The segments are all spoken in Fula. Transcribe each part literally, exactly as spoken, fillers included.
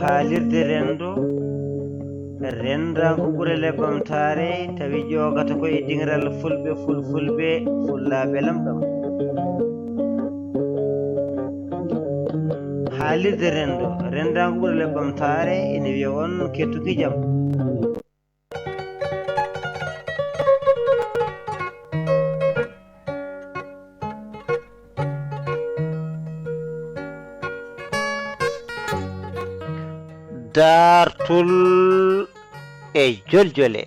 Haalirde renndo, renndaangu ɓurel e ɓamtaare, tawi ƴoogata ko e diŋral fulɓe, fulfulɓe, fullaaɓe lamɗam. Haalirde renndo, renndaangu ɓurel e ɓamtaare, ina wiya on kettuki jam. Daartol e joljole.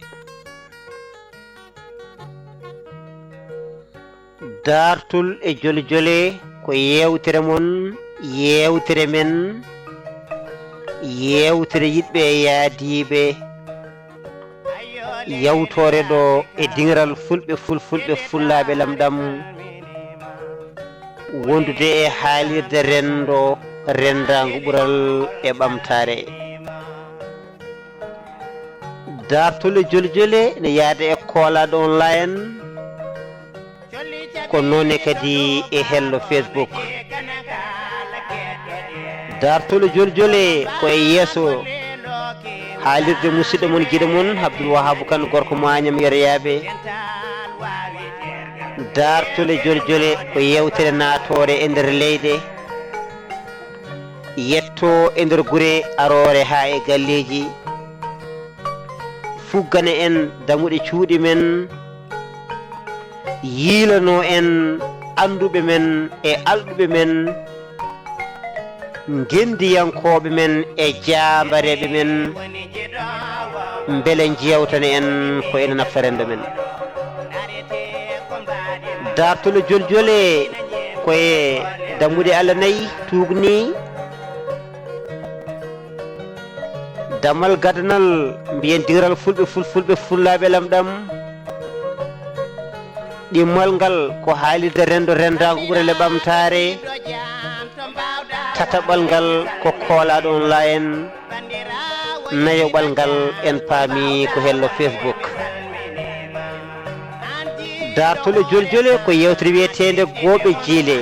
Daartol e joljole ko yeewtere mon, yeewtere men, yeewtere yiɗɓe e yaadiiɓe. Yawtoore ɗo e diŋral fulɓe, fulfulɓe, fullaaɓe lamɗam, wondude e haalirde renndo, renndaangu ɓural e ɓamtaare. Daartol e joljole ne yaada e koolaaɗo online. Ko noone kadi e hello Facebook. Daartol e joljole ko e yeeso haalirde musidɗo mon, giɗo mon, Abdoul Wahab Kane, gorko mo Agnam Yeroyaaɓe. Daartol e joljole ko yeewtere naatoore e nder leyɗe, yetto e nder gure, aroore haa e galleeji. Fuggana en damuɗe cuuɗi men, yiilano en annduɓe men e alɗuɓe men, ngenndiyankooɓe men e jaambareeɓe men, mbele njeewtana en ko ena nafta renndo men. Daartol e joljole ko e dammuɗe Allah nayi tuugni. Dammal gadanal, mbiyen diŋral fulɓe, fulfulɓe, fullaaɓe lamɗam. Ɗimmal ngal ko haalirde renndo, renndaangu ɓurel e ɓamtaare. Tataɓal ngal ko koolaaɗo online. Nayoɓal ngal en paami ko hello Facebook. Daartol e joljole ko yeewtere wiyeteende Gooɓe Jiile.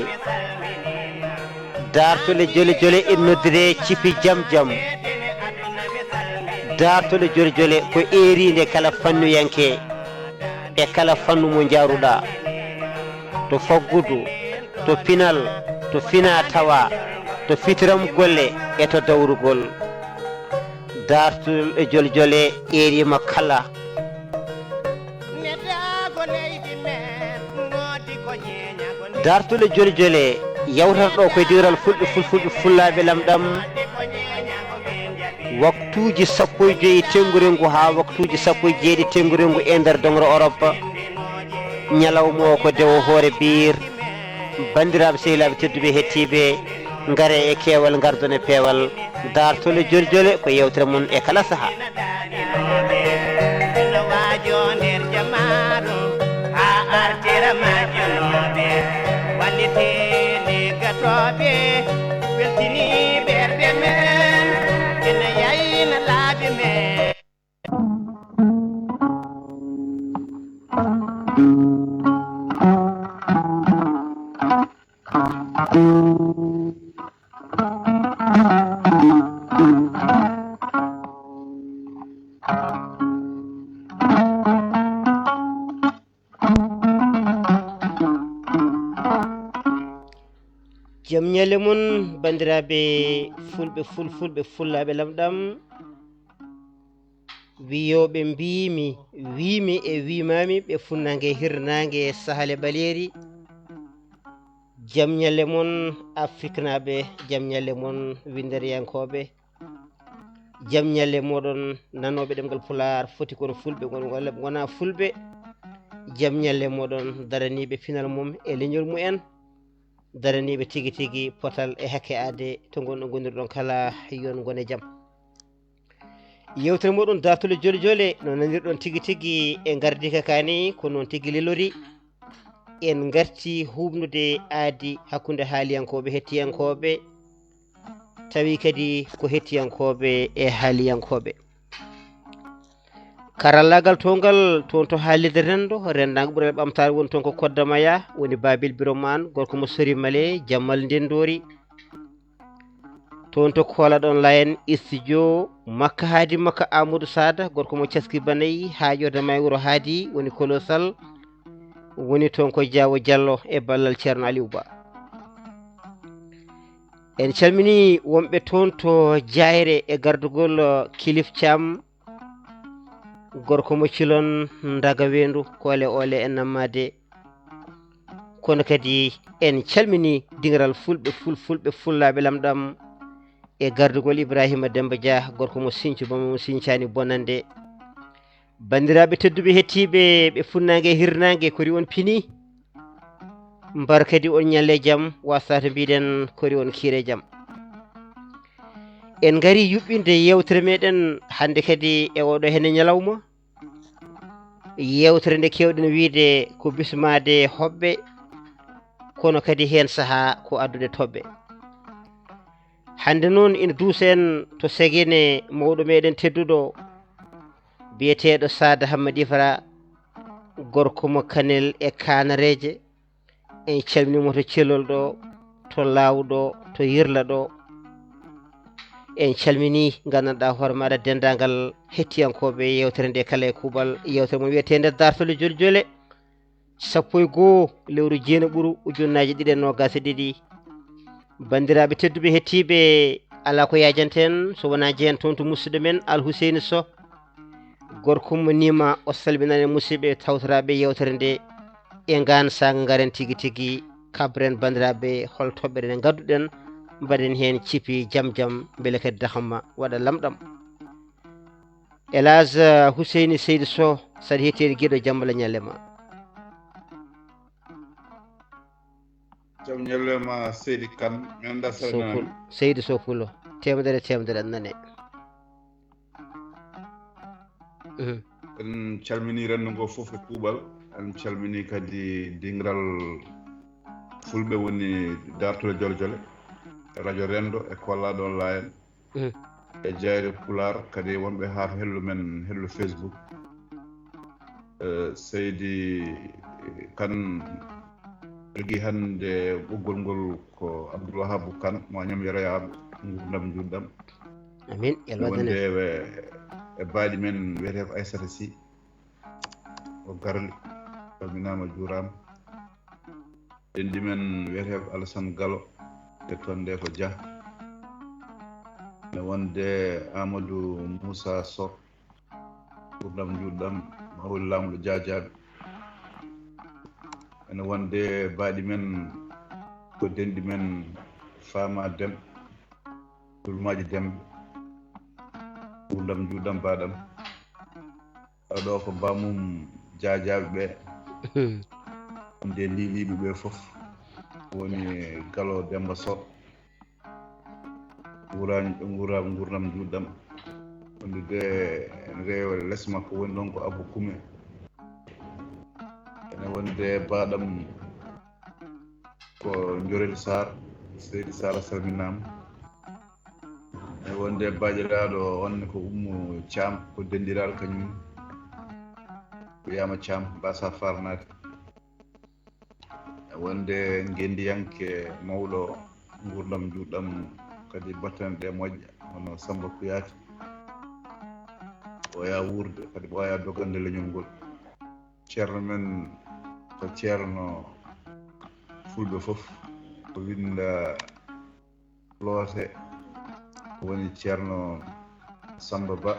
Daartol e joljole e noddire Cipi Jam Jam. Daartol e joljole ko eeriinde kala fannuyanke e kala fannu mo njaaruɗaa. To faggudu, to pinal, to fina tawa, to fitiram golle e to dawrugol. Daartol e joljole eeriima kala. Daartol e joljole yawtata ɗo koye diwral fulɓe, fulfulɓe, fullaaɓe lamɗam. Waktuuji sappo e joyi tenngurengu haa waktuuji sappo e jeeɗiɗi tenngurengu e nder doŋre Orop. Ñalawma o ko dewo hoore biir. Banndiraaɓe, sehilaaɓe tedduɓe, hettiiɓe, ngare e keewal, ngardon e peewal. Daartol e joljole ko yeewtere mon e kala sahaa. Ina waajo nder jamaaru, haa artira majjunooɓe, walliti liggatooɓe, weltini ɓerɗe men, ina yayna laabi men. Jam ñalle mon, banndiraaɓe fulɓe, fulfulɓe, fullaaɓe lamɗam. Wiyooɓe mbiimi, wiimi e wiimaami, ɓe funnaange, hirnaange, sahale ɓaleeri. Jam ñalle mon, Afriknaaɓe, jam ñalle mon, winnderiyankooɓe. Jam ñalle mooɗon, nanooɓe ɗemngal Pulaar, foti kono fulɓe ngon-, walla ɓe ngonaa fulɓe. Jam ñalle mooɗon, daraniiɓe pinal mum e leñol mumen, daraniiɓe tigi tigi potal e hakke aade to ngon-, ngonirɗon kala, yo on ngon e jam. Yeewtere mooɗon Daartol e Joljole, no nanirɗon tigi tigi e ngardiika kaa nii, ko noon tigi lelori. En ngartii huuɓnude aadi hakkunde haaliyankooɓe, hettiyankooɓe, tawi kadi ko hettiyankooɓe e haaliyankooɓe. Karallaagal towngal toon to haalirde renndo, renndaango ɓurel ɓamtaare woni toon ko Kodda Maya, woni Baabil Biromaan, gorko mo Sori Male, Jammal Ndenndoori. Toon to Kola ɗon Layen, studio Makka Haadi Makka Amadou Sada, gorko mo Caski Banay, haa ƴoota may wuro Haadi, woni Kolosal, woni toon ko Jaawo Jallo e ballal Ceerno Aliou Ba. En calminii wonɓe toon to Jaayre e gardugol, eh, Kilif Caam, gorko mo Cilon, Ndaga Weendu, Koole Oole e Nammaade. Kono kadi en calminii dingiral Fulɓe, Fulfulɓe, Fullaaɓe Lamɗam e gardugol Ibrahima Demba Dia, gorko mo Sincu, bamo mo Sincani bonande. Banndiraaɓe tedduɓe hettiiɓe ɓe funnaange e hirnaange, kori on pini? Mbar kadi on ñalle jam, wasta to mbiɗen kori on kiire jam. En ngari yuɓɓinde yewtere meɗen hannde kadi e oɗo hene ñalawma. Yewtere nde kewɗen wiide ko bismaade hoɓɓe, kono kadi heen sahaa ko addude toɓɓe. Hannde noon ina duusa en to Segene mawɗo meɗen tedduɗo, biyeteeɗo Saada Hammadi Fara, gorko mo Kanel e Kaanareeje. En calminii mo to Celol ɗo, to Laaw ɗo, to Yirla ɗo. En calminii, nganndanɗaa hoore maaɗa, denndaangal hettiyankooɓe yeewtere nde kala e kuuɓal. Yeewtere mon wiyeteende Daartol e Joljole, sappo e goo lewru jeenaɓuru, ujunnaaje ɗiɗi e noogaas e ɗiɗi. Banndiraaɓe tedduɓe hettiiɓe, alaa ko yaajanta en so wonaa jeen toon to musidɗo men Al Huseyni Soh. Gorko mo Nima, o salminani musidɓe tawtoraaɓe yeewtere nde. E ngaan saanga ngaren tigi tigi, kabren banndiraaɓe hol toɓɓere nde ngadduɗen, mbaɗen heen cipi jam jam, mbele kadi dahamma waɗa lamɗam. El Hadj Huseyni Seydi Soh, saɗa hettiyeede giɗo jam walla ñalle ma. Jam ñalle ma Seydi Kane, mi annda Sow Pul-, Seydi Sow Pulo, teemedere e teemedere aɗa nane. Mhm. En calmini renndo ngo fof e kuuɓal. En calmini kadi dingiral Fulɓe woni Daartol e Joljole, e radio Renndo e Kola ɗon Layen. Mhm. E Jayre Pulaar, kadi wonɓe haa hello men, hello Facebook. Eh, Seydi Kane jogii hannde ɓoggol ngol ko Abdoul Wahabou Kane, mo Agnam Yero Yaaɓe, nguurndam njuutɗam. Amin. Yalwatane. Wonde e, e baaɗi men wiyetee ko Aissata Sy, o Garli, salminaama, juuraama. Denɗi men wiyetee ko Alassane Gallo, e toon nde ko Dia. Ene wonde Amadou Moussa Sow, nguurndam njuutɗam, Mawli Laamɗo Jaajaaɓe. Ene wonde baaɗi men ko denɗi men Fama Dem, Dulmaaji Demɓe, nguurndam njuutɗam baaɗam. Oɗo ko bamum Jaajaaɓe ɓe. Hmm. Nde liiliiɓe ɓe fof woni Galo Demba Sow. Nguurani-, nguura-, nguurndam njuutɗam. Wondude rewa les makko woni ɗon ko Abou Koumé. Ene wonde baaɗam ko Njorel Sarr, Seydi Sarr a salminaama. E wonde baaɗiraaɗo on ne ko Ummu Caam, ko denndiraaɗo kañum. Wiyaama Caam, Basa Farnaade. E wonde ngenndiyanke mawɗo nguurndam njuutɗam, kadi battane ɗe moƴƴa, hono Samba Kouyaté. Ɓooya wuurde, kadi ɓooya dogande leñol ngol. Ceerno men ko ceerno Fulɓe fof, ko winnda Loote, woni Ceerno Samba Ba.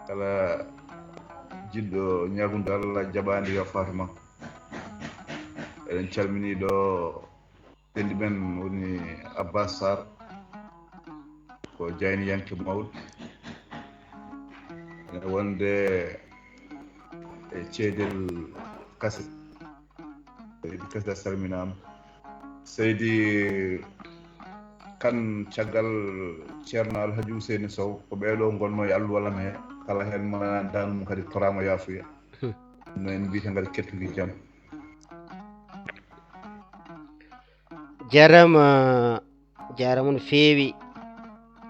Kala jiɗɗo ñaagunde Allah jaɓaande yo faatu makko. Eɗen calmini ɗo denɗi men woni Abbas Sarr, ko jayniyanke mawɗo. Ene wonde e Ceedel Kase. Seydi Kase a salminaama. Seydi Kan, caggal Ceerno Alhaji Ousseynou Sow, ko ɓee ɗoo ngonnoo e alluwal am hee. Kala heen mo nanaani daande mum kadi toraama yaafuya. Hmm. No en mbiyata ngati kettuki jam. Jaaraama, jaaraama no feewi.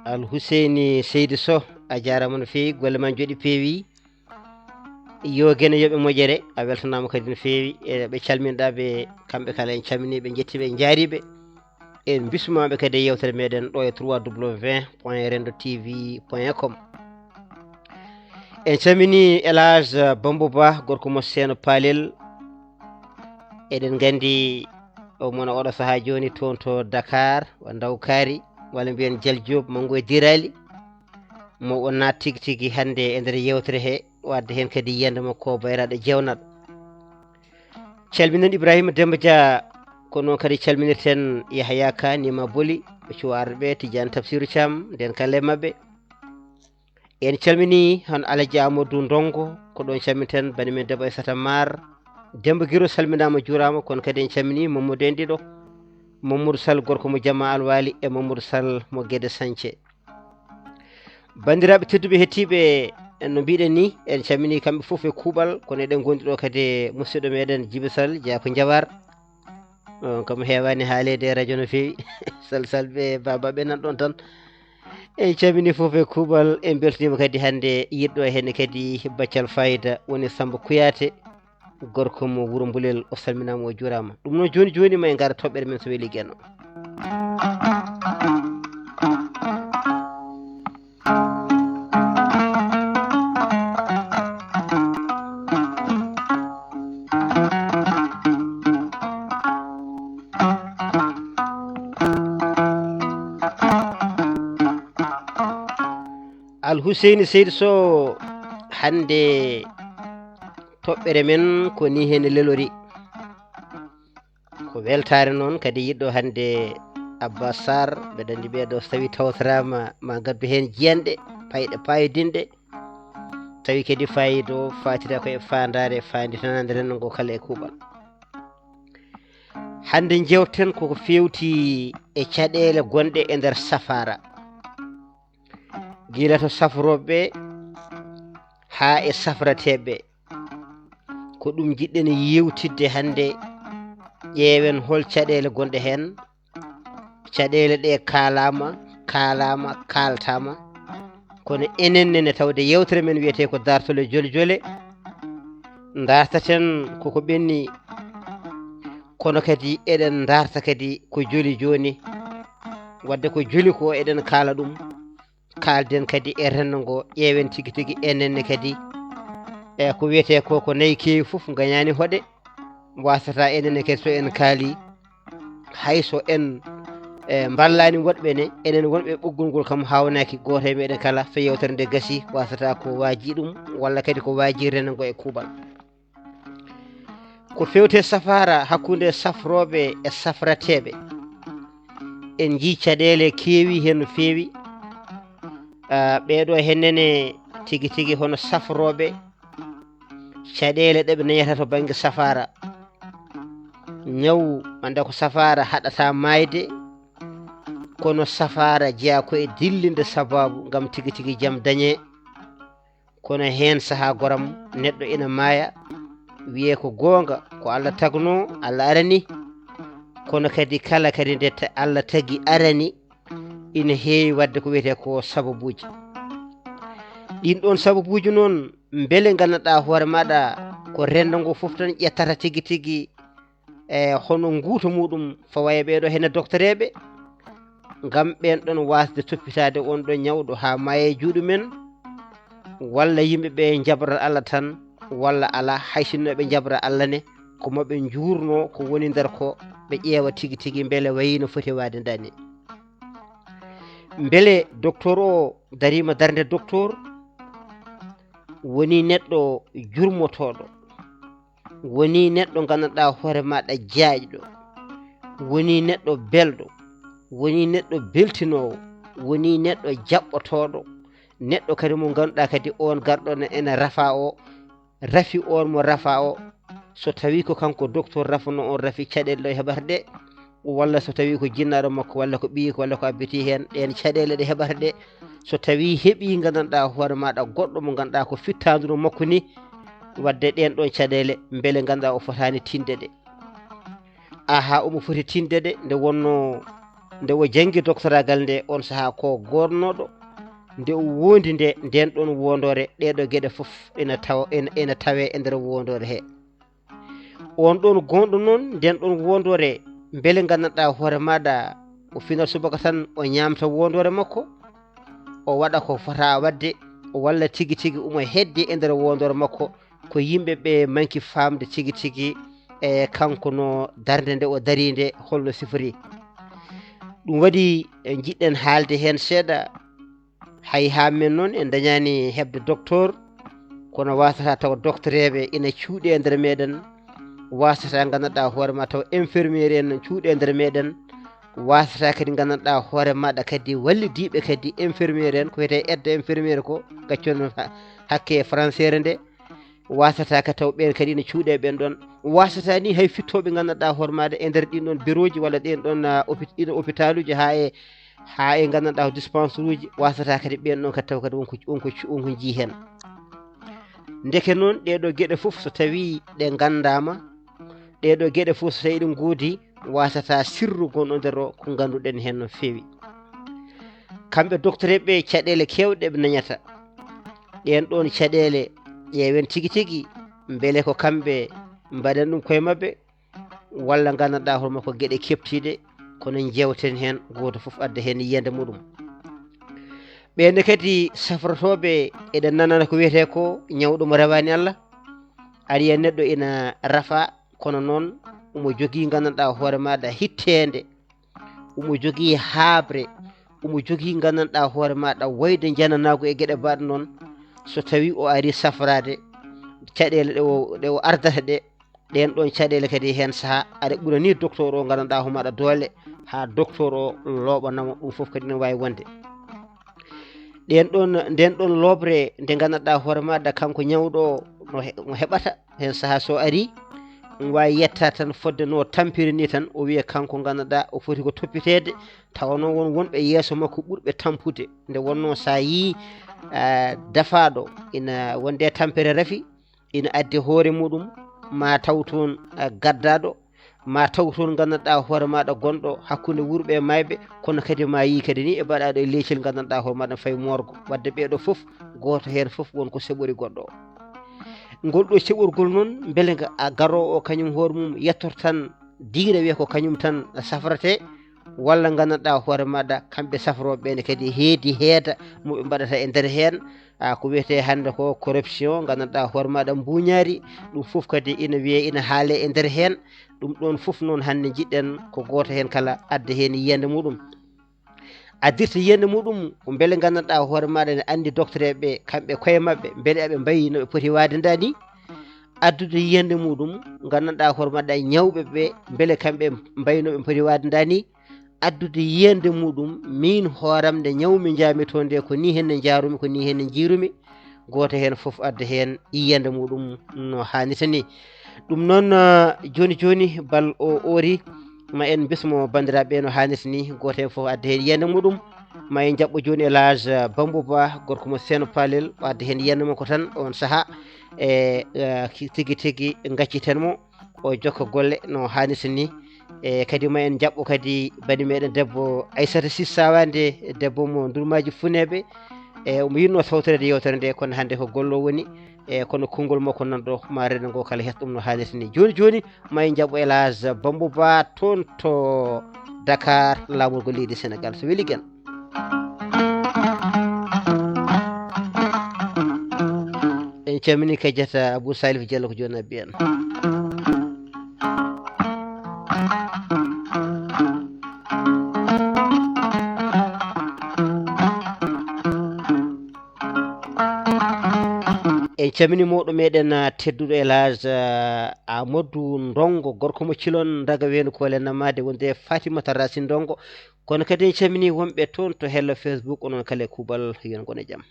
Al Huseyni Seydi Sow, a jaaraama no feewi, golle ma njooɗi peewi. Yo Geno yoɓe moƴƴere, a weltanaama kadi no feewi. E ɓe calminɗaa ɓe, kamɓe kala en calminii ɓe, njettii ɓe, en njaarii ɓe. En mbismaama kadi e yewtere meɗen ɗo e trois w point rendo t v point com. En calmini Elage Bambo Ba, gorko mo Seeno Palel. Eɗen nganndi o mona oɗo sahaa jooni toon to Dakar, wa Ndawkaari, walla mbiyen Jal Diop, manngo e Dirali. Mo o naat tigi tigi hannde e nder yewtere he, wadde heen kadi yiyannde makko, bayraaɗo jeewnaɗo. Calminen Ibrahima Demba Dia, ko noon kadi calminirten Yahaya Ka, Nima Boli, ɓe cuwaarɓe Tidiane Tafsirou Thiam, nden kala e maɓɓe. En calmini hon Alaji Amadou Ndongo, ko ɗon calminten bani men debbo Aissata Mar. Demba Giro salminaama, juuraama, kono kadi en calmini Mamadou en ɗiɗo, Mamadou Sall gorko mo Jama Alwali e Mamadou Sall mo Guédé Sañce. Banndiraaɓe tedduɓe hettiiɓe, no mbiɗen ni, en calmini kamɓe fof e kuuɓal, kono eɗen ngondi ɗo kadi e musidɗo meɗen Djiby Sall, jeyaa ko Njawar. On kam heewaani haaleede e radio no feewi. Sal Sal ɓe, Baba ɓe nan ɗon tan. En calmini fof e kuuɓal, en mbeltaniima kadi hannde yiɗɗo heen kadi Baccal Fayda, woni Samba Kouyaté, gorko mo Wuro Mbulel, o salminaama, o juuraama. Ɗum noon jooni jooni ma en ngar toɓɓere men so weli Geno. Alhuseyni Seydi Sow, hannde toɓɓere men ko ni heen lelori. Ko weltaare noon kadi yiɗɗo hannde Abbas Sarr, mbeɗa anndi ɓeeɗo so tawi tawtoraama ma ngaddu heen jiyanɗe, payɗe paayodinɗe, tawi kadi faayiida o faatira ko e faandaare faanditanande renndo ngo kala e kuuɓal. Hannde njewten koko feewti e caɗeele gonɗe e nder safaara. Gila to safrooɓe haa e safrateeɓe. Ko ɗum njiɗɗen yewtidde hannde, ƴeewen hol caɗeele gonɗe heen. Caɗeele ɗe kaalaama, kaalaama, kaaltaama. Kono enen nene tawde yewtere men wiyetee ko Daartol e Jole Jole. Ndartaten koko ɓenni, kono kadi eɗen ndarta kadi ko joli jooni. Wadde ko joli ko eɗen kaala ɗum. Kaalden kadi e renndo ngo, ƴeewen tigi tigi enen ne kadi. E ko wiyetee ko, ko nayi keewi fof ngañaani hoɗe. Wasata enen ne kadi so en kaali, hay so en, e, mballaani woɗɓe ne, enen wonɓe ɓoggol ngol kam haawnaaki gooto e meɗen kala, so yewtere nde gasi, wasata ko waaji ɗum, walla kadi ko waaji renndo ngo e kuuɓal. Ko feewte safaara hakkunde safrooɓe e safrateeɓe, en njii caɗeele keewi heen no feewi. Ah, ɓeeɗo heen nene tigi tigi hono safrooɓe, caɗeele ɗe ɓe dañata to bannge safaara. Ñaw, annda ko safaara haɗata maayde, kono safaara jeyaa ko e dillinde sabaabu ngam tigi tigi jam dañee. Kono heen sahaa goram neɗɗo ina maaya, wiyee ko goonga, ko Allah tagnoo, Allah arani. Kono kadi kala kadi nde ta-, Allah tagi arani, ina heewi waɗde ko wiyetee ko sababuuji. Ɗiin ɗoon sababuuji noon, mbele nganndanɗaa hoore maaɗa ko renndo ngo fof tan ƴettata tigi tigi, e hono nguuto muɗum, fawaa e ɓeeɗo hene doktoreeɓe, ngam ɓeen ɗon waasde toppitaade on ɗon ñawɗo haa maaya e juuɗe men, walla yimɓe ɓe njabrat Allah tan, walla alaa, hay sinno ɓe njabra Allah ne, ko maɓe njuurnoo ko woni nder ko, ɓe ƴeewa tigi tigi mbele wayi no foti waade ndaa ni. Mbele doktoor o dariima darnde doktoor, woni neɗɗo jurmotooɗo, woni neɗɗo nganndanɗaa hoore maaɗa jaajɗo, woni neɗɗo belɗo, woni neɗɗo beltinoowo, woni neɗɗo jaɓɓotooɗo, neɗɗo kadi mo ngannduɗaa kadi on garɗo ne ene rafa o, rafi on mo rafa o, so tawii ko kanko doktoor rafuno on rafi caɗeele ɗo heɓata ɗe, walla so tawii ko jinnaaɗo makko, walla ko ɓiyi ko, walla ko abbiti heen, ɗeen caɗeele ɗe heɓata ɗe, so tawii heɓii nganndanɗaa hoore maaɗa goɗɗo mo ngannduɗaa ko fittaandu no makko ni, waɗde ɗeen ɗoon caɗeele, mbele ngannduɗaa o fotaani tinde ɗe. Aha, omo foti tinde ɗe, nde wonnoo, nde o janngi doktoragal nde, on sahaa ko goornooɗo, nde o wondi nde, ndeen ɗoon wondoore, ɗee ɗoo geɗe fof ina tawa, ina, ina tawee e nder wondoore he. On ɗoon gonɗo noon, ndeen ɗoon wondoore, mbele nganndanɗaa hoore maaɗa O finat subaka tan, o ñaamta wondoore makko, o waɗa ko fota waɗde, walla tigi tigi omo hedde e nder wondoore makko, ko yimɓe ɓe manki faamde tigi tigi e kanko no darnde nde o dari nde holno sifori. Ɗum waɗi, eh, njiɗɗen haalde heen seeɗa. Hay haa men noon en dañaani heɓde docteur, kono wasata taw doctereeɓe ina cuuɗi e nder meɗen, wasata nganndanɗaa hoore ma taw infirmier en cuuɗi e nder meɗen, wasata kadi nganndanɗaa hoore maɗa kadi wallidiiɓe kadi infirmier en, ko wiyetee aide infirmier ko, gaccon ha-, hakke e français nde, wasata ka taw ɓeen kadi ina cuuɗe ɓeen ɗoon, wasata ni hay fittooɓe nganndanɗaa hoore maɗa e nder ɗin ɗoon bureau ji walla ɗeen ɗoon, ah, opi-, ɗiin hôpital uji haa e haa e nganndanɗaa ko dispensaire uji, wasata kadi ɓeen ɗoon kadi taw kadi wonko, wonko, wonko njii heen. Ndeke noon, ɗee ɗoo geɗe fof so tawii ɗe nganndaama, ɗee ɗoo geɗe fof so tawii ɗe ngoodi, wasata sirru gonɗo nder o ko ngannduɗen heen no feewi. Kamɓe docteur ɓe, caɗeele keewɗe ɓe dañata. Ɗeen ɗoon caɗeele, ƴeewen tigi tigi, mbele ko kamɓe mbaɗan ɗum koye maɓɓe, walla nganndanɗaa hoore makko geɗe keɓtiiɗe, kono njeewten heen, gooto fof adda heen yiyannde muɗum. Ɓeen kadi safrotooɓe, eɗen nanana ko wiyetee ko ñawɗo mo rewaani Allah, ari e neɗɗo ina rafa, kono noon omo jogii nganndanɗaa hoore maɗa hitteende, omo jogii haaɓre, omo jogii nganndanɗaa hoore maɗa woyde njananaagu e geɗe mbaɗe noon, so tawii o ari safraade caɗeele ɗe o, ɗe o ardata ɗe, ɗeen ɗoon caɗeele kadi heen sahaa aɗa ɓurani docteur o nganndanɗaa hoore maɗa doole, haa docteur o looɓanama, ɗum fof kadi ina waawi wonde. Ɗeen ɗoon, ndeen ɗoon looɓre nde nganndanɗaa hoore maɗa kanko ñawɗo o no he-, mo heɓata heen sahaa so ari, ɗum waawi yetta tan fodde no tampiri ni tan, o wiya kanko nganndanɗaa o foti ko toppiteede, tawa noon won wonɓe yeeso makko ɓurɓe tampude. Nde wonnoo so a yii, ah, dafaaɗo ina wonde tampere rafi, ina addi hoore muɗum, ma taw toon, ah, gaddaaɗo, ma taw toon nganndanɗaa hoore maɗa gonɗo hakkunde wuurɓe e maayɓe, kono kadi ma yii kadi ni e mbaɗaaɗo e leecel nganndanɗaa hoore maɗa fayi moorgo. Wadde ɓee ɗoo fof, gooto heen fof won ko seɓori goɗɗo o. Ngol ɗoo seɓorgol noon, mbele nga, a, garoowo o kañum hoore mum yettoto tan diire wiya ko kañum tan safrate, walla nganndanɗaa hoore maɗa kamɓe safrooɓe ɓe ne kadi heedi heeda mo ɓe mbaɗata e nder heen, a, ko wiyetee hannde ko corruption, nganndanɗaa hoore maɗa mbuuñaari, ɗum fof kadi ina wiyee, ina haalee e nder heen. Ɗum ɗoon fof noon hannde njiɗɗen ko gooto heen kala adda heen yiyannde muɗum. Addirta yiyannde muɗum ko mbele nganndanɗaa hoore maɗa ne anndi doctereeɓe ɓe, kamɓe koye maɓɓe, mbele aɓe mbayi no ɓe poti waade ndaa ni. Addude yiyannde muɗum nganndanɗaa hoore maɗa ñawɓe ɓe, mbele kamɓe mbayi no ɓe poti waade ndaa ni. Addude yiyannde muɗum, miin hooram nde ñawmi njaami toon nde, ko nii heen ne njaarumi, ko nii heen ne njiirumi. Gooto heen fof adda heen yiyannde muɗum no haanirta ni. Ɗum noon, ah, jooni jooni, bal o oori, ma en mbismo banndiraaɓe no haanirta ni, gooto heen fof adda heen yiyannde muɗum. Ma en njaɓɓo jooni El Hadj Bambo Ba, gorko mo Seeno Palel, o adda heen yiyannde makko tan oon sahaa. E, eh, ki-, tigi tigi ngacciten mo, o jokka golle no haanirta ni. E, kadi ma en njaɓɓo kadi bani meɗen debbo Aissata Sy Sawande, debbo mo Ndurmaaji Funeeɓe. E, omo yiɗno tawtoreede yeewtere nde, kono hannde ko gollo woni. E, kono konngol makko nan ɗo, ma rendo ngo kala heɗo ɗum no haanirta ni. Jooni jooni, ma en njaɓɓo El Hadj Bambo Ba toon to Dakar, laamorgo leydi Senegal. So weli gen. En calmini kajata Abou Salif Diallo ko jooni abbi en. En calmini mawɗo meɗen, ah, tedduɗo El Hadj, ah, Amadou Ndongo, gorko mo Cilon, Daga Weenu Koole Namade, wonde Fatimata Racine Ndongo. Kono kadi en calmini wonɓe toon to hello Facebook, onon kala e kuuɓal, yo on ngon e jam.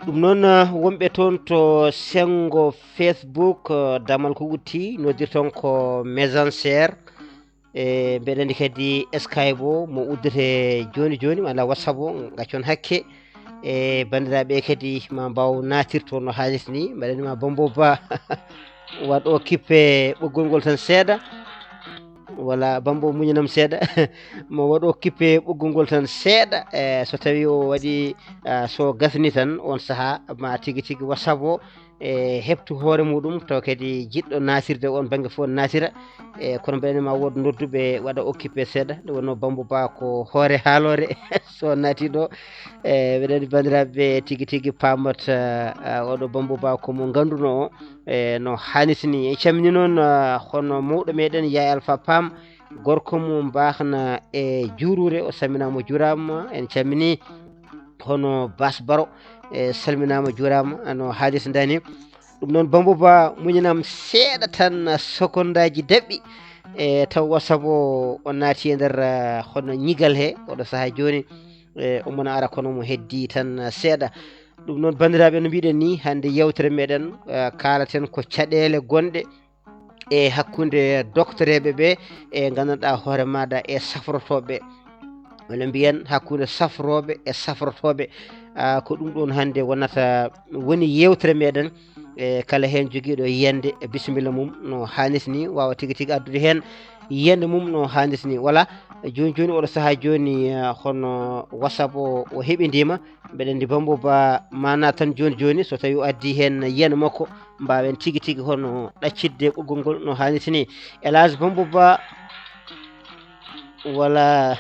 Ɗum noon, wonɓe toon to senngo Facebook, eh, damal ko udditi, noddirton ko Messenger. E mbeɗa anndi kadi Skype o mo uddete jooni jooni, walla WhatsApp o, gaccon hakke. E banndiraaɓe kadi ma mbaaw naatirto no haanirta ni, mbaɗani ma Bambo Ba waɗ o kippe ɓoggol ngol tan seeɗa. Wala Bambo muñanam seeɗa. Mo waɗo kippe ɓoggol ngol tan seeɗa. E so tawi o waɗi, ah, so gasni tan on saha ma tigi tigi WhatsApp o e heɓtu hoore muɗum, taw kadi jiɗɗo nasirde on bannge fof nasira. E kono mbeɗen ma wood nodduɓe waɗa occupé seeɗa, nde wonno Bambo Ba ko hoore haalore. So naati ɗo, e mbeɗen banndiraaɓe tigi tigi paamata, ah, oɗo Bambo Ba ko mo ngannduno o, e no haaniti ni. En calmini noon, ah, hono mawɗo meɗen Yaay Alpha Pam, gorko mum mbaahna e juurure, o salminaama, o juuraama. En calmini hono Bas Baro, e salminaama, juuraama, no haalis ndani. Ɗum noon, Bambo Ba, muñanam seeɗa tan, sokondaaji daɓɓi, e taw o sabu o naati e nder, eh, hono ñigal he, oɗo sahaa jooni, e omo ara kono mo heddi tan seeɗa. Ɗum noon, banndiraaɓe, no mbiɗen ni, hannde yewtere meɗen, eh, kaalaten ko caɗeele gonɗe e hakkunde doktoreeɓe ɓe e nganndanɗaa hoore maaɗa e safrotooɓe. Wala mbiyen hakkunde safrooɓe e safrotooɓe. Ah, ko ɗum ɗoon hannde wonata woni yewtere meɗen. E kala heen jogiiɗo yiyannde e bisimilla mum no haanirta ni, waawa tigi tigi addude heen yiyannde mum no haanirta ni. Wala jooni jooni oɗo sahaa jooni, ah, hono WhatsApp o, o heɓindiima. Mbeɗa anndi Bambo Ba maana tan jooni jooni, so tawi o addi heen yiyannde makko, mbaawen tigi tigi hono ɗaccitde ɓoggol ngol no haanirta ni. Elage Bambo Ba, wala,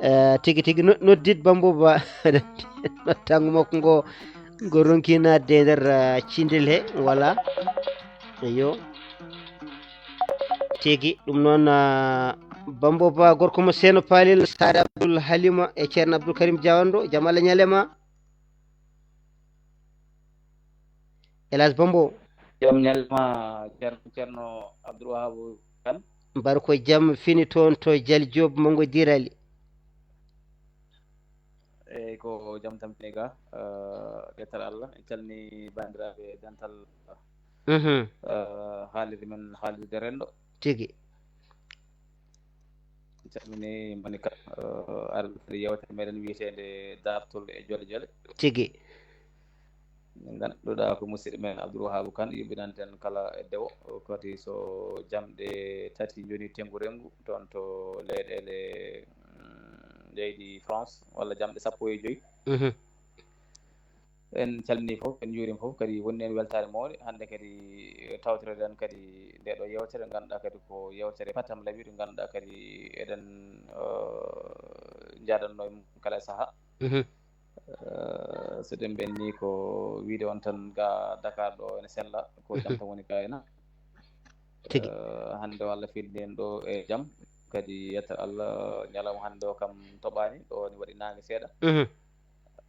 eh, tigi tigi no-, noddit Bambo Ba. Noddaango makko ngo, ngo ronki naatde e nder, eh, cindel he, wala. Eyo. Tigi, ɗum noon, ah, Bambo Ba, gorko mo Seeno Palel, Saare Abdoul Halima e Ceerno Abdoul Karim Diawando, jam Allah ñalema. Elage Bambo. Jam ñalema, Ceerno, Ceerno Abdoul Wahab Kane. Mbar ko jam fini toon to Jal Diop Mango Dirali. Eyi, ko jam tan fini ga, eh, yettere Allah. En calmini banndiraaɓe dental, mhm, eh, haalirde men, haalirde renndo. Tigi. En calmini moni kala, eh, arɓe kadi yewtere meɗen wiyeteende Daartol e Jole Jole. Tigi. Ngannduɗaa ko musidɗo men Abdoul Wahab Kane, yuɓɓinanten kala e dewo, kadi so jamɗe tati njoni tengu rengu toon to leyɗeele, mm, leydi France, walla jamɗe sappo e joy. Mhm. En calmini fof, en njuurima fof, kadi wonni en weltaare mawɗe. Hannde kadi tawtoreɗen kadi nde ɗo yewtere, ngannduɗaa kadi ko yewtere patam laɓiiɗo, ngannduɗaa kadi eɗen, eh, njaadanno e mum kala e sahaa. Mhm. Eh, so ɗen ɓenni ko wiide on tan ga Dakar ɗo ene sella, ko jam tan woni ga ena. Tigi. Eh, hannde o Allah fillini en ɗo e jam, kadi yettere Allah, ñalawma hannde o kam toɓaani, ɗo ne waɗi naange seeɗa. Mhm.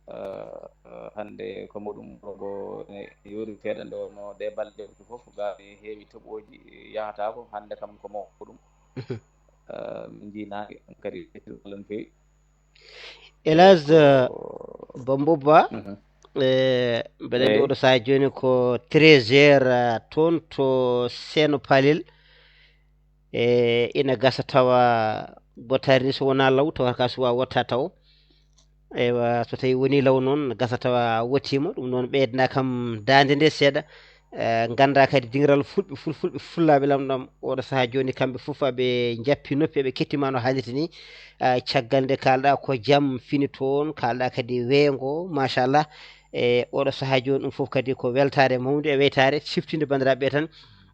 Eh, eh, hannde ko muɗum wuro ngo ne yoori seeɗa, nde wonno ɗe balɗe jawtuɗe fof, ga ne heewi toɓooji, yahataako, hannde kam ko mawɗum. Mhm. Eh, min njii naange, kadi yettude Allah no feewi. Elage, eh, Bambo Ba, mhm, eh, mbeɗa anndi, eyi, oɗo sahaa jooni ko treize heures, eh, toon to Seeno Palel. E ina gasa tawa bottaari ndi so wonaa law, tawa ka suwa wotta taw. Eywa, so tawi woni law noon, gasa tawa wottiima. Ɗum noon ɓeydana kam daande nde seeɗa. Eh, ngannda kadi dingiral fulɓe, ful-, fulɓe, fullaaɓe lamɗam, oɗo sahaa jooni kamɓe fof aɓe njappi noppi, aɓe kettima no haanirta ni. Eh, caggal nde kaalɗa ko jam fini toon, kaalɗa kadi weeyo ngo, machallah. E oɗo sahaa jooni ɗum fof kadi ko weltaare mawnde e weytaare, siftinde banndiraaɓe tan.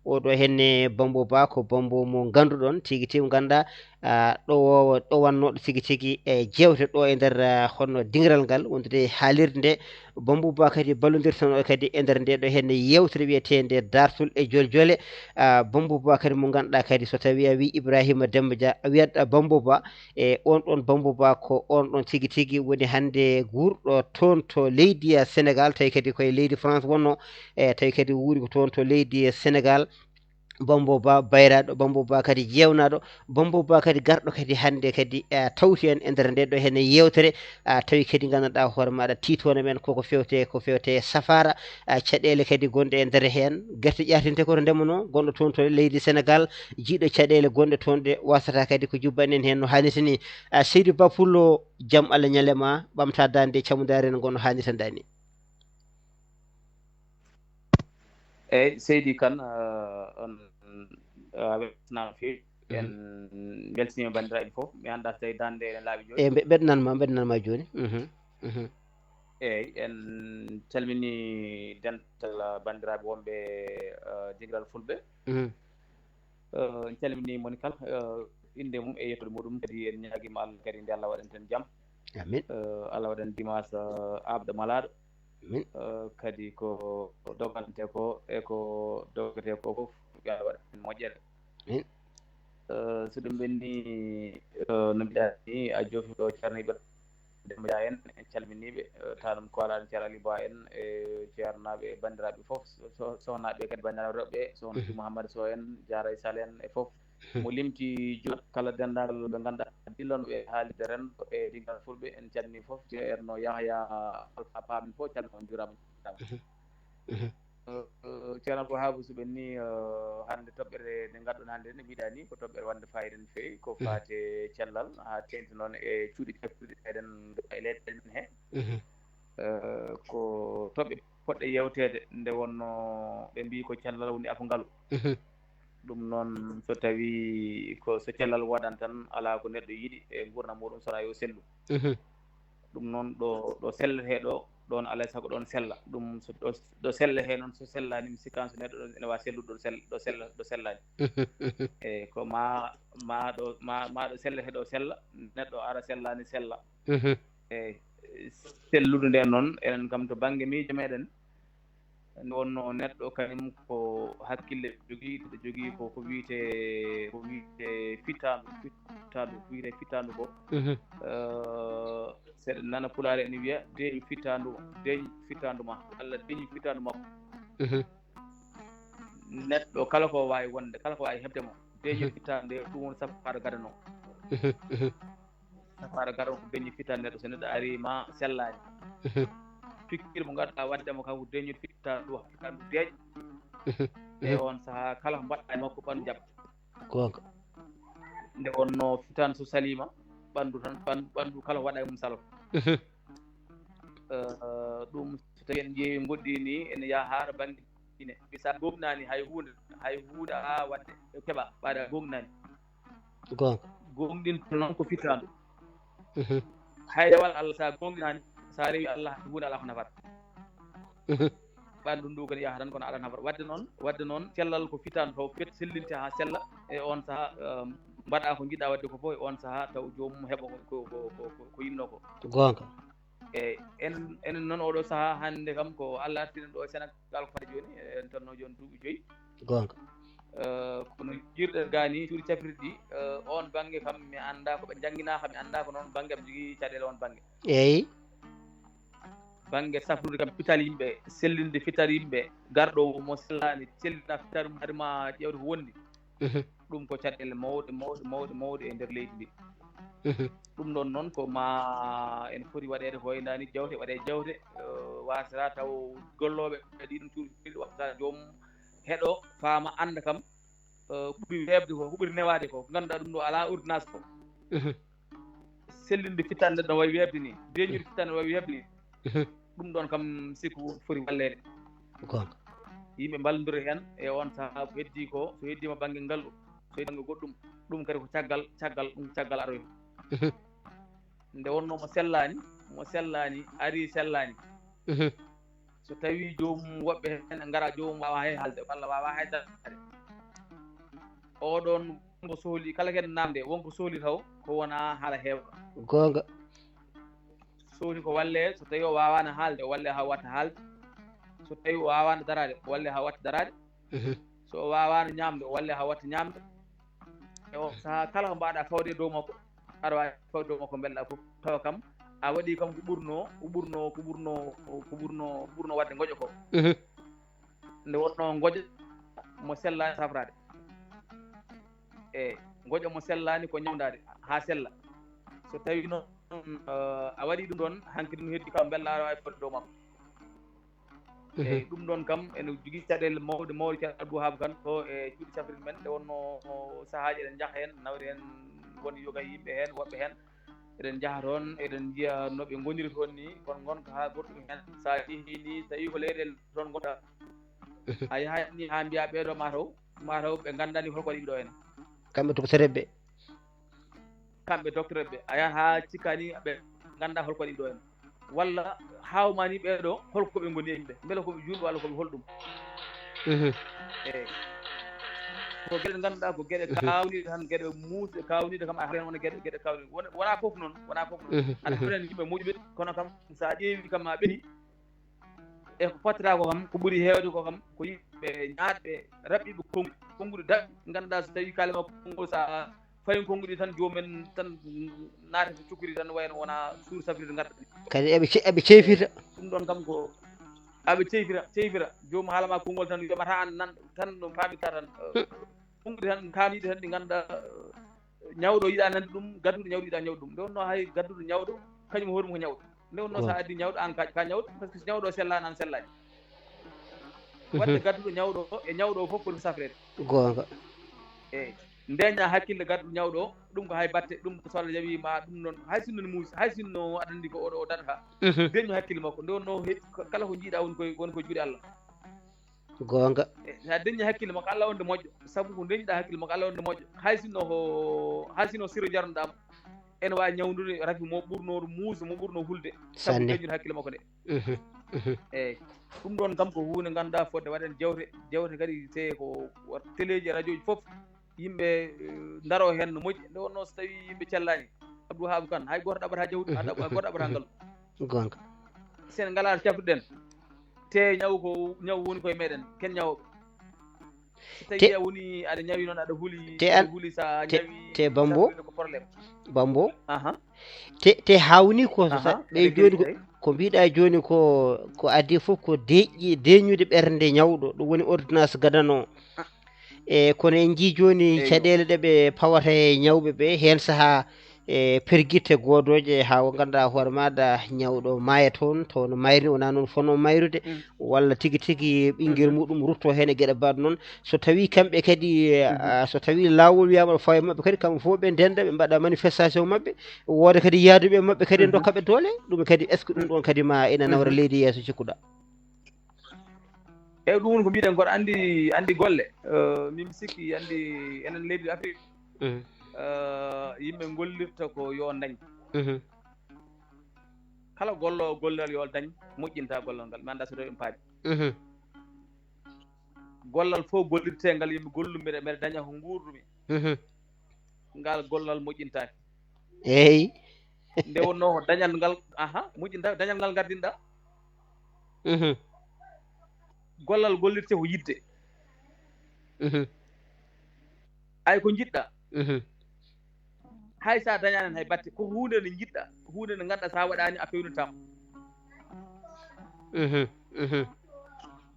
Oɗo henne Bambo Ba ko Bambo mo ngannduɗon tigi tigi, ngannduɗaa, ah, ɗo, ɗo wannooɗo tigi tigi e jeewte ɗo e nder, ah, honno dingiral ngal wondude e haalirde nde. Bambo Ba kadi ballondirtano kadi e nder nde ɗo henne yewtere wiyeteende Dartol e Jol Jole. Ah, Bambo Ba kadi mo ngannduɗaa kadi so tawi a wi Ibrahima Demba Dia, a wiyat, ah, Bambo Ba, e on ɗon Bambo Ba ko on ɗon tigi tigi woni hannde guurɗo toon to leydi, eh, Senegal, tawi kadi koye leydi France wonno, e tawi kadi wuuri ko toon to leydi, eh, Senegal. Bambo Ba bayraaɗo, Bambo Ba kadi jeewnaaɗo, Bambo Ba kadi garɗo kadi hannde kadi, eh, tawti en e nder nde ɗo heen yewtere, ah, tawi kadi nganndanɗaa hoore maaɗa tiitoono men koko fewte, ko fewte safaara, ah, caɗeele kadi gonɗe e nder heen, gerte ƴaatinte ko to ndemanoo, gonɗo toon to leydi Senegal, jiiɗo caɗeele gonɗe toon ɗe wasata kadi ko jubbanen heen no haanirta ni. Ah, Seydi Ba Pullo, jam Allah ñalema, ɓamta daande, cammudaare en ngo no haanirta ndaa ni. Eyyi, Seydi Kane, eh, on, eh, a weltanaama feewi. En mbeltaniima banndiraaɓe fof. Mi anndaa so tawii daande eɗen laaɓi jooni. Eyyi, mbe-, mbeɗa nanma, mbeɗa nanma jooni. Mhm, mhm. Eyyi, en calminii dental banndiraaɓe wonɓe, eh, Dingiral Fulɓe. Mhm. Eh, en calminii moni kala, eh, innde mum e yettoode muɗum. Kadi en ñaagiima Allah kadi nde Allah waɗanten jam. Amin. Eh, Allah waɗan dimanche, eh, aaɓɗo malaaɗo. Amin. Eh, kadi ko dogante ko e ko dogete ko fof, yo Allah waɗan moƴƴere. Amin. Eh, so ɗum ɓenni, eh, no mbiɗa ni, a joofi ɗo Ceerno Ibrahima Demba Dia en, en calminiiɓe, eh, tanum Kola en, Ceerno Ali Ba en, e ceernaaɓe e banndiraaɓe fof, so-, sohnaaɓe kadi banndiraaɓe rewɓe, sohna Mouhamadou Sow en, Diarra Sall en e fof. Mo limti juuɗe kala denndaangal ɓe ngannduɗaa dillonɓe haalirde renndo e dingal fulɓe, en calminii fof. Ceerno Yahya Alpha Paamen fof, calminii on, njuuraama. Mhm. Eh, eh, Ceerno Abou Wahab, so ɓenni, eh, hannde toɓɓere nde ngadduɗon hannde, nde mbiɗa ni, ko toɓɓere wonde fayida no feewi, ko Mhm. faati e cellal, haa teeŋti noon e cuuɗi cappirɗi eɗen e leyɗeele men he. Mhm. Eh, ko toɓɓe poɗɗe yewteede nde wonno ɓe mbii ko cellal woni afo ngalu. Mhm. Ɗum noon, so tawii ko so cellal woodani tan, alaa ko neɗɗo yiɗi e nguurndam muɗum so wonaa yo sellu. Mhm. Ɗum noon, ɗo, ɗo selletee ɗo, ɗoon alaa e sago ɗoon sella. Ɗum so, ɗo, ɗo selletee noon, so sellaani, mi sikkaani so neɗɗo ɗoon ene waawi sellude ɗo sell-, ɗo sella, ɗo sellaani. Mhm. Mhm. Eyi, ko ma, ma ɗo, ma, ma ɗo selletee ɗo sella, neɗɗo ara sellaani sella. Mhm. Eyi, sellude ndeen noon, enen kam to bannge miijo meɗen, nde wonno neɗɗo kañum ko hakkille jogii, ɗo jogii ko, ko wiyetee, ko wiyetee fittaandu, fittaandu, ko wiyetee fittaandu ko. Mhm. Eh, seɗa nana Pulaar ene wiya, "Deeƴu fittaandu, deeƴu fittaandu ma, walla deeƴu fittaandu makko." Mhm. Neɗɗo kala ko waawi wonde, kala ko waawi heɓde mo, deeƴu Mhm. fittaandu nde, ɗum woni safaara gadano. Mhm. Mhm. Safaara gadano ko deeƴu fittaandu neɗɗo, so neɗɗo arii ma sellaani. Mhm. Pikiir mo ngannduɗaa waɗde mo kam ko deeƴu fittaandu, fittaandu deeƴ. Mhm. E on sahaa kala ko mbaɗɗaa e makko ɓanndu jaɓa. Goonga. Nde wonno fittaandu so saliima, ɓanndu tan, ɓan-, ɓanndu kala ko waɗaa e mum salo. Mhm. Eh, ɗum so tawii en ƴeewi ngoɗɗi ni, ene yaha haa to bannge diine. Ɓe so a goongɗinaani hay huunde, hay huunde a waɗde keɓa, ɓaade a goongɗinaani. Goonga. Goongɗinto noon ko fittaandu. Mhm. Hay dewal Allah, so a goongɗinaani, so a rewi Allah, hay huunde alaa ko nafata. Mhm. Ɓanndu ndu kadi yaha tan kono alaa nafata. Waɗde noon, waɗde noon, cellal ko fittaandu taw fet sellinte haa sella. E on sahaa, um, mbaɗa ko njiɗɗa waɗde ko fof, e on sahaa taw joomum heɓa ko, ko, ko, ko, ko, ko yinno ko. Goonga. E en, enen noon oɗo sahaa hannde kam ko Allah artinen ɗo e Senegal ko fadde jooni, en tonno jooni duuɓi joyi. Goonga. Eh, kono jiirɗen gaa ni, cuuɗi cafrirɗi, eh, on bannge kam mi anndaa ko ɓe njannginaaka, mi anndaa ko noon bannge am jogii caɗeele on bannge. Eyi. Bannge safrude kam fital yimɓe, sellinde fital yimɓe, garɗo mo sellaani, sellina fital mum, haɗi ma ƴeewde ko wondi. Mhm. Ɗum ko caɗeele mawɗe, mawɗe, mawɗe, mawɗe e nder leydi ndi. Mhm. Ɗum ɗoon noon ko ma en foti waɗeede ko wayi ndaa ni jawte, waɗee jawte, eh, waasata taw gollooɓe ɓe ɗiɗum cuuɗi, waɗata joom heɗo, faama, annda kam, eh, ko ɓuri weeɓde ko, ko ɓuri newaade ko, ngannduɗaa ɗum ɗo alaa ordonnance ko. Mhm. Sellinde fittaandu neɗɗo no wayi weeɓde ni, deeƴude fittaandu no wayi weeɓde ni. Mhm. Ɗum ɗoon kam sikku foti walleede. Goonga. Yimɓe mballondira heen e on sahaa ko heddii ko, so heddiima bannge ngalu, so heddii bannge goɗɗum, ɗum kadi ko caggal, caggal, ɗum ko caggal aroy. Mhm. Nde wonno mo sellaani, mo sellaani, arii sellaani. Mhm. So tawii joomum woɓɓe heen ngara joomum waawaa hay haalde, walla waawaa hay daraade. Oɗoon wonko sohli, kala kadi naamde, wonko sohli taw, ko wona haala heewka. Goonga. Sohli ko wallee, so tawii o waawaano haalde, o wallee haa watta haalde. So tawii o waawaano daraade, o wallee haa watta daraade. Mhm. So o waawaano ñaamde, o wallee haa watta ñaamde. E o sahaa kala ko mbaɗa fawde e dow makko, aɗa waawi fawde dow makko mbelɗa fof. Tawa kam, a waɗii kam ko ɓurnoo, ko ɓurnoo, ko ɓurnoo, ko ɓurnoo, ko ɓurnoo waɗde ngoƴa ko. Mhm. Nde wonno ngoƴa, mo sellaani safraade. E ngoƴa mo sellaani ko ñawndaade haa sella. So tawii noon, eh, a waɗii ɗum ɗoon, hanki ɗum heddi kam mbella aɗa waawi fodde dow makko. Eeyi, ɗum ɗoon kam ene jogii caɗeele mawɗe mawɗe, Ceerno Abdou Wahab Kane, ɗo e cuuɗi safrirɗi men, nde wonnoo sahaaji eɗen njaha heen, nawde heen won yoga yimɓe heen, woɓɓe heen. Eɗen njaha toon, eɗen njiya no ɓe ngoniri toon ni, kono ngonka haa goɗɗum heen. So a yehii ni, so tawii ko leyɗeele toon ngonta, a yahay ni haa mbiyaa ɓee ɗoo maa taw, maa taw ɓe nganndaani hol ko waɗi ɓe ɗoo heen. Kamɓe tokosere ɓe. Kamɓe docteur ɓe, a yahat haa cikkaa ni ɓe nganndaa hol ko waɗi ɓe ɗoo heen. Walla haaw maa ni ɓee ɗoo, hol ko ɓe ngoni e yimɓe? Mbele ko ɓe juulɓe walla ko ɓe hol ɗum? Mhm. Eeyi. Ko geɗe ɗe ngannduɗaa ko geɗe Mhm. kaawniiɗe tan, geɗe muusɗe kaawniiɗe kam, a haren wona geɗe, geɗe kaawniiɗe. Wona, wona fof noon, wona fof noon. Mhm, Aɗa mhm. Haren yimɓe moƴƴuɓe, kono kam so a ƴeewi kam ma ɓeyi, e ko fotata ko kam, ko ɓuri heewde ko kam, ko yimɓe ñaatɓe, raɓɓiiɓe konnguɗi, konnguɗi daɓɓi, ngannduɗaa so tawii kaalima konngol, so a fawi konnguɗi tan, joomum en tan naata to cukkuri tan, wayno wona suur safrirde ngarta. Kadi eɓe ce-, eɓe ceyfita. Ɗum ɗoon kam ko aɓe ceyfira, ceyfira. Joomum haalama konngol tan, yomata an nan, tan no paamirta tan. Hmm. Konnguɗi tan, kaaniiɗi tan, ɗi ngannduɗaa, ñawɗo yiɗa nande ɗum, gadduɗo ñawɗo yiɗa ñawɗo ɗum. Nde wonnoo hay gadduɗo ñawɗo, kañum hoore mum ko ñawɗo. Nde wonnoo so a addi ñawɗo, an ka, ka ñawɗo, par ce que so ñawɗo sellaani, an sellaani. Waɗde Mhm. Gadduɗo ñawɗo o e ñawɗo o fof foti safreede. Goonga. Eeyi. Ndeña hakkille gadduɗo ñawɗo o, ɗum ko hay batte, ɗum ko so Allah jaɓi ma ɗum noon, hay sinno ne muusi, hay sinno aɗa anndi ko oɗo o daɗata. Mhm. Ndeñu hakkille makko, nde wonnoo he-, kala ko njiiɗa woni koye, woni koye juuɗe Allah. Goonga. E, so a deñi hakkille makko, Allah wonde moƴƴo. Sabu ko deñɗa hakkille makko, Allah wonde moƴƴo. Hay sinno ko, hay sinno sirru njarnuɗa mo, ene waawi ñawndude rafi mo ɓurnooɗo muuso, mo ɓurnoo hulde. Sabu Sanne. Deñude hakkille makko nde. Mhm, mhm. Eeyi. Ɗum ɗoon kam ko huunde ngannduɗaa fodde waɗen jewte, jewte kadi te ko teleeji e rajooji fof. Yimɓe, eh, ndaroo heen no moƴƴi. Nde wonnoo so tawii yimɓe cellaani, Abdou Wahab Kane, hay gooto ɗaɓɓataa jawdi, hay ɗaɓɓa-, hay gooto ɗaɓɓataa ngalu. Goonga. So en ngalaa to cafruɗen, te ñaw ko ñaw woni koye meɗen, ken ñawooɓe. So tawii Te, a woni aɗa ñawi noon, aɗa huli, te an, aɗa huli, sa te, ñawi, te Bambo, cafruɗe ko problème. Bambo. Aha. Te, te hawni ko so Aha, sa-, ɓe aɗa jooni ko, geri, eyi. Ko mbiɗa jooni ko, ko adii fof ko deeƴƴi, deeñude ɓernde ñawɗo, ɗum woni ordonnance gadano. Ah. E kono en njii jooni Eyi. Caɗeele ɗe ɓe pawata e ñawɓe ɓe, heen sahaa e pergitte goodooje haa o ngannduɗaa hoore maaɗa ñawɗo maaya toon, taw no mayri wonaa noon fotnoo mayrude, Mm. walla tigi tigi ɓinngel Mhm. muɗum rutto heen e geɗe mbaɗ noon. So tawii kamɓe kadi, Mhm. ah, so tawii laawol wiyaama no fawa e maɓɓe kadi, kamɓe fof ɓe ndenda, ɓe mbaɗa manifestation maɓɓe, wooda kadi yaaduɓe e maɓɓe kadi Mhm. ndokkaɓe doole, ɗum kadi est-ce que ɗum ɗoon kadi ma ina nawra Mhm. leydi yeeso cikkuɗa? Eyi, ɗum woni ko mbiɗen ko aɗa anndi, anndi golle. Eh, min mi sikki anndi enen leydi Afrik, Mhm. eh, yimɓe ngollirta ko yo dañ. Mhm. Kala gollo gollal yo dañ, moƴƴinta gollal ngal. Mi annda so tawi en paami. Mhm. Gollal fof gollirte ngal, yimɓe gollu mbeɗa, mbeɗa daña ko nguurdumi. Mhm. Ngal gollal moƴƴintaake. Eyi. Nde wonnoo ko dañal ngal, aha, moƴƴinta, dañal ngal ngardinɗa. Mhm. Gollal gollirte ko yiɗde. Mhm. Ay ko njiɗɗa. Mhm. Hay sa dañaani hay batte, ko huunde nde njiɗɗa, huunde nde ngannduɗaa sa waɗaani a fewnitaama. Mhm, mhm.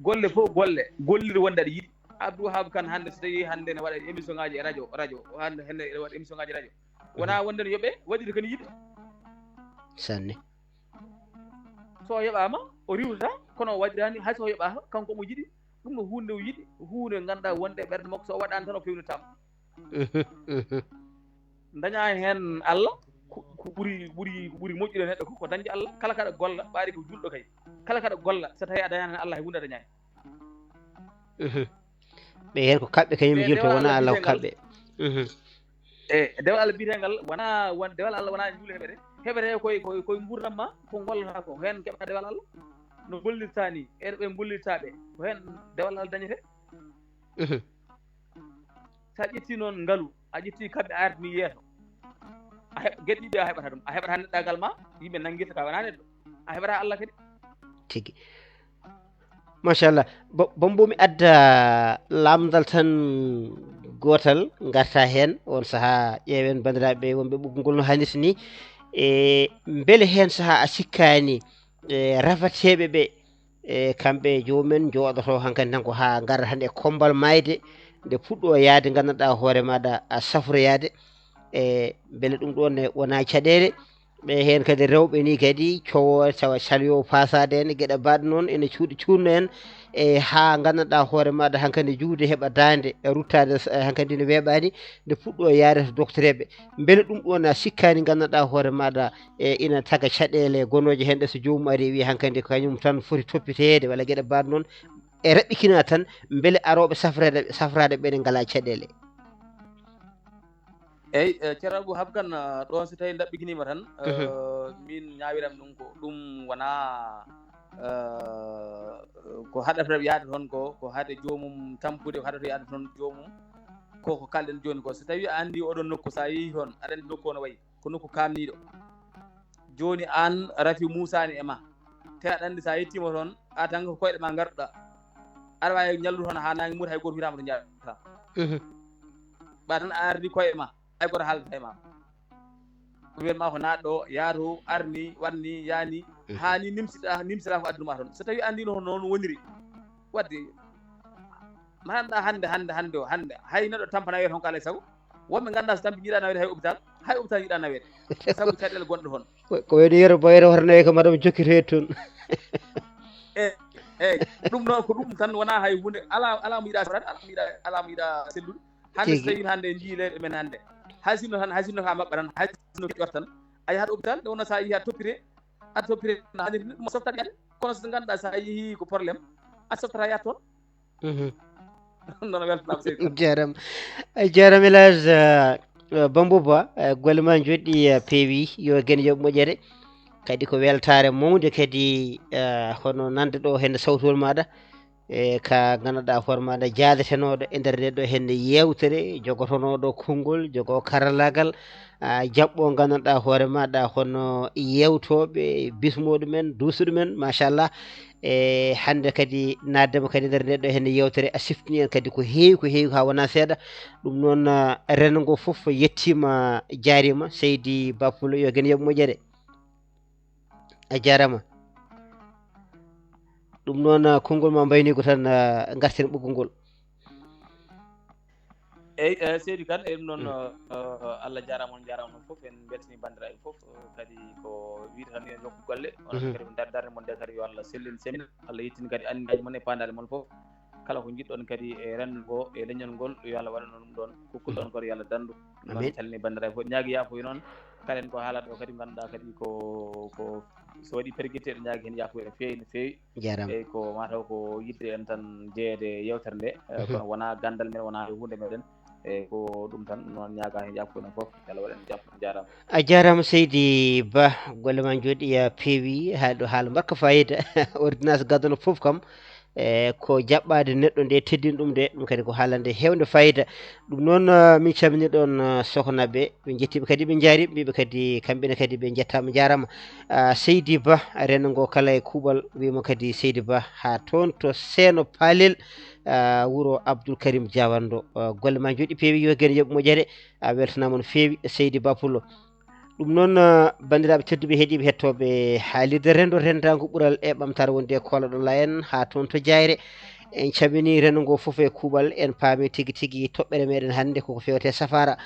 Golle fof golle, gollirde wonde aɗa yiɗi. Abdou Wahab Kane hannde so tawii hannde ne waɗa émission ngaaji e radio, radio, hannde, hannde ene waɗa émission ngaaji e radio. Wonaa Mhm. wonde ne yoɓe, waɗirde ko ne yiɗi. Sanne. So o yoɓaama, o riiwtata, kono o waɗiraani, hay so o yoɓaaka, kanko omo yiɗi, ɗum ko huunde o yiɗi, huunde ngannduɗaa wonde e ɓernde makko, so o waɗaani tan o fewnitaama. Mhm, mhm. Daña heen Allah, ko, ko ɓuri, ɓuri, ko ɓuri moƴƴude neɗɗo ko, ko dañde Allah, kala kaɗa golla, ɓaade ko julɗo kay. Kala kaɗa golla, so tawii a dañaani heen Allah, hay huunde a dañaani. Mhm. Ɓe heen ko kaɓɓe kañum Ɓe njilto, dewal wonaa Allah Allah ko biyetee ngal. Kaɓɓe. Mhm. E dewal Allah biyetee ngal, wonaa, won, dewal Allah wonaa njuule heɓete. Heɓete koye, koye, koye nguurndam ma, ko ngollata ko. Heen keɓa dewal Allah. No gollirta ni, e ɓe gollirta ɓe. Ko heen dewal Allah dañete. Mhm. Sa ƴetti noon ngalu, a ƴetti kamɓe ardi ni yeeso. A heɓ-, geɗe ɗiɗi a heɓata ɗum. A heɓata neɗɗagal ma, yimɓe nanngirta ka wonaa neɗɗo. A heɓata Allah kadi. Tigi. Machallah. Bo-, Bambo mi adda lamndal tan gootal ngarta heen. On sahaa ƴeewen banndiraaɓe wonɓe ɓoggol no hannirta ni. E mbele heen sahaa a sikkaani e rafateeɓe ɓe, e kamɓe jomumen njooɗoto hankadi tan ko haa ngara tan e kommbal maayde, nde puɗɗo yaade, nganndanɗaa hoore maaɗa a safroyaade. E mbele ɗum ɗoon ne wonaa caɗeele? Ɓe heen kadi rewɓe nii kadi cowo tawa salyo fasaade heen, geɗe mbaɗ noon ene cuuɗi cuurno en, e haa nganndanɗaa hoore maaɗa hankadi juude heɓa daande e ruttaade, eh, hankadi ne weeɓaani, nde puɗɗo yaade to doktoreeɓe. Mbele ɗum ɗoon a sikkaani nganndanɗaa hoore maaɗa, e ina taga caɗeele gonooje heen ɗe, so joomum ari wi hankadi ko kañum tan foti toppiteede walla geɗe mbaɗ noon, e raɓɓikinaa tan mbele arooɓe safreede, safraade ɓe ne ngalaa caɗeele? Eyi, eh, Ceerno Abou Habkan, eh, ɗoon so tawii ndaɓɓikiniima tan, eh, Mhm. min ñaawiram ɗum ko ɗum wonaa, eh, ko haɗata yaade toon ko, ko haɗe joomum tampude, ko haɗata yaade toon joomum, ko ko kalɗen jooni ko. So tawii a anndi oɗon nokku, so a yehii toon, aɗa anndi nokku o no wayi, ko nokku kaamniiɗo. Jooni aan, rafi muusaani e ma. Te aɗa anndi so a yettiima toon, a tan ko koyɗe ma ngarduɗaa. Aɗa waawi ñallude toon haa naange muuta, hay gooto wiyataama to njaarata. Mhm. Ɓa tan a ardi koyɗe ma, hay gooto haalata e ma. Ko wiyat ma ko naat ɗo, yaato, arni, warni, yaani, Mhm. haa ni nimsiɗaa, nimsiɗaa ko aduna ma toon. So tawii a anndi no noon woniri, wadde, ma anndaa hannde, hannde, hannde o, hannde, hay neɗɗo tampana wiyata toon ko alaa e sago. Wonɓe nganndaa so tampi yiɗaa naweede hay hôpital, hay hôpital yiɗaa naweede. Sabu caɗeele gonɗe toon. Ko, ko wayno yero, wayno hoto nawi ko madame jokkitoye toon. E, eyi, ɗum noon ko ɗum tan, wonaa hay huunde, alaa, alaa mo yiɗaa safraade, alaa mo yiɗaa, alaa mo yiɗaa sellude. Hannde so Tigi. Tawii hannde en njiyii leyɗe men hannde. Hay sinno tan, hay sinno ka maɓɓe tan, hay sinno ƴotta tan. A yahat hôpital, nde wonno so a yehii a toppitee, a toppitee no haaniri ni, ɗum o softat yaade. Kono so ngannduɗaa so a yehii ko problème, a softataa yahat toon. Mhm. Noon weltanaama seydi Kane. Jaaraama. A jaaraama El Hadj, eh, eh, Bambo Ba, eh, golle ma njoɗɗi, eh, peewi, yo geno yoɓ moƴƴere. Kadi ko weltaare mawnde kadi, eh, hono nande ɗo heen sawtol maaɗa. E ka ngannduɗaa hoore maaɗa jaadetenooɗo e nder nde ɗo heen yeewtere, jogotonooɗo konngol, jogo karallaagal, a, jaɓɓo ngannduɗaa hoore maaɗa hono yeewtooɓe, bismooɗo men, duusuɗo men, machallah. E hannde kadi naatdema kadi nder nde ɗo heen yeewtere, a siftini en kadi ko heewi, ko heewi haa wonaa seeɗa. Ɗum noon, a, renndo ngo fof yettiima, jaariima. Seydi Ba Pulo, yo geno yoɓ moƴƴere. A jaaraama. Ɗum noon, a, konngol ma mbayniigo tan, a, ngarten ɓoggol ngol. Eyi, eh, seydi Kane, eɗum noon, Mm. eh, Allah jaaraama, on njaaraama noon fof. En mbeltanii banndiraaɓe fof, eh, kadi ko wiyde tan yo jokku golle. Onon Mhm. kadi ko dar-, darnde mon nde kadi yo Allah sellin, semina. Allah yettin kadi anniyaji mon e paandaale mon fof. Kala ko njiɗɗon kadi e renndo ngo, e leñol ngol, yo Allah waɗan on ɗum ɗoon. Ko kuɗɗon ko yo Allah danndu. Noon Amin. Calmini banndiraaɓe fof, ñaagi yaafuya noon. Kala en ko haalata o kadi ngannduɗaa kadi ko, ko so waɗi pergite, eɗen ñaagi heen yaafuya no feewi, no feewi. Jaaraama. Eyi, ko mataw ko yiɗde en tan jeyeede e yeewtere nde, eh, Mhm. kono wonaa ganndal men, wonaa e huunde meɗen. Eyi, ko ɗum tan, noon ñaagaa heen yaafuya noon fof, yo Allah waɗan en jam, jaaraama. A jaaraama seydi Ba, golle ma njooɗi, a peewi, haali ɗo haala mbaɗka fayida. Ordonnance gadano fof kam, e ko jaɓɓaade neɗɗo nde, teddini ɗum nde, ɗum kadi ko haalande heewde fayida. Ɗum noon, eh, min calmini ɗoon, eh, sohnaɓe, min njettiiɓe kadi, min njaariiɓe, mbiɓe kadi kamɓe ne kadi ɓe njettaama, njaaraama. Ah, seydi Ba, renndo ngo kala e kuuɓal, wiima kadi seydi Ba, haa toon to Seeno Palel, ah, wuro Abdoul Karim Diawando. Ah, golle ma njooɗi peewi, yo geno yoɓ moƴƴere, a weltanaama no feewi, seydi Ba Pulo. Ɗum noon, ah, banndiraaɓe tedduɓe heɗiiɓe hettooɓe haalirde renndo renndaangu ɓural e ɓamtaare wonde e koolaɗo la en haa toon to Jaayre. En calmini renndo ngo fof e kuuɓal, en paami tigi tigi toɓɓere meɗen hannde koko fewte safaara.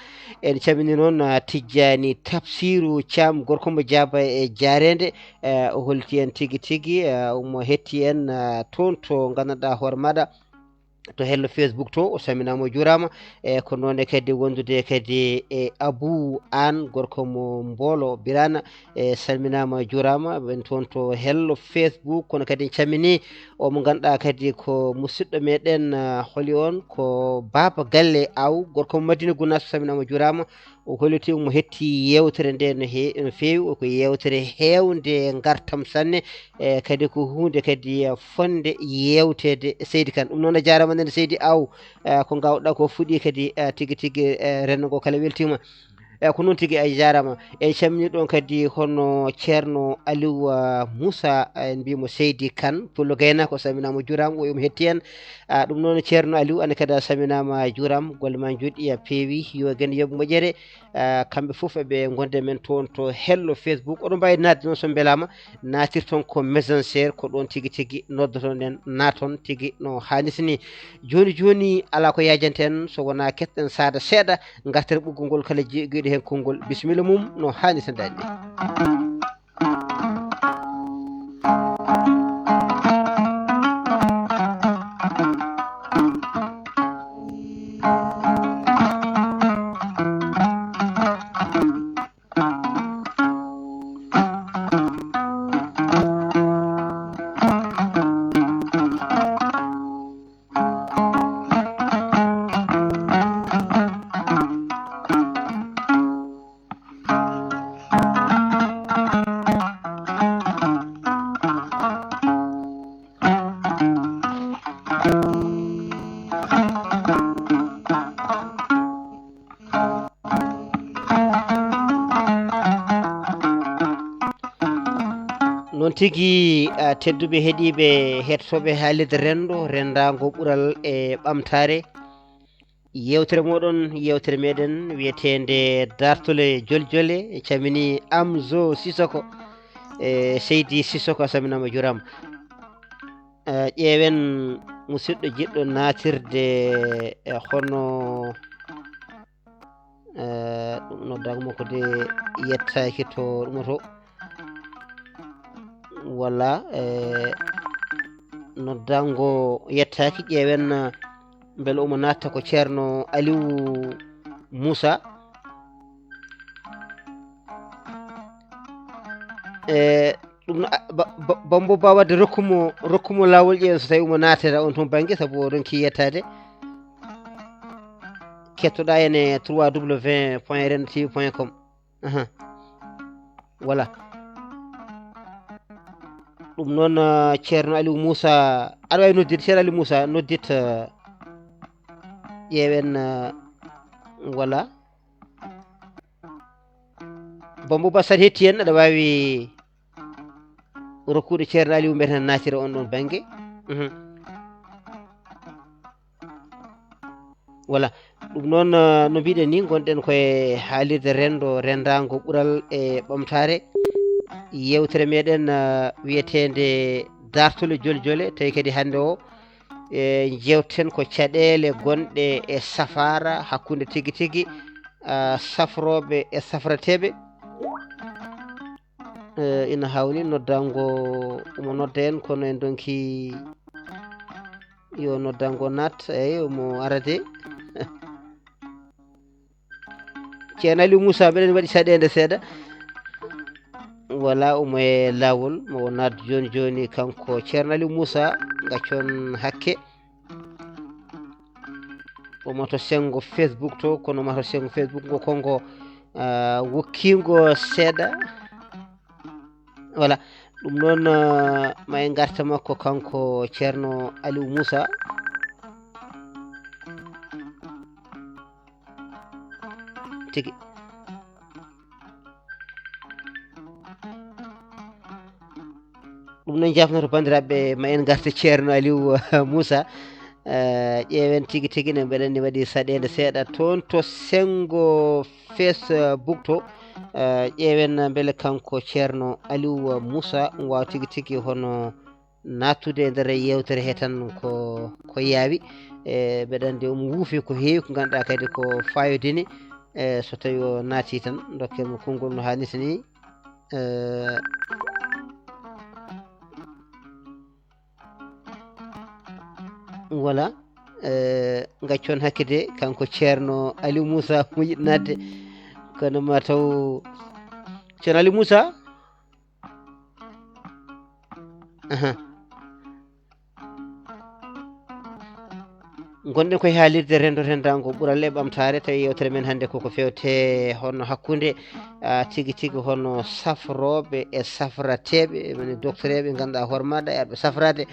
En calmini noon, ah, Tijjaani Tafsiru Caam, gorko mo Jaaba e Jaareende, eh, o holti en tigi tigi, eh, omo hetti en, ah, toon to ngannduɗaa hoore maaɗa, to hello Facebook to, o salminaama, o juuraama. E ko noon e kadi wondude kadi e Abou Aan, gorko mo Mboolo Birana, e salminaama, juuraama. Ɓen toon to hello Facebook, kono kadi en calmini o mo ngannduɗaa kadi ko musidɗo meɗen, ah, holi on, ko Baaba Galle Aw, gorko mo Madina Gunaas, salminaama, juuraama. O holliti mo hetti yeewtere nde no he-, no feewi, ko yeewtere heewnde ngartam sanne, e kadi ko huunde kadi, eh, fotnde yeewteede, seydi Kane. Ɗum noon a jaaraama nene seydi Aw, eh, ko ngaawɗaa ko fuɗi kadi, eh, tigi tigi, eh, renndo ngo kala weltiima. Eyi, ko noon tigi, a jaaraama. En calminii ɗoon kadi hono Ceerno Aliou, ah, Moussa, en mbiyii mo Seydi Kane, Pullo Gaynaako, o salminaama, o juuraama, o wiyi omo heɗtii en. Ah, ɗum noon, Ceerno Aliou, aan kadi a salminaama, a juuraama, golle maa njuutɗi, a peewi, yo geno yoɓ moƴƴere. Ah, kamɓe fof eɓe ngonda e men toon to hello Facebook. Oɗon mbaawi naatde noon, so mbelaama, naatirton ko Messenger, ko ɗoon tigi tigi noddoton en, naaton tigi no haanirta ni. Jooni jooni, alaa ko yaajanten so wonaa keɗoɗen saada seeɗa, ngarten ɓoggol ngol kala jeyɗo heen konngol, bisimilla mum no haanirta daande. Noon tigi, ah, tedduɓe heɗiiɓe, heɗotooɓe haalirde renndo, renndaango ɓural e ɓamtaare. Yeewtere mooɗon, yeewtere meɗen wiyeteende Daartole Joljole, e calmini Amzo Sissoko, e Seydi Sissoko, a salminaama, juuraama. Eh, ƴeewen musidɗo jiɗɗo naatirde, e hono, eh, ɗum noddaango makko de yettaaki to ɗum to. Walla, eh, noddaango yettaaki, ƴeewen, eh, mbele omo naatta ko Ceerno Aliou Moussa. Eh, ɗum no, a, ba, ba, Bambo Ba wadde rokkumo, rokkumo laawol, ƴeewen so tawi omo naatira on toon bannge, sabu o ronki yettaade. Kettoɗaa en e trois W point rendo T V point com. Ahan. Voilà. Ɗum noon, ah, Ceerno Aliou Moussa, aɗa waawi noddirde Ceerno Aliou Moussa, noddit, ah, ƴeewen, ah, voilà. Bambo Ba, so aɗa heɗtii en, aɗa waawi rokkude Ceerno Aliou mbiyeten naatira on ɗon bannge. Mhm. Voilà. Ɗum noon, eh, no mbiɗen ni, ngonɗen koye haalirde renndo, renndaango ɓural e ɓamtaare. Yeewtere meɗen, eh, wiyeteende Daartole Joljole, tawi kadi hannde o, eh, njeewten ko caɗeele gonɗe e safaara hakkunde tigi tigi, ah, safrooɓe e safrateeɓe. Eh, ina hawni noddaango, omo nodda en, kono en ndonki yo noddaango naat, eeyi, omo ara de. Ceerno Aliou Moussa, mbeɗen waɗi saɗeende seeɗa. Voilà, omo e laawol, mo o naat jooni jooni, kanko Ceerno Aliou Moussa, gaccon hakke. Omo to senngo Facebook to, kono ma to senngo Facebook ngo, konngo, ah, wokkiingo seeɗa. Voilà. Ɗum noon, ah, ma en ngarta makko, kanko Ceerno Aliou Moussa. Tigi. Ɗum noon, jaafnoto banndiraaɓe, ma en ngarta Ceerno Aliou Moussa. Eh, ƴeewen tigi tigi, ne mbeɗen ni waɗi saɗeende seeɗa toon to senngo Facebook to. Eh, ƴeewen mbele kanko Ceerno Aliou Moussa, ɗum waawa tigi tigi hono naattude e nder yeewtere he tan ko, ko yaawi. E, mbeɗa anndi omo wuufi ko heewi ko ngannduɗaa kadi ko faayodini. E, so tawi o naati tan, ndokken mo konngol no haanirta ni. E, voilà. E, gaccon hakke de, kanko Ceerno Aliou Moussa mo yiɗi naatde. Kono ma taw Ceerno Aliou Moussa? Aha. Ngonɗen koye haalirde renndo renndaango ɓural e ɓamtaare, tawi yeewtere men hannde koko feewte hono hakkunde, ah, tigi tigi hono safrooɓe e safrateeɓe, moni doktoreeɓe, ngannduɗaa hoore maaɗa e arɓe safraade.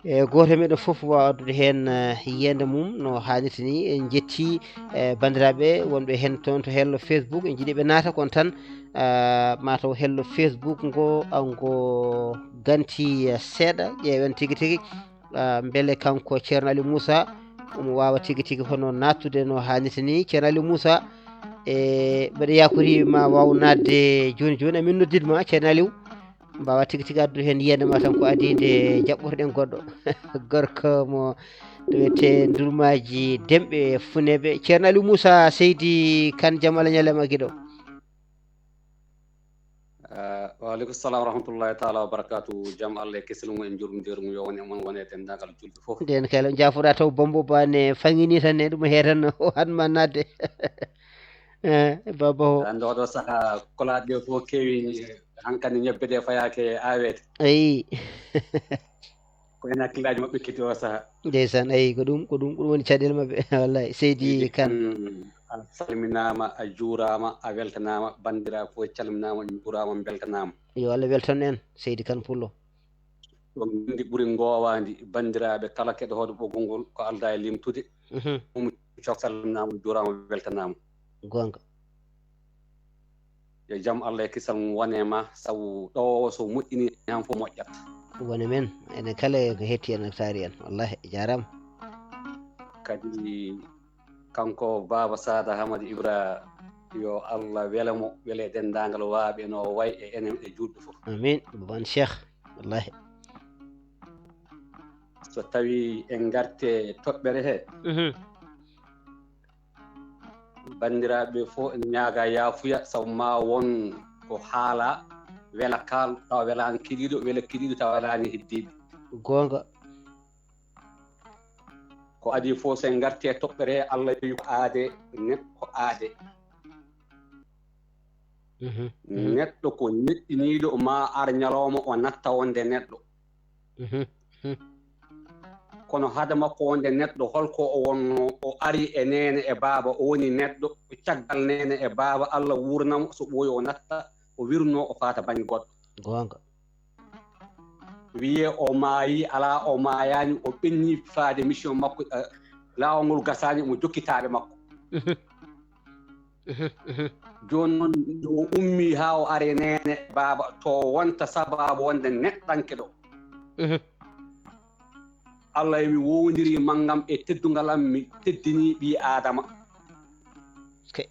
E gooto e meɗen fof waawa addude heen, eh, yiyannde mum no haanirta ni. En njetti, eh, banndiraaɓe wonɓe heen toon to hello Facebook, en njiɗi ɓe naata kon tan, eh, mataw hello Facebook ngo, ah, ngo ganti, eh, seeɗa, ƴeewen tigi tigi, ah, mbele kanko Ceerno Aliou Moussa omo waawa tigi tigi hono naattude no haanirta ni. Ceerno Aliou Moussa, e mbeɗa yakori ma waaw naatde jooni jooni, amin noddid ma Ceerno Aliou. Mbaawa tigi tigi addude heen yiyannde ma tan ko adii nde jaɓɓotoɗen goɗɗo. Gorko mo to wiyetee Ndurmaaji Demɓe Funeeɓe. Ceerno Aliou Moussa, Seydi Kane, jam Allah ñalema giɗo. Ah, wa aleykum salam wa rahmatullahi taala wa barakatuh. Jam Allah e kisal mum en njurmdeeru mum yo won e mon, won e denndaangal julɓe fof. Nden kala jaafuɗa taw Bambo Ba ne faŋŋini tan ne ɗum he tan o hatma naatde. Eh, Baba o. Ande oɗo saha kolaaɗe ɗe fof kewi, hankadi ñebbe ɗe fayaake aaweede. Ayi. Ko en hakkillaaji maɓɓe kiti o saha. Ndeysaan, ayi, ko ɗum, ko ɗum, ko ɗum woni caɗeele maɓɓe. Wallahi, Seydi Kane. Mm, a salminaama, a juuraama, a weltanaama, banndiraaɓe fof calminaama, njuuraama, mbeltanaama. Yo Allah weltan en, Seydi Kane Pullo. Ko nganndi ɓuri ngoowaandi, banndiraaɓe kala keɗotooɗo ɓoggol ngol, ko aldaa e limtude. Mhm. Ɗum cok salminaama, juuraama, weltanaama. Goonga. Yo jam Allah e kisal mum wone ma, sabu ɗo so moƴƴini han fof moƴƴat. Wone men, enen kala e ko hetti en, taari en. Wallahi, jaaraama. Kadi kanko Baaba Saada Hamadi Ibra, yo Allah wele mo, wele denndaangal waaɓe no way e enen e juulɓe fof. Amin. Baban Cheikh, wallahi. So tawi en ngarte toɓɓere he, mhm, banndiraaɓe fof ene ñaaga yaafuya, sabu ma won ko haala, wela kaal, tawa welaani keɗiiɗo, wela keɗiiɗo, tawa welaani heddiiɓe. Goonga. Ko adii fof, so en ngarti e toɓɓere he, Allah wi ko aade, neɗɗo ko aade. Mhm, mhm. Neɗɗo ko neɗɗiniiɗo, ma ar ñalawma o natta wonde neɗɗo. Mhm, mhm. Kono hade makko wonde neɗɗo, holko o wonno? O ari e neene e baaba, o woni neɗɗo. Caggal neene e baaba, Allah wuurnamo, so ɓooyi o natta, o wirno, o faata bannge goɗɗo. Goonga. Wiyee o maayi, alaa, o maayaani, o ɓenni faade mission makko, eh, laawol ngol gasaani, omo jokki taaɓe makko. Mhm. Mhm, mhm. Jooni noon, o ummii haa o ari e neene baaba, to wonta sabaabu wonde neɗɗanke ɗo. Mhm. Allah, mi wowondirii ma ngam e teddungal am, mi teddinii ɓii Aadama. Ke,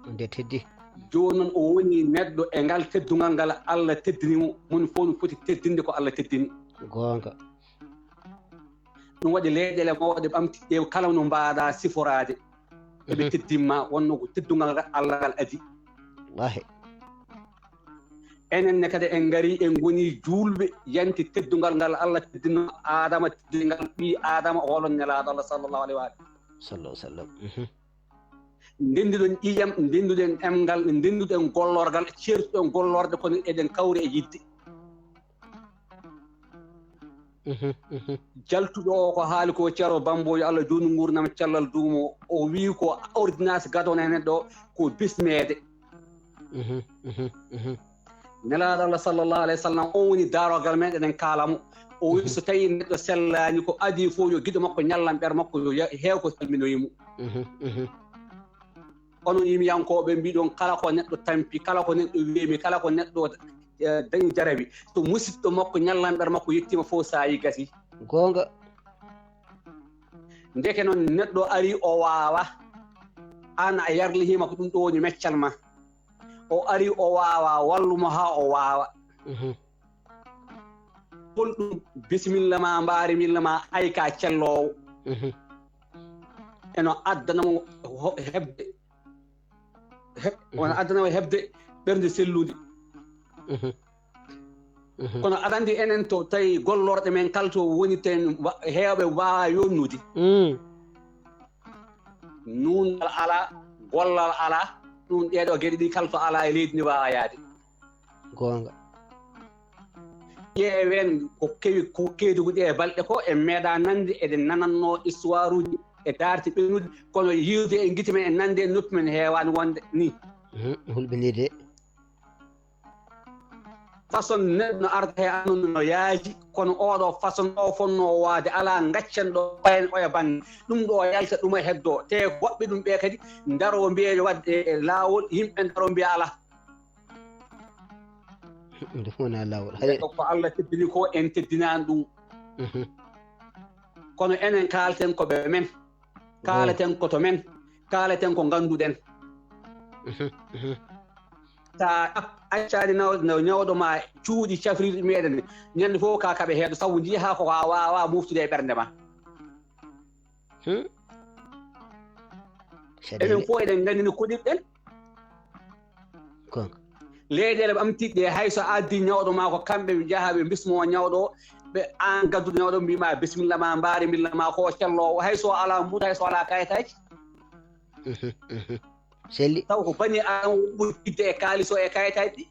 nde teddi. Jooni noon, o woni neɗɗo e ngal teddungal ngal Allah teddini mo, moni fof no foti teddinde ko Allah teddini. Goonga. Ɗum waɗi leyɗeele mawɗe ɓamti ɗe kala no mbaaɗa siforaade. Eɓe, mhm, teddinma, wonno ko teddungal ngal Allah ngal adii. Wallahi. Enen ne kadi en ngari, en ngoni juulɓe, yanti teddungal ngal Allah teddino Aadama, teddingal ɓii Aadama, o holon Nelaaɗo Allah sallallahu alayhi wa alihi. Sallallahu sallam. Mhm. Ndennduɗen ƴiiƴam, ndennduɗen ɗemngal, ndennduɗen gollorgal, ceertuɗen gollorde, kono eɗen kawri e yiɗde. Mhm, mhm. Jaltuɗo o ko haali ko, Ceerno Bambo, yo Allah juutnu nguurndam, cellal duumo. O wii ko ordonnance gadano e neɗɗo o, ko bismeede. Mhm, mhm, mhm. Nelaaɗo Allah sallallahu alayhi wa sallam, on woni daarogal men, eɗen kaala mo. O wii, mhm, so tawii neɗɗo sellaani, ko adii fof yo giɗo makko ñallan ɓer makko, yo ya-, heew ko salminoyi mo. Mhm, mhm. Onon yimiyankooɓe mbiɗon, kala ko neɗɗo tampi, kala ko neɗɗo weemi, kala ko neɗɗo, eh, dañi jarabi, so musiɗɗo makko ñallan ɓer makko yettiima fof, saayi gasi. Goonga. Ndeke noon neɗɗo ari o waawa, aan a yarlihiima ko ɗum ɗo woni meccal ma. O ari o waawa, wallu mo haa o waawa. Mhm. Hol ɗum bisimilla ma, mbaari milla ma, ay ka celloowo. Mhm. Eno addana mo ho-, heɓde, he-, mhm, wona addana mo heɓde ɓernde sellude. Mhm. Mhm. Kono aɗa anndi enen to tawi gollorɗe men kala to woni ten wa-, heewɓe waawa yonnude. Mm. Nuunɗal alaa, gollal alaa, ɗum ɗeeɗo geɗe ɗi kala to alaa e leydi ndi waawa yaade. Goonga. Ƴeewen ko kewi, ko keedugol ɗe e balɗe ko, en meeɗa nande, eɗen nanannoo histoire uji e daarti ɓennuɗi, kono yiide e gite men, e nande e noppi men heewaani wonde ni. Mhm, hulɓinii de. Façon neɗɗo no arda he annono no yaaji, kono oɗo façon o fonno waade alaa, gaccen ɗo en oya bannge. Ɗum ɗo yalta, ɗum e heddo. Te woɓɓe ɗum ɓe kadi ndaro mbiye waɗde e laawol, yimɓe ndaro mbiya alaa. Ɗum fof wona laawol. Hay ko Allah teddini ko en teddinani ɗum. Mhm. Kono enen kaalten ko ɓe men. Kaaleten ko to men. Kaaleten ko ngannduɗen. Mhm, mhm. Sa accani ñawɗo ma cuuɗi cafrirɗi meɗen, ñande fof ka kaɓe heeɗo, sabu ndi ha ko a wawa moftude e ɓernde ma. Hmm? Enen fof eɗen nganndi no koɗirɗen. Leyɗeele ɓamtiɗɗe, hay so addi ñawɗo ma ko kamɓe ɓe njaha ɓe bismo ñawɗo, ɓe an gadduɗo ñawɗo mbima bisimilla ma, mbaari mbilla ma ko cellowo, hay so ala mbuuta, hay so ala kayitaji. Selli. Taw ko bani an ɓuri fidde e kaalis o e kayitaji ɗi.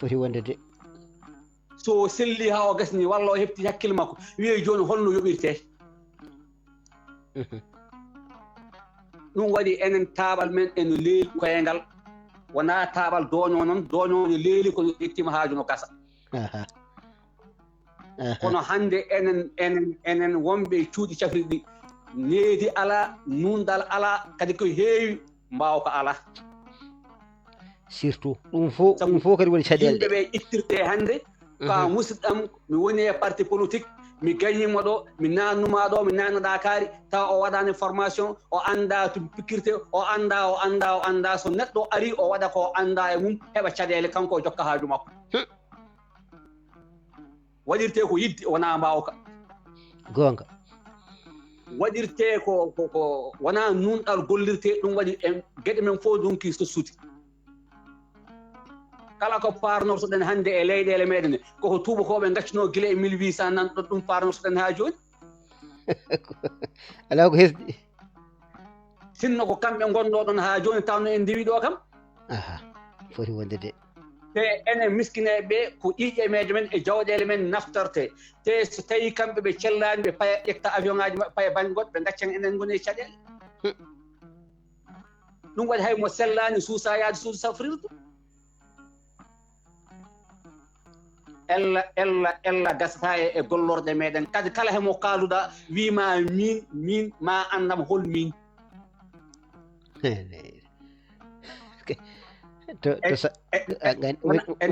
Foti wonde de. So selli ha o gasni walla o hefti hakkille makko, wiye joni holno yoɓirte. Ɗum waɗi enen taaɓal men eno leeli koyngal, wona taaɓal dooño noon, dooño ne leeli kono ƴettima haaju no gasa. Kono hannde enen enen enen wonɓe cuuɗi cafrirɗi, needi alaa, nuunɗal alaa, kadi ko heewi mbaawka alaa. Surtout ɗum fof ɗum fof kadi woni caɗeele. Yimɓe ɓe ittirte hannde ka musidɗam, mi woni e parti politique, mi gañima ɗo, mi nannuma ɗo, mi nannaɗa kaari, taw o waɗani formation, o annda to pikkirte, o annda o annda o annda so neɗɗo ari o waɗa ko annda e mum, heɓa caɗeele, kanko o jokka haaju makko. Waɗirte ko yidde wona mbawka. Gonga. Waɗirte ko ko ko wona nunɗal gollirte. Ɗum waɗi en geɗe men fof donki so suti. Kala ko parnortoɗen hannde e leyɗeele meɗen, koko tuubakooɓe ngaccuno gila e mille huit cent nan ɗon, ɗum parnortoɗen haa jooni. Alaa ko hesɗi. Sinno ko kamɓe ngonno ɗon haa jooni, tawno en ndewi ɗo kam. Aha, foti wonde de. Te enen miskineeɓe ɓe, ko ƴiiƴe meejo men e jawɗeele men naftarte. Te so tawi kamɓe ɓe cellaani, ɓe paya ƴetta avion ŋaaji maɓɓe, paya baŋŋe goɗɗo, ɓe ngaccan enen ngoni e caɗeele. Ɗum waɗi hay mo sellaani suusa yaade suudu safrirdu. Ella ella ella gasata e gollorɗe meɗen kadi, kala hemo kaluɗa wima min min ma andam hol min. En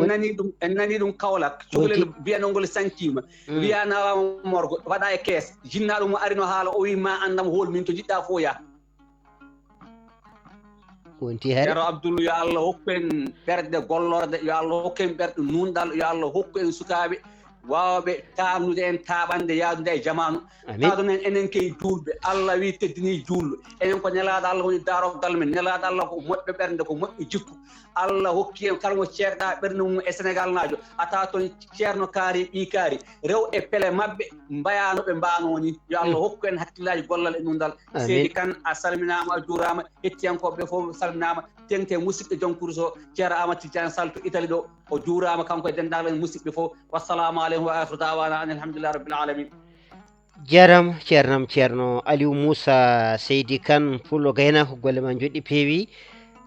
nani ɗum, en nani ɗum Kaolack, cukalel mbiyanongol sankima, mbiyanawama morgo, waɗa e kees, jinnaɗo mo arino haala, o wi ma andam hol min, to jiɗɗa fo ya. Wonti hare. Ceerno Abdul, yo Allah hokku en ɓerɗe gollorɗe, yo Allah hokku en ɓerɗe nunɗal, yo Allah hokku en sukaaɓe waawɓe taamnude en taaɓande yaadude e jamaanu. Amin. Taadon en enen kay juulɓe, Allah wi teddini juulɓe. Enen ko nelaaɗo Allah woni daaroggal men, nelaaɗo Allah ko moƴƴo ɓernde, ko moƴƴo jikku. Allah hokki en kala mo ceerɗa ɓernde mum e Senegal naajo. A taa toon ceerno kaari, ɓii kaari, rew e pele maɓɓe, mbayano ɓe mbaano ni. Yo Allah hokku en hakkillaaji gollal e nunɗal. Seydi Kan, a salminaama, a juuraama. Hettiyankooɓe ɓe fof salminaama. Teŋte musidɗo Jonkuruso, Ceerno Aamadu Tijjaani Sal to Itali ɗo, o juuraama kanko e denndaangal musidɓe fof. Wassalaamu aleykum wa aakhiru da'waana anil hamdulillahi rabbil aalamiin. Jaaraama ceernam ceerno Aliou Moussa Seydi Kane, pullo gaynaako, golle ma njoɗɗi peewi.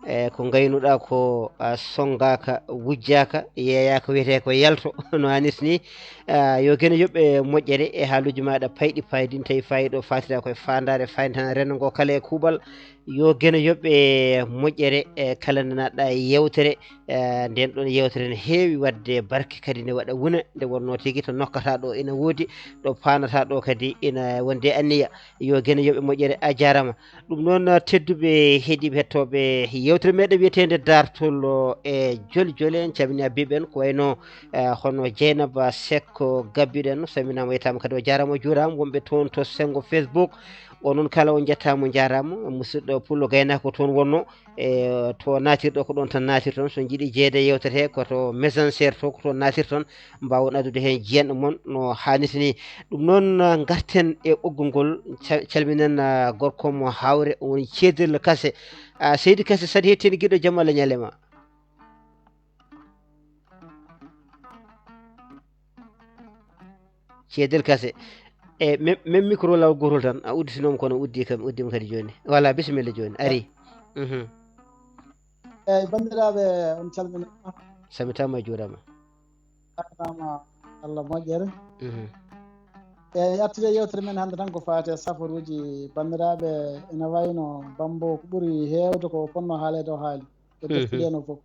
E ko ngaynuɗaa ko a sonngaaka, wujjaaka, yeeyaaka, wiyetee ko yalto no haanirta ni. A, yo Geno yoɓ e moƴƴere e haaluuji maaɗa payɗi paayɗi, tawi faayiida o faatiraa ko e faandaare, faayintana renndo ngo kala e kuuɓal. Yo Geno yoɓ e moƴƴere e kala nde naatɗaa e yeewtere. E nden ɗon yeewtere ne heewi waɗde barke, kadi ne waɗa wuna, nde wonnoo tigi to nokkataa ɗo ina woodi, ɗo paandataa ɗo kadi ina wondi e anniya. Yo Geno yoɓ e moƴƴere, a jaaraama. Ɗum noon, tedduɓe heɗiiɓe hettooɓe yeewtere meɗen wiyeteende Daartol e Joli Joli, en calminii habbiiɓe en ko wayno, eh, hono Jeynaba Sekko Gabbiɗen, salminaama, yettaama kadi, o jaaraama, o juuraama. Wonɓe toon to senngo Facebook, o noon kala on njettaama, o jaaraama. Musidɗo pullo gaynaako ko toon wonnoo, e to naatirɗo ko ɗoon tan naatirton. So njiɗi jeeyde yeewtere he ko to Messenger to, ko toon naatirton, mbaawon addude heen jiyanɗe mon no haanirta ni. Ɗum noon, ngarten e ɓoggol ngol, ca-, calminen, ah, gorko mo Hawre, o woni Ceedel Kase. Ah, Seydi Kase, saɗi hettiinde giɗo, jam Allah ñalle ma. Ceedel Kase. E mem, mem micro law gootol tan, a udditinooma kono uddi kam, uddiima kadi jooni. Voilà, bisimilla jooni, ari. Mhm. Eeyi, banndiraaɓe, on calminaama. Salmitaama, juuraama. Jaaraama, Allah moƴƴere. Mhm. E artude yewtere men hannde tan ko faati e safaruuji banndiraaɓe, ene wayno Bambo ko ɓuri heewde ko fotnoo haaleede o haali. E Mhm. deftiɗeno fof.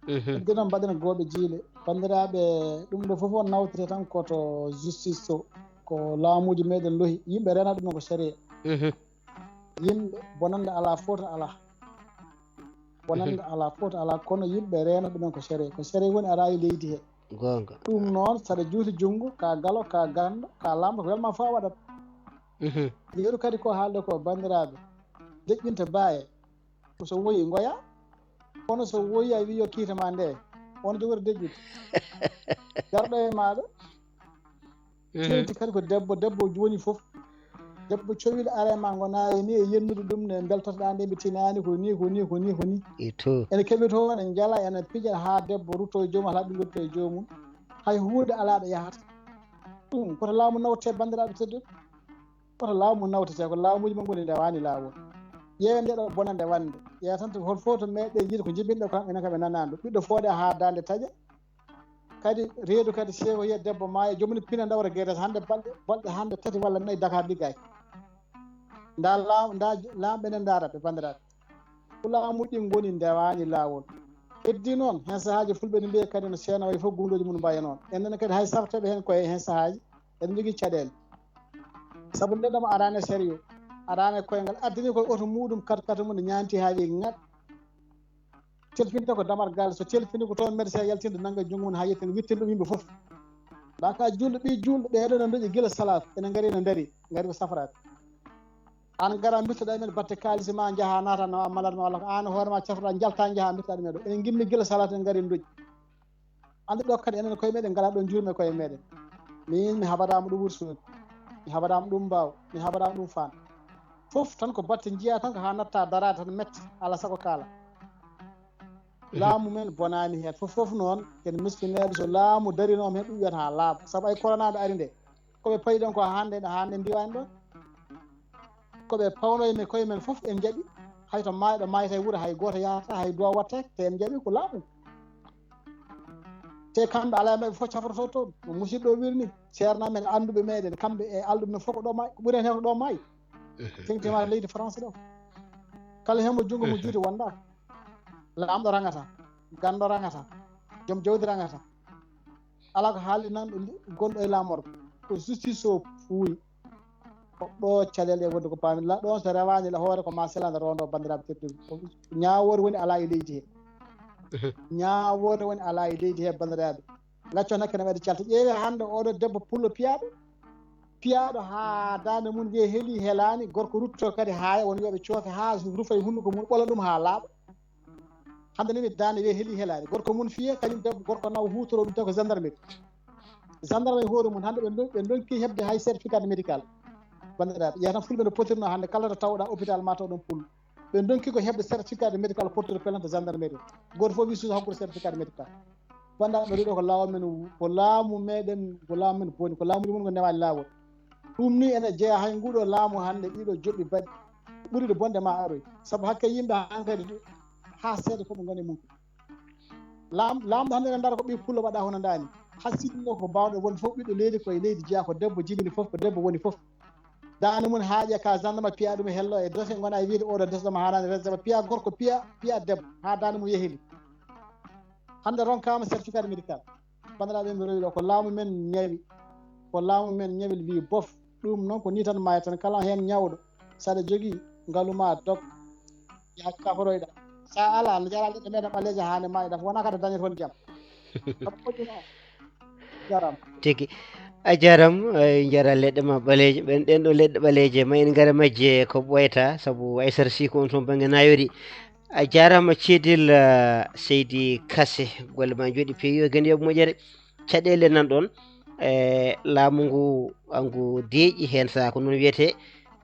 Mhm. Hedde noon mbaɗen gooɓe jiile. Banndiraaɓe, ɗum ɗo fof on nawtete tan ko to justice to, ko laamuuji meɗen lohi. Yimɓe rena ɗum ko sariya. Mhm. Yimɓe bonannde alaa fota alaa. Bonannde Mhm. alaa fota alaa, kono yimɓe rena ɗum ko sariya. Ko sariya woni ara e leydi he. Goonga. Ɗum noon, saɗa juuti junngo, ka galo, ka ganndo, ka laamɗo, ko welma fof a waɗat. Mhm. Yeru kadi ko haalde ko, banndiraaɓe. Deƴƴinte baaye. Ko so woyi ngoya. Kono so woyi a wi yo kiita ma nde. On jogori deƴƴude. Garɗo e maaɗa. Mhm. Teyti kadi ko debbo, debbo woni fof. Debbo cowil are ma ngona e ni e yennude ɗum ne beltotoɗa nde mbi tinani ko ni, ko ni, ko ni, ko ni. E to. Ene keɓi toon, ene jala, ene pija ha debbo rutto e joomum, hala ɓe rutto e joomum. Hay huunde ala ɗo yahata. Ɗum koto laamu nawte banndiraaɓe tedduɓe. Koto laamu nawtete ko laamuuji mon ngoni ndewani laawol. Ƴeewen nde ɗo bonande wande. Ƴeewa tan to hol fof to meɗen yiide ko jibinɗo kam, enen kam ɓe nanani ɗum. Ɓiɗɗo fooɗe ha dande taƴa. Kadi reedu kadi sewo yiya debbo maaya, joomum pina ndawra gueres hande balɗe, balɗe hande tati walla nayi Dakar liggaki. Nda laamu, nda laamu ɓenen ndara ɓe banndiraaɓe. Ko laamuuji ɗi ngoni ndewani laawol. Heddi noon, hen sahaaji fulɓe ne mbiya kadi no seena wayi fof gundoji mum mbaya noon. Enen kadi hay sarteɓe hen koye hen sahaaji, eɗen jogii caɗeele. Sabu neɗɗo mo arani e sérieux, arani e koyngal, addani koye oto muɗum kat kat mum ne ñaanti haa wi ŋat. Telfinte ko damargal, so telfini ko toon médecin yaltinde nannga junngo mum haa yettin wittin ɗum yimɓe fof. Mbaka julɗo, ɓii julɗo, ɓee ɗoo no ndoƴi gila salaat, ene ngari no ndari, ngari ko safraade. Aan ngara mbittoɗaa men batte kaalis ma, njaha naata no malade ma walla ko aan hoore ma cafroɗaa, njalta njaha mbittoɗaa ɗum e ɗo. Ene ngimmi gila salaat, ene ngari ndoƴi. Anndi ɗo kadi enen koye meɗen ngala ɗo njuurme koye meɗen. Min mi haɓadaama ɗum Wursuuji, mi haɓadaama ɗum Mbaaw, mi haɓadaama ɗum Faan. Fof tan ko batte njiya tan ko haa natta daraade tan mette, ala sago kaala. Laamu men bonaani heen. Fof fof noon, ken miskineeɓe, so laamu darinooma heen, ɗum wiyata haa laaɓa. Sabu ay corona nde ari nde, ko ɓe payi ɗon ko hannde, hannde ndiwani ɗon. Ko ɓe pawnoyi men koye men fof en jaɓi. Hay to maayɗo maayta e wuro, hay gooto yahata, hay duwa watte, te en jaɓi ko laamu. Te kamɓe alaa e maɓɓe fof cafroto toon. No musidɗo o wiiri ni, ceerno men, annduɓe meɗen, kamɓe e alɗuɓe men fof ko ɗo maayi, ko ɓuri heen ko ɗo maayi. Tengti ma leydi France ɗo. Kala heen mo junngo mo juuti wonda. Laamɗo rangata, ganndo rangata, joom jawdi rangata. Alaa ko haaldi nan ɗo li-, gonɗo e laamorgo. Ko justice o fuuri. Ko ɗo caɗeele e wonde ko paami. La ɗon so rewaani la hoore ko ma selande rondo banndiraaɓe tedduɓe. Ko ñaawoore woni alaa e leydi he. Ñaawoore woni alaa e leydi he banndiraaɓe. Lacco hakkene waɗi calta. Ƴeewe hannde oɗo debbo pullo piyaaɗo. Piyaaɗo haa daande mum wiye heli helaani, gorko rutto kadi haaya won yooɓe cooke haa rufa e hunnduko mum ɓola ɗum haa laaɓa. Hannde nani daande wiye heli helaani. Gorko mum fiye, kañum debbo gorko naw huutoro ɗum tawi ko gendarmerie. Gendarme e hoore mum hannde ɓe don-, ɓe donki heɓde hay certificat médical. Banndiraaɓe, ƴeewa tan fulɓe no potirno hannde kala to tawɗa hôpital ma taw ɗon pullo. Ɓe donki ko heɓde certificat médical porteur plainte gendarmerie. Gooto fof wi suusa hokkude certificat médical. Banndiraaɓe, ɗo ko laamu men, ko laamu meɗen, ko laamu men boni, ko laamuuji mum ko ndewaani laawol. Ɗum ni ene jeya hay nguɗo laamu hannde ɗiɗo joɓɓi baɗi ɓuri ɗo bonde ma aroy. Sabu hakke yimɓe hankadi haa seeɗa fof ɓe ngoni mum. Laam-, laamɗo hannde ene ndara ko ɓii pullo waɗa hono ndaani. Haa sinno ko baawɗo won fof ɓiɗɗo leydi koye leydi jeya ko debbo jibini fof, ko debbo woni fof. Daande mum haaƴe ka gendarme piya ɗum e hello e dose ngona e wiide oɗo desɗo ma haanani resde ma piya gorko piya, piya debbo haa daande mum yehili. Hannde ronkaama certificat médical. Banndiraaɓe, mi rewi ɗo ko laamu men ñawi, ko laamu men ñawi wi bof. Ɗum noon ko ni tan maaya tan kala heen ñawɗo saɗa jogii ngalu ma dog. Yaa kaforoyɗa. Sa ala, no jaraa leɗɗe meɗen ɓaleeje haa ne maayi ɗaf. Wona kadi dañet hon jam. Ko moƴƴi noon. Jaram. Tigi. A jaram, eh, jara leɗɗe ma ɓaleeje. Ɓen ɗen ɗo leɗɗe ɓaleeje, ma en ngara majje ko ɓooyata, sabu Aysata Sy ko on toon bannge Nayori. A jaaraama Ceedel, eh, Seydi Kase. Golle ma njooɗi peewi, yo gende yoɓ moƴƴere. Caɗeele nan ɗon, eh, laamu ngu, ngu deeƴi heen, sa ko noon wiyetee.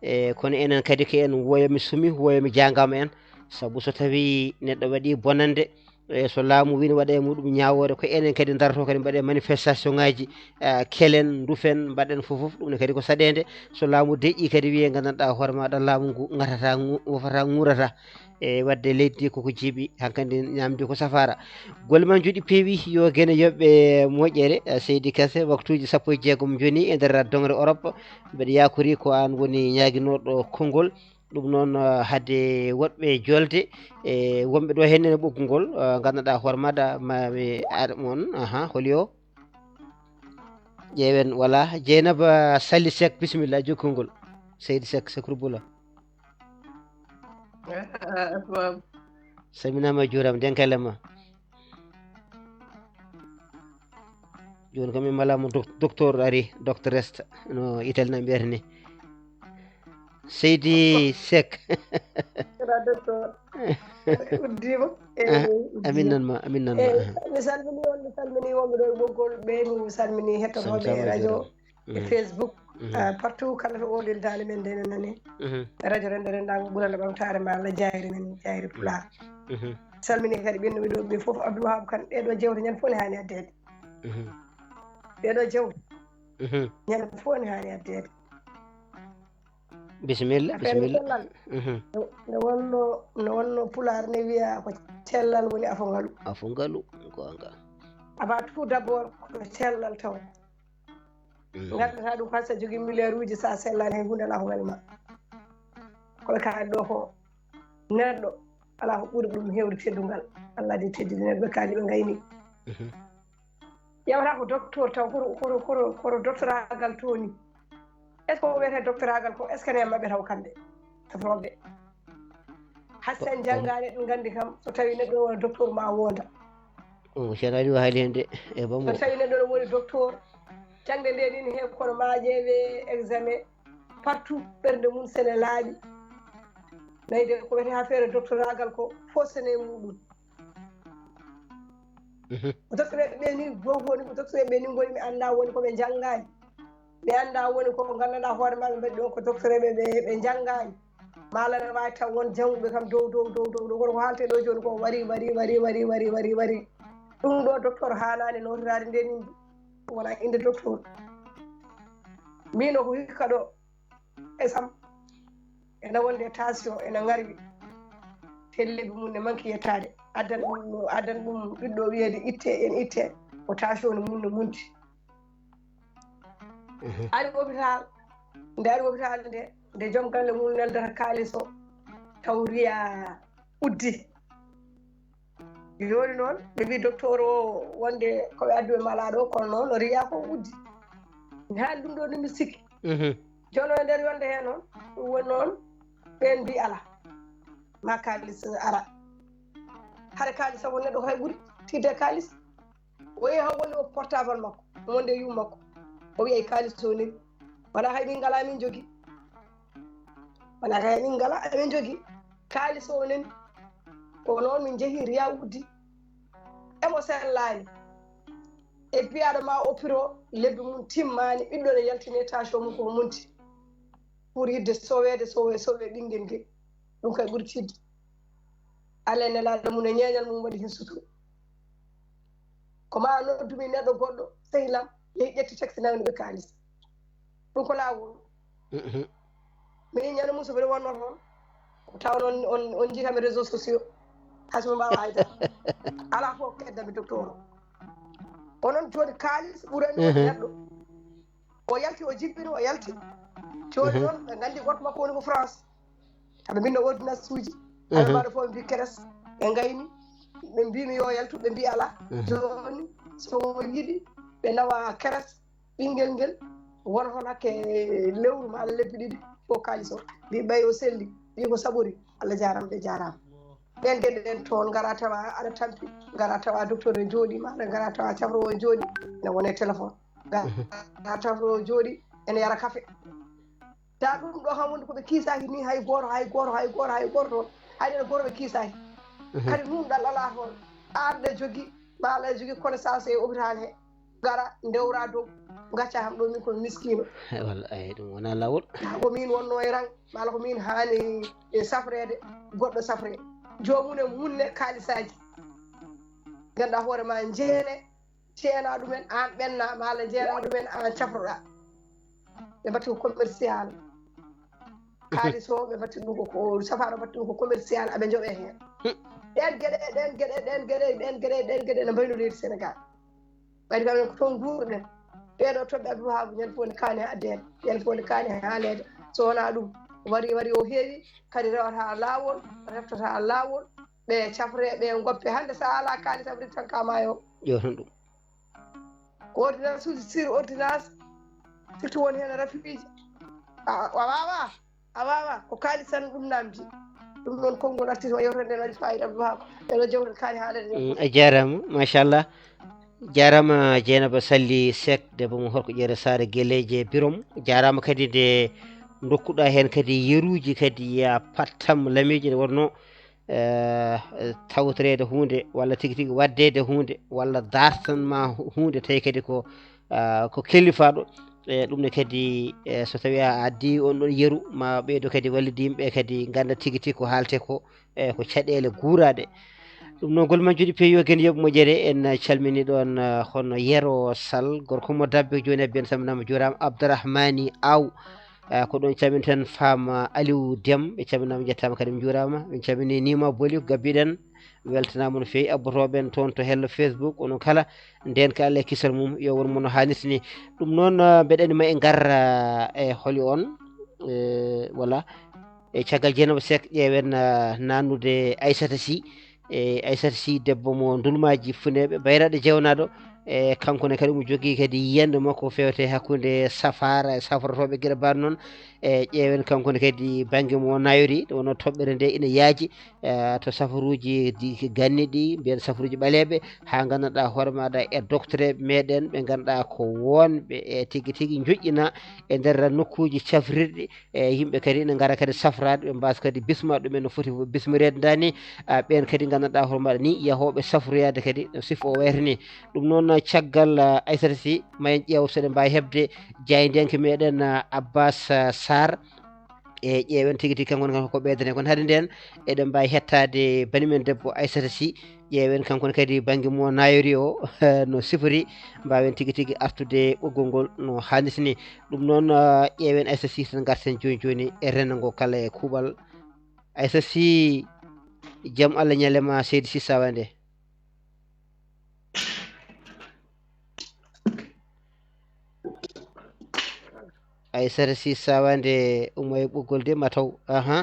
Eh, kono enen kadi ko en woyomi sumi, woyomi jaangaama en. Sabu so tawii neɗɗo waɗii bonannde, E so laamu wii ne waɗa e muɗum ñaawoore, ko enen kadi ndarto kadi mbaɗen manifestation ngaji, eh, kelen, ndufen, mbaɗen fof fof, ɗum ne kadi ko saɗeende. So laamu deƴƴi kadi wiye nganndanɗaa hoore maaɗa laamu ngu ŋatata, ŋu-, wofata, ŋuurata. E waɗde leydi ndi koko jiiɓi, hankadi ñaamdi ko safaara. Golle ma njuɗi peewi, yo Geno yoɓ e moƴƴere, eh, seydi Kase, waktuuji sappo e jeegom jooni e nder doŋre Europe. Mbeɗa yakori ko aan woni ñaaginooɗo konngol. Ɗum noon, eh, hade woɗɓe jolde, e wonɓe ɗo heen ene ɓoggol ngol, eh, nganndanɗaa hoore maaɗa, ma mi ar moon, aha, holi o? Ƴeewen, wala. Jeynaba Sali Seck, bisimilla, jokkol ngol. Seydi Seck, Seck Rubula. Salminaama, juuraama, denkaale ma. Jooni kam min malaama dok-, docteur ari, doctoresse no Italie na mbiyata ni. Seydi Seck. Kira docteur. Uddiima. Eh, amin nan ma, amin nan ma. Eh, mi salmini on, mi salmini wonɓe ɗo e ɓoggol ɓe, mi salmini hettotooɓe radio e Facebook. Ah, partout kala to oɗel daande men nde nani. Radio Rendo Rendaango ɓurana ɓamtaare ma Allah jaayre men, jaayre Pulaar. Salmini kadi ɓennuɓe ɗo ɓe fof, Abdou Wahab Kane, ɗeɗo jewte ñande fof ne haani addeede. Ɗeɗo jewte ñande fof ne haani addeede. Bisimilla, affaire bisimilla. Cellal. Nde wonno, nde wonno Pulaar ne wiya ko cellal woni afo ngalu. Afo ngalu, goonga. Avant tout d'abord, ko cellal taw. Nganndanɗaa ɗum, hay so a jogii milliard uji, so a sellaani, hay huunde alaa ko weli ma. Ko ɓe kaali ɗo ko neɗɗo alaa ko ɓuri ɗum heewde teddungal. Allah de teddini neɗɗo, ɓe kaali, ɓe ngayni. Ƴeewata ko docteur taw, koto, koto, koto, koto doctoragal tooni. Est-ce que ko wiyetee doctoragal ko, est-ce que ne maɓɓe taw kamɓe? Totooɓe. Hay so en janngaani, eɗen nganndi kam, so tawii neɗɗo wona docteur ma wonda. O, Ceerno Aliou haali heen de, e bambo. So tawii neɗɗo no woni docteur, jaŋde nde ni, he kono ma ƴeewe examen, partout ɓernde mum sene laaɓi. Nayi de, ko wiyetee affaire doctoragal ko, fof sene e muɗum. Ko docteur ɓe ni, goo woni ko docteur ɓe ni ngoni, mi annda woni ko ɓe njanngaani. Mi annda woni ko nganndanɗaa hoore maɓɓe mbaɗi ɗo ko docteur ɓe, ɓe, ɓe njanngaani. Maa Allah ne waawi taw won jannguɓe kam dow, dow, dow, dow, dow. Kono ko haalte ɗo jooni ko wari, wari, wari, wari, wari, wari, wari. Ɗum ɗo docteur haanaani nootiraade nde min wona innde docteur. Min o ko hikka ɗo. Esam, ene wonde tension, ene ngarwi. Te lebbi mum ne manki yettaade. Addan ɗum, addan ɗum ɓiɗɗo wiyeede itte, en itte. O tension no mum no munti. Ari hôpital, nde ari hôpital nde, nde joom galle mum neldata kaalis o, taw riya uddi. Jooni noon, ɓe mbii docteur o wonde ko ɓe addu e malaaɗo o, kono noon o riya ko uddi. Mi haali ɗum ɗo ni, mi sikki. Jooni o e nder yonde heen noon, ɗum woni noon, ɓeen mbii alaa. Ma kaalis ara. Hara kaalis sabu neɗɗo ko hay ɓuri tiiɗde kaalis. O yehi haa woni o portable makko, wonde e yumma makko. O wiya e kaalis o nani. Wonaa hay min ngalaa min jogii. Wonaa hay min ngalaa emin jogii. Kaalis o nani. Ko noon min njehi riya uddi. Emo sellaani. E biyaaɗo ma o piro lebbi mum timmaani, ɓiɗɗo ne yaltini tension mum ko munti. Pour yidde soweede, sowe, sowe ɓinngel ngel. Ɗum kay ɓuri tiiɗde. Allah e nelaaɗo mum e ñeeñal mum waɗi heen sutura. Ko ma noddumi neɗɗo goɗɗo, sehil am, yehi ƴetti taxi nawni ɓe kaalis. Ɗum ko laawol. Min ñande mum so mbiɗa wonno toon, ko tawno on, on, on njiitami réseaux sociaux. Hay so mi mbaawa haydara. Alaa fof ko keddami docteur o. Ko noon jooni kaalis ɓurani on neɗɗo. O yalti, o jippini, o yalti. Jooni noon, ɓe nganndi gorko makko woni ko France. Aɓe mbinna ordonnance uji. Aɓe mbaɗa fof, ɓe mbi keres. Ɓe ngayni. Ɓe mbimi yo yaltu, ɓe mbi alaa. Jooni, so o yiɗi, ɓe nawa keres. Ɓinngel ngel won hon hakke lewru maa lebbi ɗiɗi, fof kaalis o. Mbi ɓay o selli. Mbi ko saɓori. Allah jaaraama, ɓe jaaraama. Ɓen geɗe ɗen toon ngara tawa aɗa tampi, ngara tawa docteur o jooɗi, maa ngara tawa cafroowo o jooɗi, ene wona e téléphone. Ngara cafroowo o jooɗi, ene yara kafe. Ta ɗum ɗo kam wonde ko ɓe kiisaaki ni, hay gooto, hay gooto, hay gooto, hay gooto toon. Hay ɗen gooto ɓe kiisaaki. Kadi nuunɗal alaa toon. Arde jogi, maa aɗa jogi connaissance e hôpital he. Ngara, ndewra dow, ngacca kam ɗo min komi miskiino. Walla, eyi, ɗum wonaa laawol. Ko min wonno e rang, maa ko min haani e safreede, goɗɗo safre. Joomum en munne kaalisaaji. Ganduɗa hoore ma jeene, jeena ɗumen, an ɓenna ma Allah jeena ɗumen, an cafroɗa. Ɓe mbaɗi ko commercial. Kaalis o ɓe mbaɗi ɗum ko, ko safaro mbaɗi ɗum ko commercial, aɓe joɓe hen. Ɗen geɗe, ɗen geɗe, ɗen geɗe, ɗen geɗe, ɗen geɗe no mbayno leydi Sénégal. Ɓayde kam en ko toon nguurɗen. Ɓeɗo toɓɓe Abdou Wahab ñande fof ne kaani ha addeede, ñande fof ne kaani ha leede. So wona ɗum, wari, wari o heewi, kadi rewata lawol, reftata lawol. Ɓe cafre, ɓe goppe. Hannde sa ala kaalis Afrique tan ka maayo. Yo tan ɗum. Ko ordonnance uji, sur ordonnance, surtout won heen rafiiji. A, a wawa, a wawa, ko kaalis tan ɗum namdi. Ɗum noon konngol artiste o yewtere nde waɗi fayida, Abdou Wahab. Eɗo jewten kaani haalede. Mm, a jarama, machallah. Jarama Dieynaba Sally Seck, debbo mo Horko Ƴeere Saare Geleeje Birom. Jarama kadi nde dokkuɗa heen kadi yeruuji kadi ya pattam lamiiji, nde wonno, eh, tawtoreede huunde walla tigi tigi waɗdeede huunde walla dartan ma huunde tawi kadi ko, ah, ko kellifaɗo. E ɗum ne kadi, eh, so tawi a addi on ɗon yeru, ma ɓeydo kadi wallidi yimɓe kadi ganda tigi tigi ko haalte ko, e ko caɗeele guuraɗe. Ɗum noon, gol majjuɗi peewi yo gen yoɓ moƴƴere. En calmini ɗon, eh, hono Yero Sall, gorko mo Dabbe, jooni Abbi, en salminaama, juuraama. Abdourahmani Aw, eh, ko ɗon calminten Fama Aliou Dem, ɓe calminaama, njettaama kadi, ɓe njuuraama. Ɓe calmini Nima Boli, ko gabbiɗen, weltanaama no feewi. Abbotoɓe en toon to hello Facebook, onon kala, ndeen ka Allah e kisal mum, yo won mo no haanirta ni. Ɗum noon, eh, mbeɗa anndi ma e ngar, eh, e holi on, eh, voilà. E caggal Dieynaba Seck, ƴeewen, eh, nanude Aissata Sy. E Aissata Sy, debbo mo Ndulmaaji Funeeɓe, bayraɗo jeewnaɗo. E kanko ne kadi omo jogii kadi yiyannde makko fewte hakkunde safaara e safrotooɓe geɗe mbaɗ noon. E ƴeewen kanko ne kadi bannge mo nayori, ɗum wonno toɓɓere nde ina yaaji, eh, to safaruuji di-, ganni ɗi, mbiyen safaruuji ɓaleeɓe, haa nganndanɗaa hoore maaɗa e doctereeɓe meɗen ɓe ngannduɗaa ko wonɓe e tigi tigi njoƴƴina e nder nokkuuji cafrirɗi, e yimɓe kadi ina ngara kadi safraade, ɓe mbasa kadi bisma ɗumen no foti fof bismireede ndaa ni. Ah, ɓeen kadi nganndanɗaa hoore maaɗa ni yahooɓe safroyaade kadi no sifo o wayata ni. Ɗum noon, caggal, ah, Aissata Sy, ma en ƴeew so eɗen mbaawi heɓde jaayndiyanke meɗen, ah, Abbas, ah, Sarr. E ƴeewen tigi tigi kanko ne ko ɓeydane kon. Hade nden, eɗen mbaawi hettaade bani men debbo Aissata Sy. Ƴeewen kanko ne kadi bannge mo nayori o, no sifori, mbaawen tigi tigi artude ɓoggol ngol no haanirta ni. Ɗum noon, ah, ƴeewen Aissata Sy tan, ngarten jooni jooni e renndo ngo kala e kuuɓal. Aissata Sy, jam Allah ñalle ma, seydi Sy Sawande. Aissata Sy Sawande, ummo e ɓoggol de ma taw. Aha.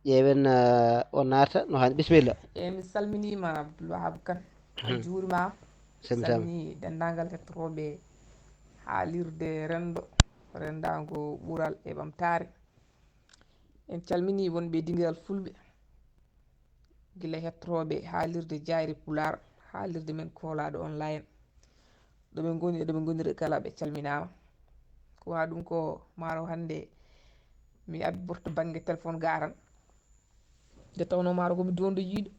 Ƴeewen, ah, o naata no haani. Bisimilla. Eyi, mi salminiima Abdoul Wahab Kane. A Hmm. juurima. Salmitaama. Salmini denndaangal hettotooɓe haalirde renndo, renndaango ɓural e ɓamtaare. En calmini wonɓe dingiral Fulɓe, gila hettotooɓe haalirde Jaayre Pulaar, haalirde men koolaaɗo online. Ɗo ɓe ngoni, ɗo ɓe ngoniri kala, ɓe calminaama. Ko wa ɗum ko maaro hannde mi abbi borto bannge téléphone garan. Nde tawnoo maaro ko mi dondo yiiɗo.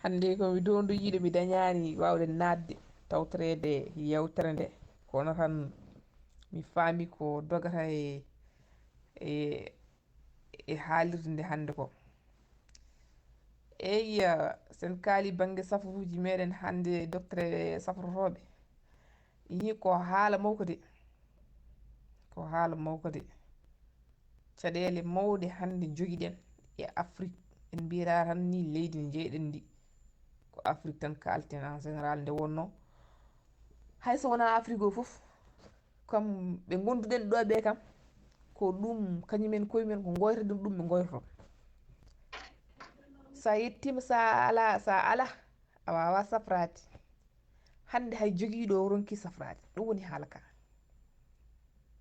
Hannde ko mi dondo yiiɗo, mi dañaani waawde naatde, tawtoreede yewtere nde. Kono tan mi faami ko dogata e, e, e haalirde nde hannde ko. Eyi, eh, sen kaali bannge safaruuji meɗen hannde, docteur e safrotooɓe. Ihi ko haala mawko de. Ko haala mawko de. Caɗeele mawɗe hannde njogiɗen e Afrik. En mbiyata tan ni leydi ndi njeyɗen ndi. Ko Afrik tan kaalten en général nde wonno. Hay so wonaa Afrik o fof, kam ɓe ngonduɗen ɗo ɓe kam, ko ɗum, kañumen koye men ko ngoyta ɗum, ɗum ɓe ngoytoto. Sa yettima, sa ala, sa ala, a wawa safrade. Hannde hay jogiiɗo o ronki safrade. Ɗum woni haala ka.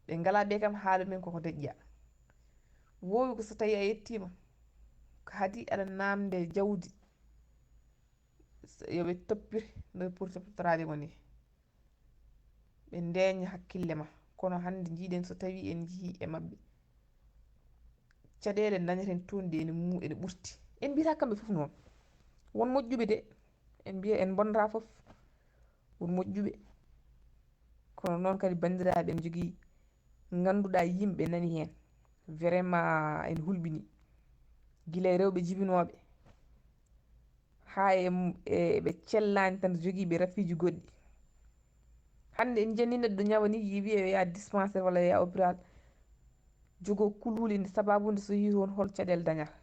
Ɓe ngala ɓe kam haala men koko deƴƴa. Wowi ko so tawi a yettima, ko haadi aɗa namde jawdi, s-, yo ɓe toppir no ɓe poti toppitoraade mo ni. Ɓe ndeeña hakkille ma. Kono hannde njiiɗen so tawi en njii e maɓɓe, caɗeele dañeten toon ɗe ene mu-, ene ɓurti. En mbiyata kamɓe fof noon. Won moƴƴuɓe de, en mbiya en mbonata fof. Won moƴƴuɓe. Kono noon kadi banndiraaɓe, en njogii ngannduɗaa yimɓe nani heen. Vraiment ene hulɓini. Gila e rewɓe jibinooɓe haa e, e ɓe cellaani tan, jogii ɓe rafiiji goɗɗi. Hannde en njani neɗɗo ñawa ni, yi wiye yo yaa dispensaire walla yo yaa hôpital, jogoo kulhuli nde sababu nde, so yii toon hol caɗeele dañata.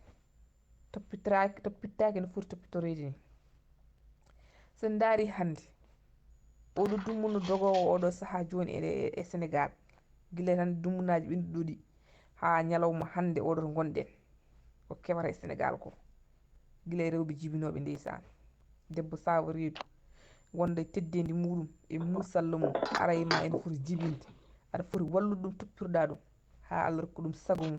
Toppitoraaki, toppittaaki no foti toppitoreede ni. So en ndaari hannde, oɗo dumunna dogoowo oɗo sahaa jooni e, e Senegaal, gila tan dumunnaaji ɓennuɗi ɗi haa ñalawma hannde oɗo to ngonɗen, ko kewata e Senegaal ko. Gila e rewɓe jibinooɓe ndeysaan. Debbo saawa reedu, wonda e teddeendi muuɗum e muusalla mum, ara e ma ene foti jibinde, aɗa foti wallude ɗum, toppirɗa ɗum haa Allah rokka ɗum sago mum.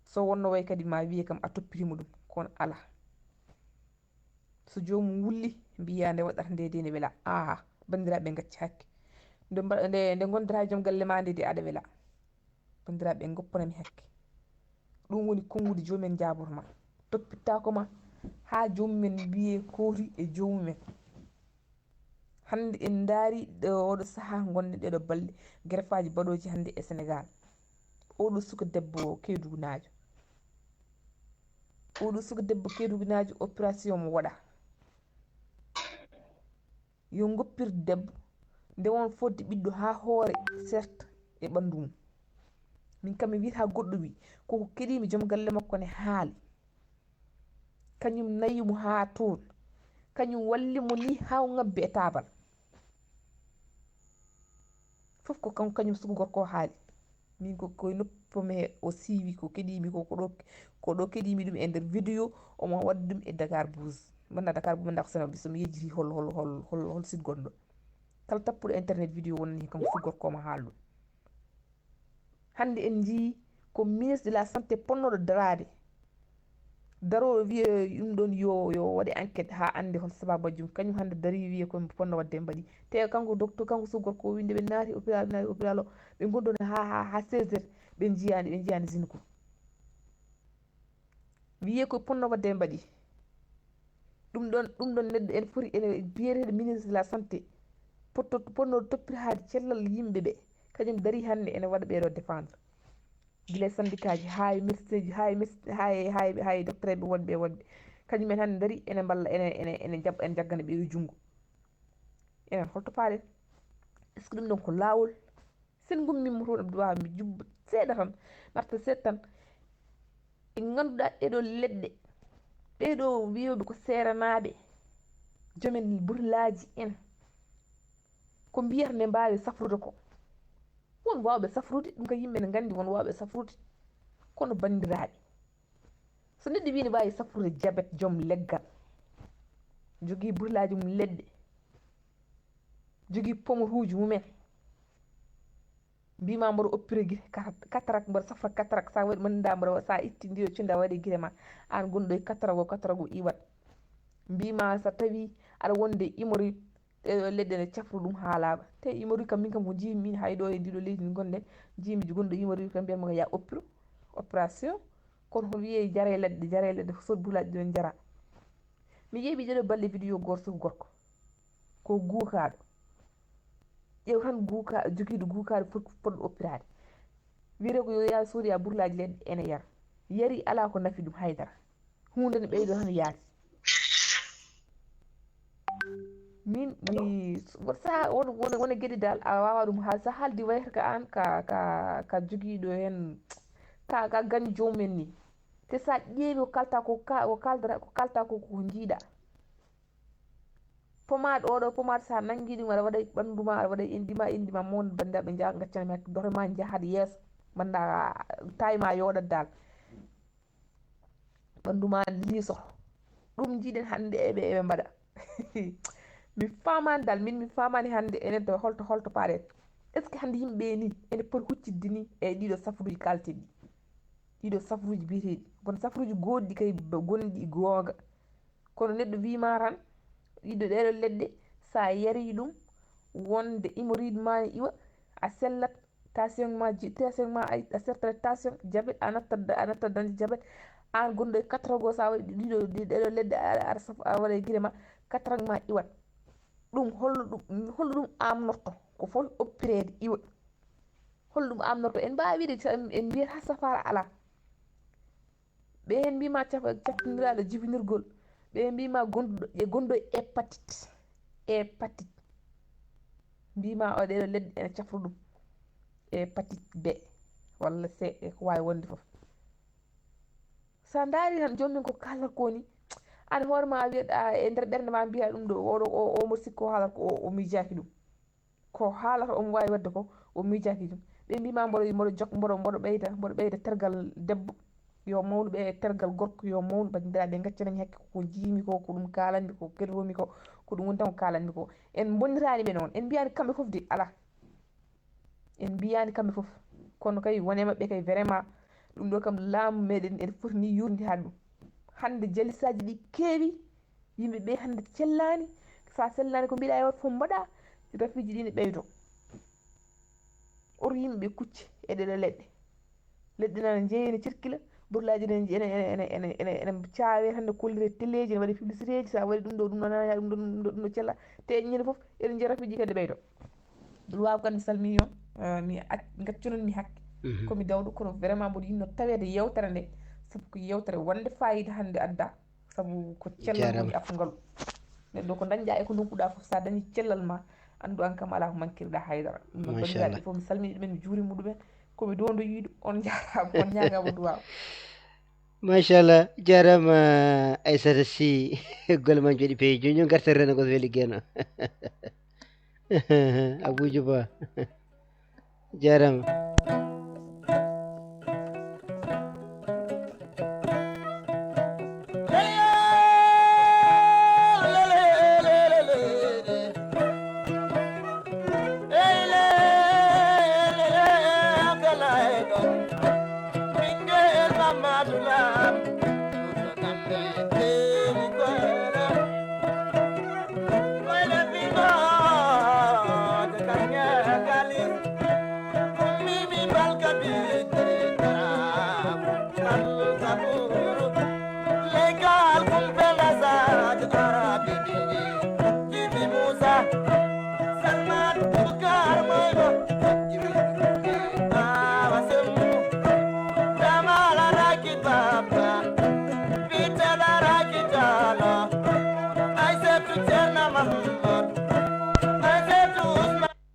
So wonno way kadi ma wiye kam a toppirima ɗum, kono alaa. So joomum wulli, mbiya nde waɗata nde de ne wela. Aha, banndiraaɓe ngacci hakke. Nde mba-, nde, nde ngondata e joom galle ma nde de aɗa wela. Banndiraaɓe, ngoppanami hakke. Ɗum woni konnguɗi joomumen njaaboto ma. Toppittaako ma haa joomumen mbiye kooti e joomumen. Hannde en ndaari ɗo, oɗo sahaa ngonɗen ɗeɗo balɗe, gerefaaji baɗooji hannde e Senegaal. Oɗo suka debbo Keedugunaajo. Oɗo suka debbo Keedugunaajo, opération mo waɗa. Yo ngoppir debbo, nde won fodde ɓiɗɗo haa hoore, certes, e ɓanndu mum. Min kam mi wiyata goɗɗo wi, koko keɗimi joom galle makko ne haali. Kañum nayi mo haa toon. Kañum walli mo ni haa o ngabbi e taabal. Fof ko kan-, kañum suka gorko o haali. Min ko koye noppi am he o siiwi ko keɗimi ko, ko ɗo, ko ɗo keɗimi ɗum e nder vidéo, omo waɗi ɗum e Dakar Buzz. Mbanna Dakar Buzz, mbanna ko Sénégal, so mi yejjiti hol, hol, hol, hol, hol site gonɗo. Kala tappuɗo internet vidéo wonani kam suka gorko omo haali ɗum. Hannde en njii ko ministre de la santé ponnoɗo daraade. Darooɗo wiye ɗum ɗon yo, yo waɗe enquête haa annde hol sababu majjum. Kañum hannde darii wiye ko ponno waɗde mbaɗi. Te kanko docteur, kanko suka gorko o winde ɓe naati hôpital, naati hôpital o. Ɓe ngonɗon haa, haa, haa seize heures. Ɓe njiyaani, ɓe njiyaani zine ko. Wiye ko ponno waɗde mbaɗi. Ɗum ɗon, ɗum ɗon neɗɗo ene foti, ene biyeteeɗo ministre de la santé. Potto, ponno toppitaade cellal yimɓe ɓe. Kañum darii hannde ene waɗa ɓeeɗo défendre. Gila e syndicat ji, haa e médecin ji, haa e médecin, haa e, haa e, haa e docteur ɓe wonɓe, wonɓe. Kañum en hannde darii ene mballa, ene, ene, ene jaɓ-, ene jaggana ɓeeɗo junngo. Enen holto paaɗen? Est-ce que ɗum ɗon ko laawol? Sen ngummiima toon, Abdou Wahab, mi jubba seeɗa tan, mi arta seeɗa tan. Ɓe ngannduɗaa ɗeɗo leɗɗe, ɓeɗo wiyooɓe ko seeranaaɓe, joomen burlaaji en, ko mbiyata nde mbaawi safrude ko. Won waawɓe safrude, ɗum kam yimɓe ne nganndi won waawɓe safrude. Kono banndiraaɓe, so neɗɗo wii ne waawi safrude jabet, joom leggal, jogii burlaaji mum leɗɗe, jogii pomoruuji mumen, mbiima mboɗo oppira gite, kata-, katarak, mboɗo safra katarak, sa waɗi, mannda mboɗo, sa itti ndiɗo cunda waɗi gite ma, aan gonɗo e katarak o, katarak o iwat. Mbiima so tawi aɗa wonde imori, ɗeɗo leɗɗe ne cafru ɗum haalaama. Te imori kam, min kam ko njiimi min hay ɗo e ndiɗo leydi ndi gonɗen, njiimi gonɗo imori kam mbiyatmi ko ya oppiro, opération. Kono ko wiyee jare leɗɗe, jare leɗɗe, ko sot bulaji ɗon jara. Mi ƴeeɓi ɗeɗo balɗe vidéo gooto suka gorko. Ko guukaaɗo. Ƴeew tan guuka-, jogiiɗo guukaaɗo fot-, fotɗo oppiraade. Wiyetee ko yo yaa soodoya burlaaji leɗɗe ene yara. Yari alaa ko nafi ɗum hay dara. Huunde ne ɓeydo tan yaade. Min, mi, sa, won, won, won e geɗe dal, a waawaa ɗum haal. Sa haaldi wayata ka aan, ka, ka, ka jogiiɗo heen, ka, ka gaño joom men ni. Te sa ƴeewi ko kalta ko, ka, ko kaldata, ko kalta ko, ko njiiɗa. Pomaade oɗo, pomaade sa nanngi ɗum, aɗa waɗa e ɓanndu ma, aɗa waɗa e enɗi ma, enɗi ma mon, banndiraaɓe, nja-, ngaccana mi hakke, doto ma njahat yeeso, mbaɗa taay ma yooɗat dal. Ɓanndu ma liiso. Ɗum njiiɗen hannde eɓe, eɓe mbaɗa. Mi faamaani dal, min mi faamaani hannde enen to holto, holto paaɗen. Est-ce que hannde yimɓe ni ene poti huccitde ni e ɗiɗo safruuji kalteɗi? Ɗiɗo safruuji biyeteeɗi. Kono safruuji goɗɗi kay ba-, gonɗi goonga. Kono neɗɗo wii ma tan, ɗiɗo ɗeɗo leɗɗe, sa yari ɗum, wonde hémorroïde ma ne iwa, a sellat, tension ma ji-, tension ma ay, a sertat tension, diabète, a nattat, a nattat dañde diabète, aan gonɗo e katarak o, sa waɗi ɗiɗo, ɗi-, ɗeɗo leɗɗe, a, a, a saf-, a waɗa e gite ma, katarak ma iwat. Ɗum holno ɗum, holno ɗum amnorto? Ko foti oppireede iwa. Holno ɗum amnorto? En mbaawi wiide ca-, en, en mbiyata safaara alaa. Ɓe heen mbiima caf-, caftindiraaɗo jibinirgol, Ɓe mbima gonɗo e gonɗo e hépatite, hépatite. Mbima o ɗeɗo leɗɗe ene cafru ɗum, hépatite B walla C, e ko wawi wonde fof. Sa ndaari tan joomum en ko kaalata ko ni, an hoore ma a wiyat a e nder ɓernde ma mbiya ɗum ɗo oɗo o omo sikko haalata ko o o miijaki ɗum. Ko haalata omo wawi wadde ko o miijaki ɗum. Ɓe mbima mboɗo mboɗo jok mboɗo mboɗo ɓeyda mboɗo ɓeyda tergal debbo yo mawnu ɓe, tergal gorko yo mawnu. Bandiraɓe, gaccanami hakke, ko jiimi ko, ko ɗum kalanmi ko, keɗomi ko, ko ɗum woni tan ko kalanmi ko. En bonnitani ɓe noon, en mbiyani kamɓe fof de, ala. En mbiyani kamɓe fof, kono kay wone maɓɓe kay vraiment. Ɗum ɗo kam laamu meɗen ene foti ni yurndi ha ɗum. Hande jalisaji ɗi keewi, yimɓe ɓe hande cellani. Sa sellani ko mbiɗa e oto fof mbaɗa, rafiji ɗi ne ɓeydo. Oto yimɓe kucce e ɗeɗe leɗɗe. Leɗɗe nana jeeyi ene cirkila, burlaji ene ene ene ene ene ene caawe hande kollire teleji, ene waɗi publicité ji. Sa waɗi ɗum ɗo ɗum ɗo nana ɗum ɗo ɗum ɗo ɗum ɗo cella. Te ñande fof eɗen jeeya rafiji kadi ɓeydo. Ɗum wawa kan mi salmini on, eh, mi ac gaccunon mi hakke. Komi dawɗo kono vraiment mboɗo yinno tawede yewtere nde, sabu ko yewtere wonde fayida hande adda. Sabu ko cellal woni afngal. Neɗɗo ko dañɗa e ko ndonkuɗa fof, sa dañi cellal ma, andu an kam ala ko mankirɗa haydara. Ɗum noon, bandiraɓe fof mi salmini ɗumen, mi juurima ɗumen. Komi dondoyiɗo, on jarama, on ñagama duwaw. Machallah, jarama Aissata Sy. Golle ma jooɗi peewi. Joni joni garten reno ko weli geno. Abuja Ba. Jarama.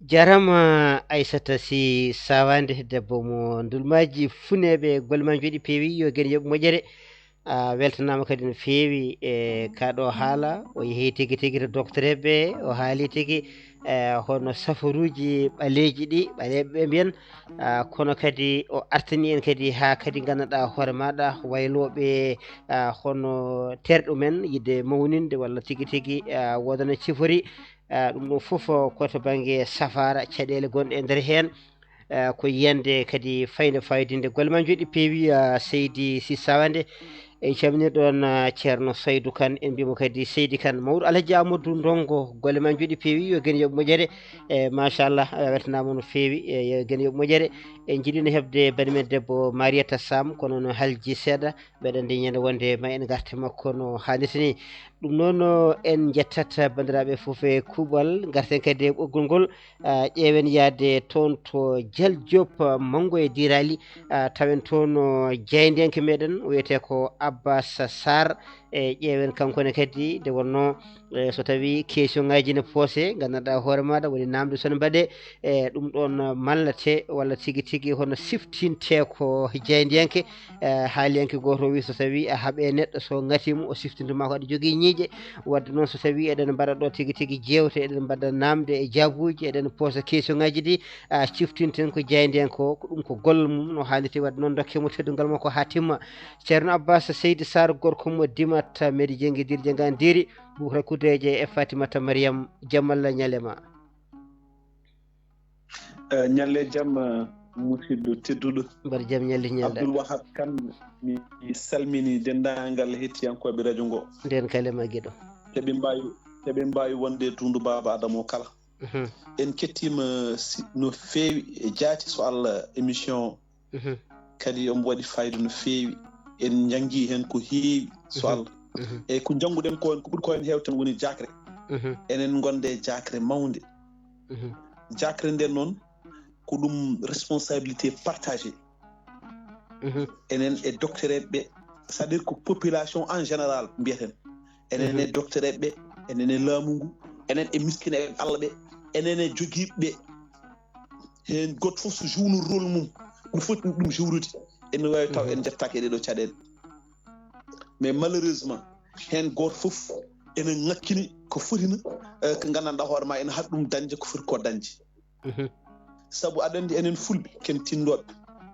Jarama Aissata Sy Sawande, debbo mo ndulmaji funeɓe, golle ma jooɗi peewi, yo gen yoɓ moƴƴere. A weltanama kadi no feewi e kaɗo haala. O yeehi tigi tigi to docteur ɓe, o haali tigi e hono safaruji ɓaleji ɗi ɓaleɓe ɓe mbiyan. Ah, kono kadi o artani en kadi ha kadi ganduɗa hoore maɗa wayloɓe, ah, hono terɗe mumen yidde mawninde walla tigi tigi, ah, wodana cifori. Ah, ɗum ɗo fof ko to banggue safara caɗele gonɗe e nder hen. Eh, ko yiyande kadi fayde fayodinde. Golle ma jooɗi peewi, ah, seydi Sy Sawande. En calmini ɗon, ah, Ceerno Saydu Kan, en mbimo kadi seydi Kan. Mawɗo Alhaji Amadou Ndongo, golle ma jooɗi peewi, yo gen yoɓ moƴƴere. E machallah, a weltanama no feewi, e yo gen yoɓ moƴƴere. En jiɗino heɓde bani men debbo Mariata Sam, kono no halji seeɗa. Mbeɗa andi ñande wonde ma en garte makko no hannirta ni. Ɗum noon, en jettat bandiraɓe fof e kuuɓal. Garten kadi e ɓoggol ngol. Ah, ƴeewen yaade toon to Jal Diop, ah, Manngo e Dirali. Ah, tawen toon, oh, jaayndiyanke meɗen o wiyete ko Abbas Sarr. E ƴeewen kanko ne kadi nde wonno, e so tawi question ngaji ne poose, gandanɗa hoore maɗa woni namde sone mbaɗe. E ɗum ɗon mallate walla tigi tigi hono siftinte ko jaayndiyanke. Eh, haaliyanke goto o wi so tawi a haaɓe neɗɗo so ngatimo o siftintoma ko aɗa jogui ñiiƴe. Wadde noon so tawi eɗen mbaɗa ɗo tigi tigi jewte, eɗen mbaɗa namde e jaabuji, eɗen poosa question ngaji ɗi, a ciftinten ko jaayndiyanke o, ko ɗum ko golle mum no hannirta. Wadde noon dokke mo teddungal makko ha timma. Ceerno Abbas Seydi Sarr, gorko mo Dimat, Medi Jengi Diri Jengani Diri, Boubacar Kudeje e Fatimata Mariam, jam Allah ñalema. Eh, ñalle jam, eh, musidɗo tedduɗo. Mbaɗa jam ñalli ñalɗa. Abdoul Wahab Kane, mi salmini denndaangal hettiyankooɓe radio ngo. Nden kala ma giɗo. Heɓe mbaawi, heɓe mbaawi wonde e Tundu Baaba Adama o kala. Mhm. En kettiima si-, no feewi e jaati so Allah émission Mhm. kadi omo waɗi fayida no feewi. En njanngi heen ko heewi so Mhm. Allah. Mhm. Eyi ko njannguɗen ko, ko ɓuri ko heen heewde tan woni jaakre. Mhm. Enen ngonde e jaakre mawnde. Mhm. Jaakre nden noon ko ɗum responsabilité partagée. Mhm. Enen e docteur ɓe, c'est-à-dire ko population en général mbiyeten. Enen e docteur ɓe, enen e laamu ngu, enen e miskineɓe Allah ɓe, enen e jogiiɓe ɓe. Heen gooto fof so jouwno rôle mum, no foti ɗum jouwrude, ene waawi taw en njettaaki e ɗee ɗoo caɗeele. Mais malheureusement, heen gooto fof ene ŋakkini ko fotina, eh, ko nganndanɗaa hoore ma ene haɗa ɗum dañde ko foti ko dañde. Sabu aɗa anndi enen Fulɓe ken tinndooɓe,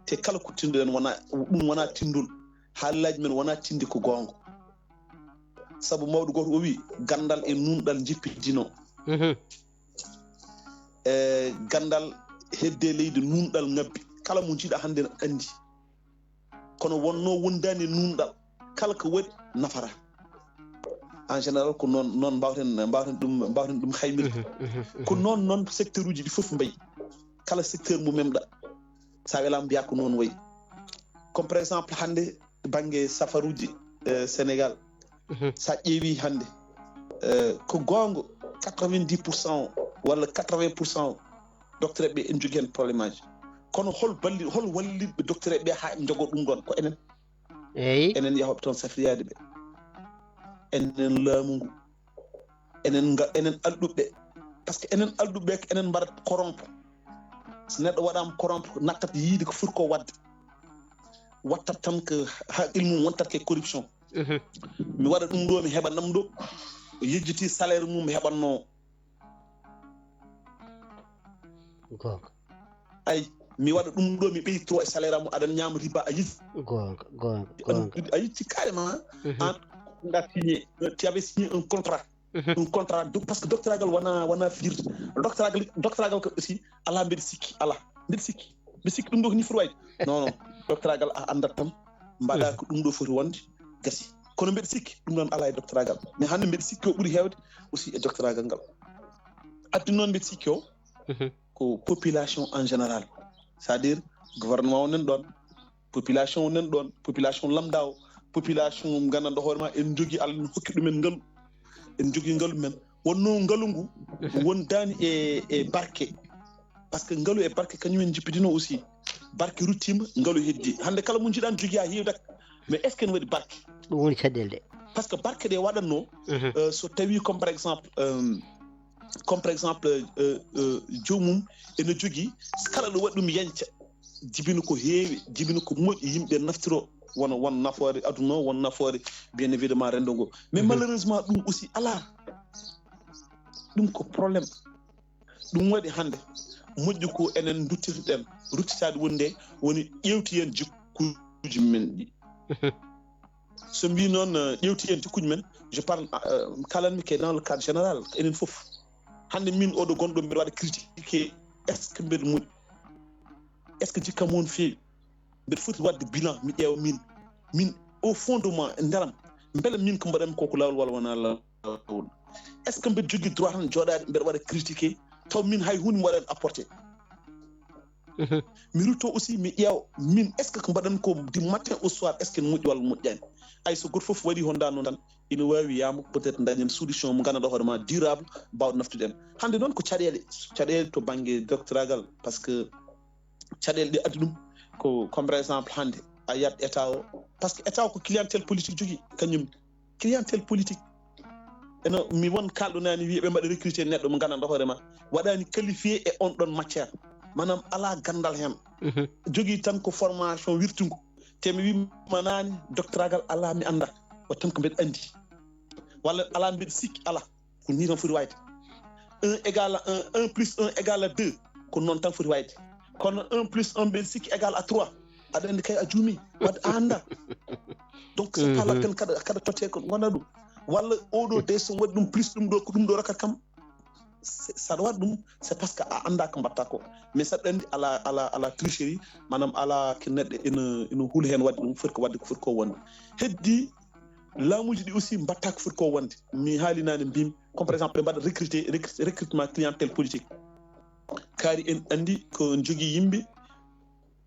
te kala ko tinndoɗen wona ɗum, wona tinndol. Haalaaji men wona tinde ko goonga. Sabu mawɗo gooto o wi, ganndal e nuunɗal njippidino. E ganndal hedde leydi, nuunɗal ngabbi. Kala mo njiɗa hannde ne anndi. Kono wonno wondaani e nuunɗal, kala ko waɗi nafata. En général ko noon, noon mbawten, mbawten ɗum, mbawten ɗum haymirde. Ko noon, noon secteur uji ɗi fof mbayi. Kala secteur mo memɗa, sa welama mbiya ko noon wayi. Comme par exemple hannde bannge safaruji, eh, Sénégal, sa ƴeewi hannde, eh, ko goonga, quatre-vingt-dix pour cent o walla quatre-vingts pour cent o, docteur ɓe ene jogii heen problème aji. Kono hol balli, hol wallitɓe docteur ɓe haa ɓe njogo ɗum ɗoon? Ko enen. Eyi. Enen yahooɓe toon safriyaade ɓe. Enen laamu ngu. Enen nga, enen alɗuɓe. Parce que enen alɗuɓe ko enen mbaɗat corrompe. So neɗɗo waɗaama corrompe, nattat yiide ko foti ko waɗde. Wattat tan ko haa ilmu mum wontat ko e corruption. Mi waɗa ɗum ɗo, mi heɓa nam ɗo. O yejjiti salaire mum mi heɓanno. Goonga. Ay, mi waɗa ɗum ɗo, mi ɓeytoro e salaire am, aɗa ñaama riba, a yiɗi. Goonga, goonga, goonga. A yiɗi carrément, an, nga signé, tu avais signé un contrat. Un contrat, donc, parce que doctoragal wona, wona firde. Doctoragal, doctoragal ko aussi, ala mbeɗa sikki, ala. Mbeɗa sikki. Mbeɗa sikki ɗum ɗo ko ni foti wayde. Non, non. Doctoragal a anndat tan, mbaɗa ko ɗum ɗo foti wonde, gasi. Kono mbeɗa sikki, ɗum noon ala e doctoragal. Mais hannde mbeɗa sikki o ɓuri heewde aussi e doctoragal ngal. Addi noon mbeɗa sikki o, ko population en général. C'est-à-dire, gouvernement o nan ɗoon, population o nan ɗoon, population lamda o, population nganndanɗo hoore ma, en jogii Allah no hokki ɗumen ngalu. En jogii ngalu men. Wonno ngalu ngu wondaani e, e barke. Parce que ngalu e barke kañum en njippidino aussi. Barke ruttiima, ngalu heddi. Hannde kala mo njiɗan jogii haa heewi dak. Mais est-ce que ne waɗi barke? Ɗum woni caɗeele ɗe. Parce que barke ɗe waɗatno, euh, so tawi comme par exemple, euh, comme par exemple, euh, euh, joomum ene jogii, kala ɗo waɗi ɗum yanca, jibina ko heewi, jibina ko moƴƴi, yimɓe naftiro, wona won nafoore aduna o, won nafoore bien évidemment renndo ngo. Mais malheureusement ɗum aussi alaa. Ɗum ko problème. Ɗum waɗi hannde moƴƴi ko enen duttirɗen, ruttitaade wonde woni ƴeewti heen jikkuuji men ɗi. So mbi noon, euh, ƴeewti heen jikkuuji men, je parle, euh, kalanmi ke dans le cadre général, enen fof. Hannde min oɗo gonɗo mbiɗa waɗa critiqué, est-ce que mbeɗa moƴƴi? Est-ce que jikkam won feewi? Mbeɗa foti waɗde bilan, mi ƴeewa min, min au fond de moi, e ndaram, mbele min ko mbaɗanmi ko ko laawol walla wonaa laawol? Est-ce que mbeɗa jogii droit tan jooɗaade mbeɗa waɗa critiqué, taw min hay huunde mi waɗaani apporté? Mi rutto aussi mi ƴeewa min, est-ce que ko mbaɗanmi ko du matin au soir, est-ce que ne moƴƴi walla moƴƴaani? Ay, so gooto fof waɗi honda noon tan, ina waawi yaama peut-être dañen solution mo nganndanɗaa hoore ma durable, mbaawɗo naftude en. Hannde noon ko caɗeele, caɗeele to bannge doctoragal, parce que caɗeele ɗe addi ɗum ko, comme par exemple hannde a yiyat état o, parce que état o ko clientèle politique jogii, kañum clientèle politique. Eno mi won kaalɗo naane wiya ɓe mbaɗa recruté neɗɗo mo nganndanɗaa hoore ma waɗaani qualifié e on ɗon matière, maanaam alaa ganndal heen. Jogii tan ko formation wirtungu. Te mi wima naane doctoragal alaa mi annda, waɗi tan ko mbeɗa anndi. Walla alaa mbeɗa sikki, alaa. Ko nii tan foti wayde. Un égal à un, un plus un égal à deux. Ko noon tan foti wayde. Kono un plus un mbeɗa sikki égal à trois. Aɗa anndi kay a juumi. Waɗde a annda. Donc c'est pas la peine kaɗa, kaɗa totte ko wona ɗum. Walla oɗo de so waɗi ɗum plus ɗum ɗo, ko ɗum ɗo rokkat kam. Saɗa waɗa ɗum, c'est parce que a annda ko mbatta ko. Mais saɗa anndi ala, ala, ala tricherie, maanaam ala ke neɗɗo ina, ina hula heen waɗde ɗum foti ko waɗde, ko foti ko wonde. Heddi laamuuji ɗi aussi mbatta ko foti ko wonde. Mi haali naane mbimi, comme par exemple ɓe mbaɗa recruter, recrut-, recrutement clientèle politique. Kaari en anndi ko en jogii yimɓe,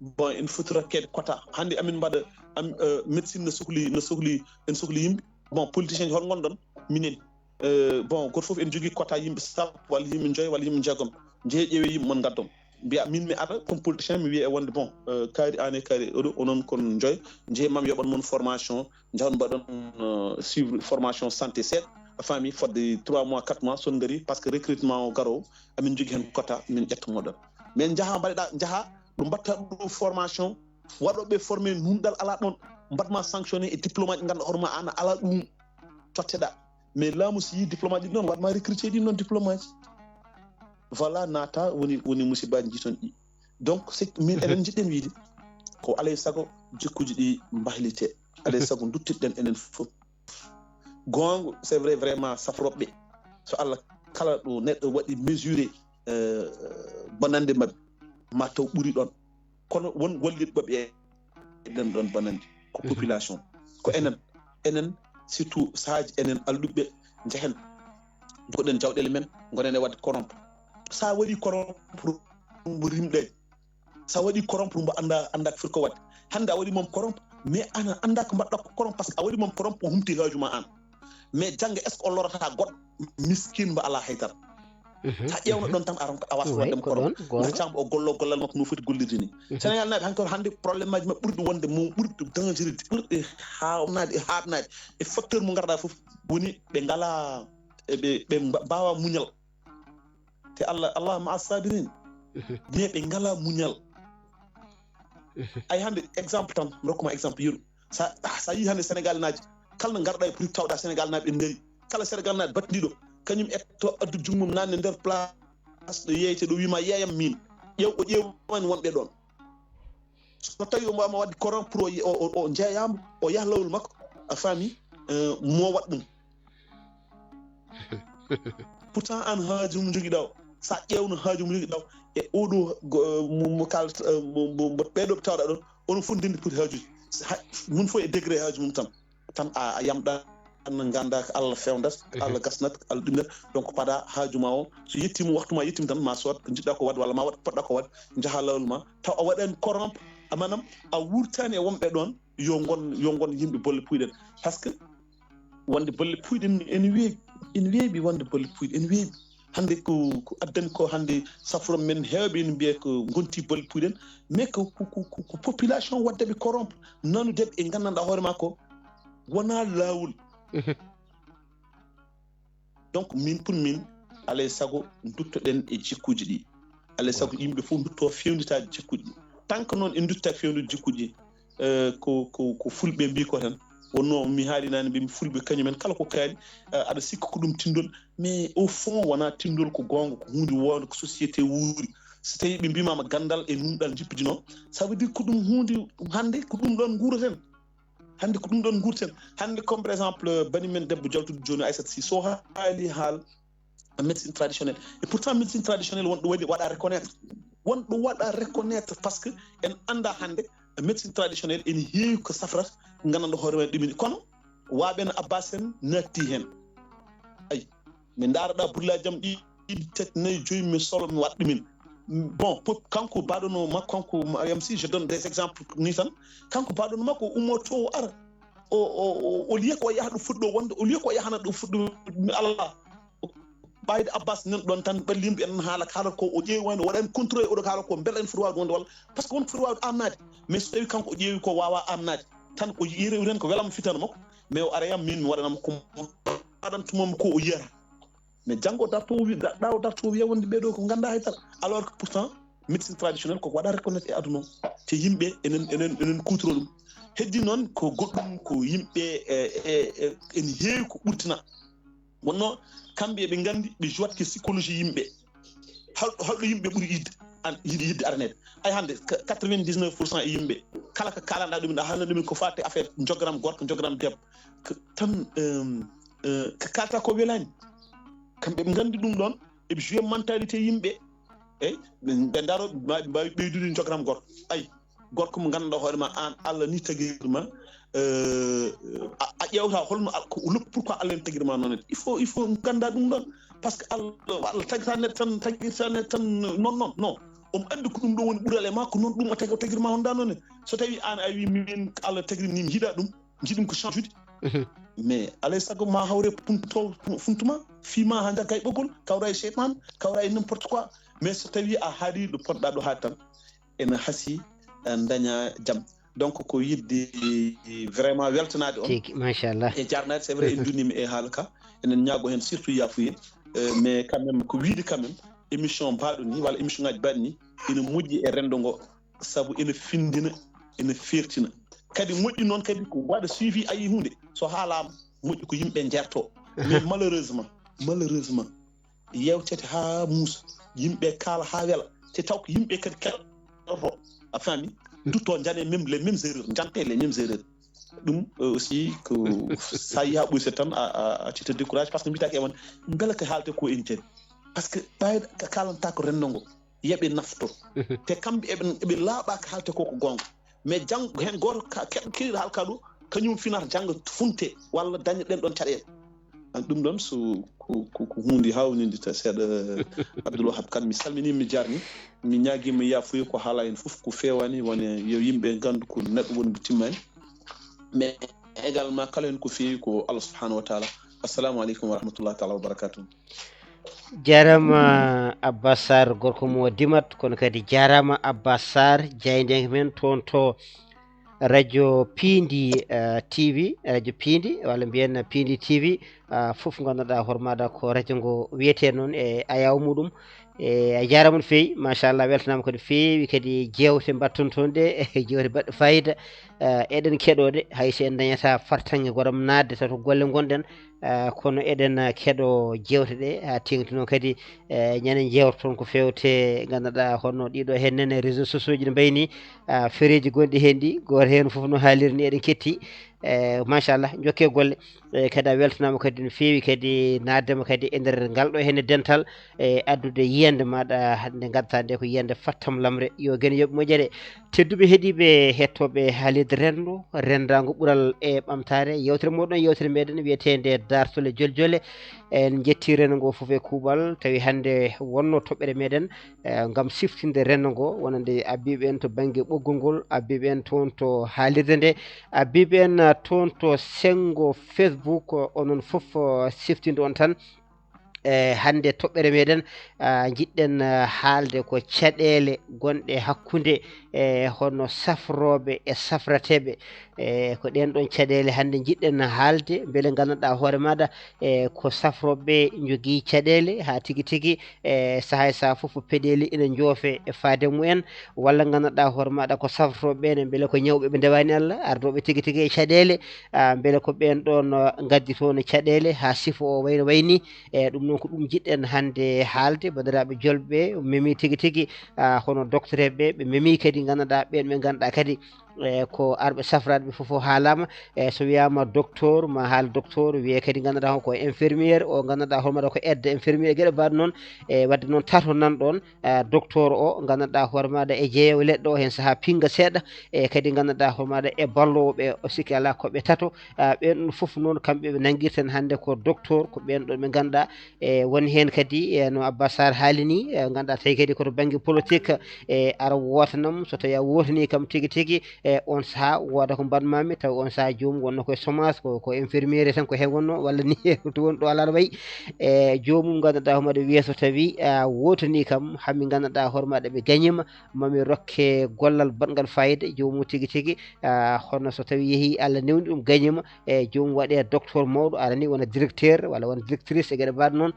bon, en foti rokkeede quota. Hannde amin mbaɗa, am, euh, médecine no sohli, no sohli, en sohli yimɓe. Bon, politicien ji hol ngonɗon? Minen. Euh, bon, gooto fof en jogii quota yimɓe sappo walla yimɓe joyo walla yimɓe jeegom. Njehee ƴeewee yimɓe mon ngaddon. Mbiya min mi ara comme politicien, mi wiya e wonde bon, euh, kaari an e kaari oɗo, onon kon joy, jeeyi mam yoɓan mon formation, jahon mbaɗon, euh, suivre formation santé seeɗa, a faami, fodde trois mois, quatre mois, son ngari, parce que recrutement o garowo, amin jogii heen quota, min ƴetta moɗon. Mais njaha mbaɗeɗa, njaha ɗo mbatta ɗo formation, waɗoɓe formé nunɗal ala ɗon, mbaɗma sanctionné e diplôme aji, ngannduɗaa hoore ma an ala ɗum totteɗa. Mais laamu si yi diplôme aji ɗi noon, waɗma recruté ɗin noon diplôme aji. Voilà, naata woni, woni musibaji ji toon ɗi. Donc, c'est, min eɗen jiɗɗen wiide, ko alay sago jikkuji ɗi mbahlite. Alay sago duttirɗen enen fof. Goonga, c'est vrai, vraiment, safroɓe. So Allah kala ɗo neɗɗo waɗi mesuré, euh, bonande maɓɓe, ma taw ɓuri ɗon. Kono won wallitɓe ɓe eɗen ɗon bonande. Ko population. Ko enen, enen, surtout sahaaji enen alɗuɓe, njehen, jogoɗen jawɗele men, ngonen e waɗde corrompre. Sa waɗi corrompre, mbo rimɗe. Sa waɗi corrompre, mbo annda, annda ko foti ko waɗde. Hannde a waɗi mom corrompre, mais ana annda ko mbaɗɗa ko corrompre, parce que a waɗi mom corrompre, o humti haaju ma an. Mais jannga, est-ce que o lorata goɗɗo miskin mbo ala haydara? Sa ƴeewno ɗon tan, a ronka, a wasa waɗde mo corrompre. Gaccama o gollo gollal makko no foti gollirde ni. Sénégal naaɓe hankkadi hannde problème aji maɓɓe ɓurɗi wonde mo ɓurɗi dangerité, ɓurɗi haawnade e haaɗnade e facteur mo ngarɗa fof woni ɓe ngala, e ɓe, ɓe mba-, mbawa muñal. Te Allah, Allah ma as-sabirin. Mais ɓe ngala muñal. Ay hannde exemple tan, mi rokkuma exemple yeru. Sa, sa yi hannde Sénégal naaji, kala no ngarɗa e prix tawɗa Sénégal naaɓe ɓe ngari. Kala Sénégal naaɓe battindiɗo, kañum etto addu jummum nanne nder place ɗo yeeyete ɗo wima yeeyam min. Ƴeew, o ƴeewani wonɓe ɗon. So tawi o mbawama wadde corrompre o, o, o, o jeeyama, o yaha lawol makko, a faami, euh, mo waɗ ɗum. Pourtant an haaju mum jogiɗa o, sa ƴeewno haaju mum jogiɗa o, e oɗo go-, mo, mo kal-, mo, mo, mo, ɓeɗo ɓe tawɗa ɗon, onon fof ndendi poti haajuji. Mun fof e degré haaju mum tan. Tan a, a yamɗa, an ganda ko Allah fewndata, Allah gasnata, Allah ɗimnata. Donc pada haaju ma o, so yettima, waxtu ma yettima tan, ma sood ko jiɗɗa ko wadde, walla ma waɗ poɗɗa ko wadde, jaha lawol ma. Taw a waɗani corrompre, a manam a wurtani e wonɓe ɗon, yo ngon, yo ngon yimɓe bolle puyɗen. Parce que wonde bolle puyɗe ene weeɓi, ene weeɓi wonde bolle puyɗe, ene weeɓi. Hannde ko, ko addani ko hannde safro men heewɓe ene mbiya ko ngonti bolle puyɗen, mais ko, ko, ko, ko, ko population wadde ɓe corrompre, nanude ɓe e nganndanɗaa hoore ma ko wona laawol. Donc min, pour min, alay sago duttoɗen e jikkuuji ɗi. Alay sago yimɓe fof dutto fewndita jikkuuji ɗi. Tant que noon en dutta fewndo jikkuuji, euh, ko, ko, ko fulɓe mbi ko tan. Wonno mi haali nane, mbimi fulɓe kañumen kala ko kaali, euh, aɗa sikka ko ɗum tindol. Mais au fond, wona tindol, ko goonga, ko huunde woonde, ko société wuuri. So tawi ɓe mbimama gandal e nunɗal jippidino, ça veut dire ko ɗum huunde hannde, ko ɗum ɗon nguuraten. Hannde ko ɗum ɗon nguurten. Hannde comme par exemple, bani men debbo jaltuɗo jooni, Aissata Sy, so haali haal médecine traditionnelle. Et pourtant médecine traditionnelle won ɗo waɗi, waɗa reconnaître. Won ɗo waɗa reconnaître parce que en annda hannde médecine traditionnelle ene heewi ko safrata, nganndanɗo hoore ma ɗumini. Kono waaɓe no Abbas en naatti heen. Ay, mi ndaaraɗa burlaaji am ɗi, ɗiɗi, tati, nayi, joyi, mi solo, mi waɗa ɗumen. Bon, pop-, kanko baɗono makko, kanko Mariam Sy, je donne des exemples ni tan. Kanko baɗono makko, o ummoto o ara. O, o, o, au lieu ko o yaha ɗo fuɗɗo wonde, au lieu ko o yahana ɗo fuɗɗo, mi Allah. Ɓayde Abbas nan ɗon tan, ɓallimɓe en haala, kala ko o ƴeewi wayno waɗani contrôle, oɗo haala ko mbela en foti wawde wonde walla. Parce que won foti wawde amnade. Mais so tawi kanko o ƴeewi ko wawa amnade, tan ko yeewi tan ko welama fitana makko. Mais o ara yam min mi waɗanama ko waɗantumamo ko o yiyata. Mais janngo darto o wi-, da-, ɗa o darto o wiya wonde ɓeɗo ko ganda haydara. Alors que pourtant, médecine traditionnelle koko waɗa reconnaître e aduna o. Te yimɓe enen, enen, enen kutoro ɗum. Heddi noon ko goɗɗum ko yimɓe, e, e, e, ene heewi ko ɓurtina. Wonno kamɓe eɓe nganndi ɓe jouat ke psychologie yimɓe. Hol-, holɗo yimɓe ɓuri yidde, an, yiɗi yidde aranede? Ay hannde, ka-, quatre-vingt-dix-neuf pour cent e yimɓe, kala ko kalanɗa ɗumen, a haalna ɗumen ko fate affaire jogoram gorko, jogoram debbo. Ko tan, euh, euh, ko kalta ko welani. Kamɓe ɓe nganndi ɗum ɗon, eɓe jouer mentalité yimɓe. Ey, ɓe, ɓe ndaro, ma ɓe mbawi ɓeydude jogoram gorko. Ay, gorko mo ganduɗa hoore ma an, Allah ni tagirma, euh, a, a ƴewta holno al-, ko, le-, pourquoi Allah en tagirma noon? Il faut, il faut ganda ɗum ɗon. Parce que Allah, Allah tagirta neɗɗo tan, tagirta neɗɗo tan noon, noon, non. Omo andi ko ɗum ɗo woni ɓural e ma, ko noon ɗum o tagi, o tagirma honda noon. So tawi an a wi min Allah tagiri ni mi yiɗa ɗum, jiɗum ko change ude. Mais alay sago ma hawre punto, funtuma, fima ha jagga e ɓoggol, kawra e cheytan, kawra e n'importe quoi. Mais so tawi a haaɗi ɗo poɗɗa ɗo haaɗi tan, ene hasi, eh, daña jam. Donc ko yidde vraiment weltanaade on. Tigi, machallah. E jarnaade, c'est vrai, en dunnima e haala ka. Enen ñaago heen surtout yafuye. Euh, mais quand même, ko wiide quand même, émission mbaɗo ni, walla émission ngaji mbaɗi ni, ene moƴƴi e renndo ngo, sabu ene findina, ene fertina. Kadi moƴƴi noon kadi ko waɗa suivi, a yii huunde, so haalaama, moƴƴi ko yimɓe njeerto. Mais malheureusement, malheureusement, yewtete haa muusa, yimɓe kaala haa wela, te taw ko yimɓe kadi keɗoto, a faami? Dutto, njane même les mêmes erreurs, njante les mêmes erreurs. Ɗum, euh, aussi ko, so a yii haa ɓoyse tan, a, a, a accita décourage, parce que mbiyata ko e mon, mbela ko haalte ko en teri? Parce que ɓay ka kalanta ko renndo ngo, yeɓe nafto. Te kamɓe eɓe, eɓe laaɓa ko haalte ko ko goonga. Mais janngo heen gooto ka-, ke-, keɗiiɗo haalka ɗo, kañum finata janngo funte walla daña ɗen ɗon caɗeele. An ɗum ɗon so ko, ko, ko huunde hawnide ta seeɗa, Abdoul Wahab Kane, mi salmini, mi jarni, mi ñaagima yafuye ko haala en fof ko feewani, woni yo yimɓe nganndu ko neɗɗo woni ko timmani. Mais également kala heen ko feewi ko Allah subhanahu wa taala. Assalamu aleykum wa rahmatullahi taala wa barakatuh. Jarama Abbas Sarr, gorko mo Dimat, kono kadi jarama Abbas Sarr, jaayndiyanke men toon to radio Piindi, eh, T V, radio Piindi, walla mbiyen Piindi T V, ah, fof ngannduɗaa hoore maaɗa ko radio ngo wiyetee noon e ayaw muɗum. E a jarama no feewi, machallah, weltanama kadi feewi kadi jeewte mbatton toon ɗe, jeewte baɗɗe fayida. Eh, eɗen keɗoɗe, hay so en dañata fartaŋŋe goɗam naatde, taw to golle ngonɗen, eh, kono eɗen, eh, keɗo jeewte ɗe, haa teeŋti noon kadi, eh, ñande jeewte toon ko feewte, ngannduɗaa, hono ɗiɗo heen nene réseaux sociaux ji no mbayni, ah, fereeji gonɗi heen ɗi, gooto heen fof no haaliri ni eɗen ketti. Eh, machallah, jokke golle. Eh, kadi a weltanaama kadi no feewi kadi naaddema kadi e nder ngal ɗo heen dental, e addude yiyannde maaɗa hannde ngaddataa nde ko yiyannde fattam lamre. Yo geno yoɓ moƴƴere. Tedduɓe heɗiiɓe hettooɓe haalirde renndo, renndaango ɓural e ɓamtaare, yewtere mooɗon, yewtere meɗen wiyeteende Daartole Joljole. En njetti renndo ngo fof e kuuɓal, tawi hannde wonno toɓɓere meɗen, eh, ngam siftinde renndo ngo, wonande abbiiɓe en to bannge ɓoggol ngol, abbiiɓe en toon to haalirde nde, abbiiɓe en, eh, toon to senngo Facebook, eh, onon fof, eh, siftinde on tan. Eh, hannde toɓɓere meɗen, ah, njiɗɗen, ah, haalde ko caɗeele gonɗe hakkunde, eh, hono safrooɓe e safrateeɓe. Eh, ko ɗeen ɗoon caɗeele hannde njiɗɗen haalde, mbele ngannduɗaa hoore maaɗa, eh, ko safrooɓe ɓe njogii caɗeele haa tigi tigi, eh, sahaa e sahaa fof peɗeeli ina njoofe e faade mumen, walla ngannduɗaa hoore maaɗa ko safrooɓe ɓe ne, mbele ko ñawɓe ɓe ndewaani Allah, ardooɓe tigi tigi e caɗeele, ah, mbele ko ɓeen ɗoon, ah, ngaddi toon caɗeele haa sifo o wayno wayni. E ɗum noon ko ɗum njiɗɗen hannde haalde, banndiraaɓe julɓe, memi tigi tigi, ah, hono docteur ɓe, ɓe memi kadi ngannduɗaa ɓeen ɓe ngannduɗaa kadi, e ko arɓe safraaɓe fof o haalaama. E so wiyaama docteur, ma haal docteur, wiyee kadi ngannduɗaa ko infirmière, o ngannduɗaa hoore maaɗa ko aide infirmière, geɗe mbaɗ noon. E waɗde noon tato nan ɗoon, eh, docteur o, ngannduɗaa hoore maaɗa e jeeyowo leɗɗe o, heen sahaa pinnga seeɗa, e kadi ngannduɗaa hoore maaɗa e balloowo ɓe, o sikki alaa ko ɓe tato. Ah, ɓeen ɗoon fof noon kamɓe ɓe nanngirten hannde ko docteur, ko ɓeen ɗoon ɓe ngannduɗaa, e woni heen kadi, e no Abbas Sarr haali ni, e ngannduɗaa tawi kadi ko to bannge politique, e ara wootanam, so tawi a wootanii kam tigi tigi, e on sahaa wooda ko mbaɗmaami, taw on sahaa joomum wonno koye chômage, ko, ko infirmière tan ko heen wonno, walla ni to woni ɗo alaa no wayi. E joomum ngannduɗaa hoore maaɗa wiyee so tawi a wootanii kam, haa mi ngannduɗaa hoore maaɗa ɓe gañiima, mami rokke gollal baɗngal fayida, joomum tigi tigi, ah, hono so tawi yehii Allah newni ɗum gañiima, e joomum waɗee docteur mawɗo, arani wona directeur walla wona directrice e geɗe mbaɗ noon.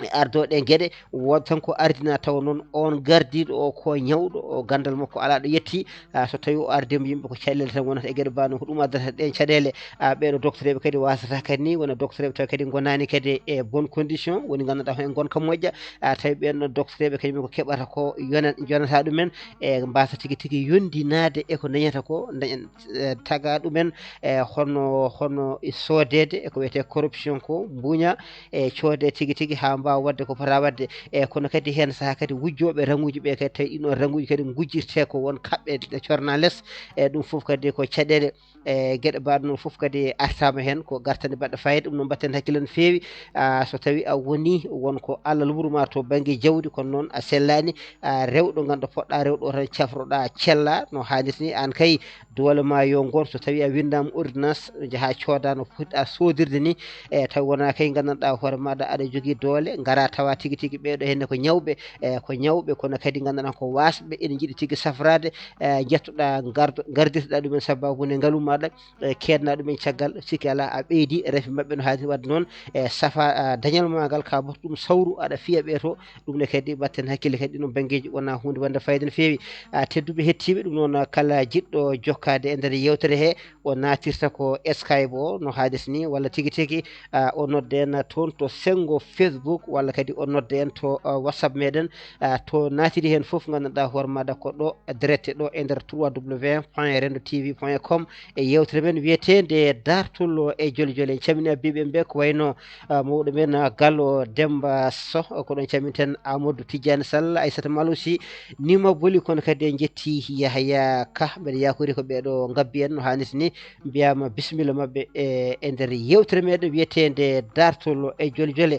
E ardooɗe geɗe, wooda tan ko ardina tawa noon on gardiiɗo o ko ñawɗo, o ganndal makko alaa ɗo yetti. Ah, so tawi o ardiima yimɓe ko caɗeele tan wonata e geɗe mbaɗ noon, ko ɗum addata ɗeen caɗeele. Ah, ɓeeɗo docteur ɓe kadi wasata kadi ni, wona docteur ɓe tawi kadi ngonaani kadi e bonne condition, woni ngannduɗaa ko en ngonka moƴƴa. Ah, tawi ɓeen ɗoon docteur ɓe kañum ko keɓata ko yona-, yonata ɗumen, e mbasa tigi tigi yondinaade e ko dañata ko, daña, eh, taga ɗumen, e hono, hono e soodeede e ko wiyetee corruption ko, mbuuña, e coodee tigi tigi haa mbaawa waɗde ko pota waɗde. E kono kadi heen sahaa kadi wujjooɓe raŋuuji ɓe kadi, tawi ɗiin ɗoon raŋuuji kadi ngujjirtee ko won kaɓɓe ɗe corna les, e ɗum fof kadi ko caɗeele. E geɗe mbaɗe noon fof kadi artama heen ko gartande baɗɗe fayida, ɗum noon mbatten hakkille no feewi. Ah, so tawi a woni won ko Allah luɓru ma to bannge jawdi, kono noon a sellaani, ah, rewɗo ganndo poɗɗa rewɗo tan cafroɗa cella no haanirta ni. Aan kay doole ma yo ngoon, so tawi a winndama ordonnance njaha cooda no poɗɗa soodirde ni. E tawi wona kay nganndanɗa hoore maɗa aɗa jogii doole, ngara tawa tigi tigi ɓeeɗo henne ko ñawɓe, e ko ñawɓe kono kadi nganndanɗa ko wasɓe, ene njiɗi tigi safrade. E jettoɗa gardo gardirtoɗa ɗumen sababu ne ngalu maɗa, e keedna ɗumen caggal, sikki ala a ɓeydi rafi maɓɓe no haanirta waɗde noon. E safa, a, dañal ma ngal ka batu ɗum sawru aɗa fiya ɓe to. Ɗum ne kadi mbatten hakkille kadi ɗum banngeeji wona huunde wonde fayida no feewi. A, tedduɓe hettiiɓe ɗum noon, kala jiɗɗo jokkaade e nder yewtere he o naatirta ko Skype o no haanirta ni, walla tigi tigi, a, o nodda en toon to senngo Facebook walla kadi o nodda en to, a, WhatsApp meɗen. A, to naatiri heen fof nganndanɗa hoore maɗa ko ɗo direct ɗo e nder trois W point rendo T V point com. E yewtere men wiyeteende Dartol e Jole Jole. En calmini habbiiɓe en ɓe ko wayno, ah, mawɗo men, ah, Gallo Demba Soh, ko ɗon calminten Amadou Tidiane Sall, Aissata Malo Sy, Nima Boli, kono kadi en njetti Yahaya Ka. Mbeɗa yakori ko ɓeeɗo ngabbi en no haanirta ni. Mbiyama bisimilla maɓɓe e, e nder yewtere meɗen wiyeteende Dartol e Jole Jole.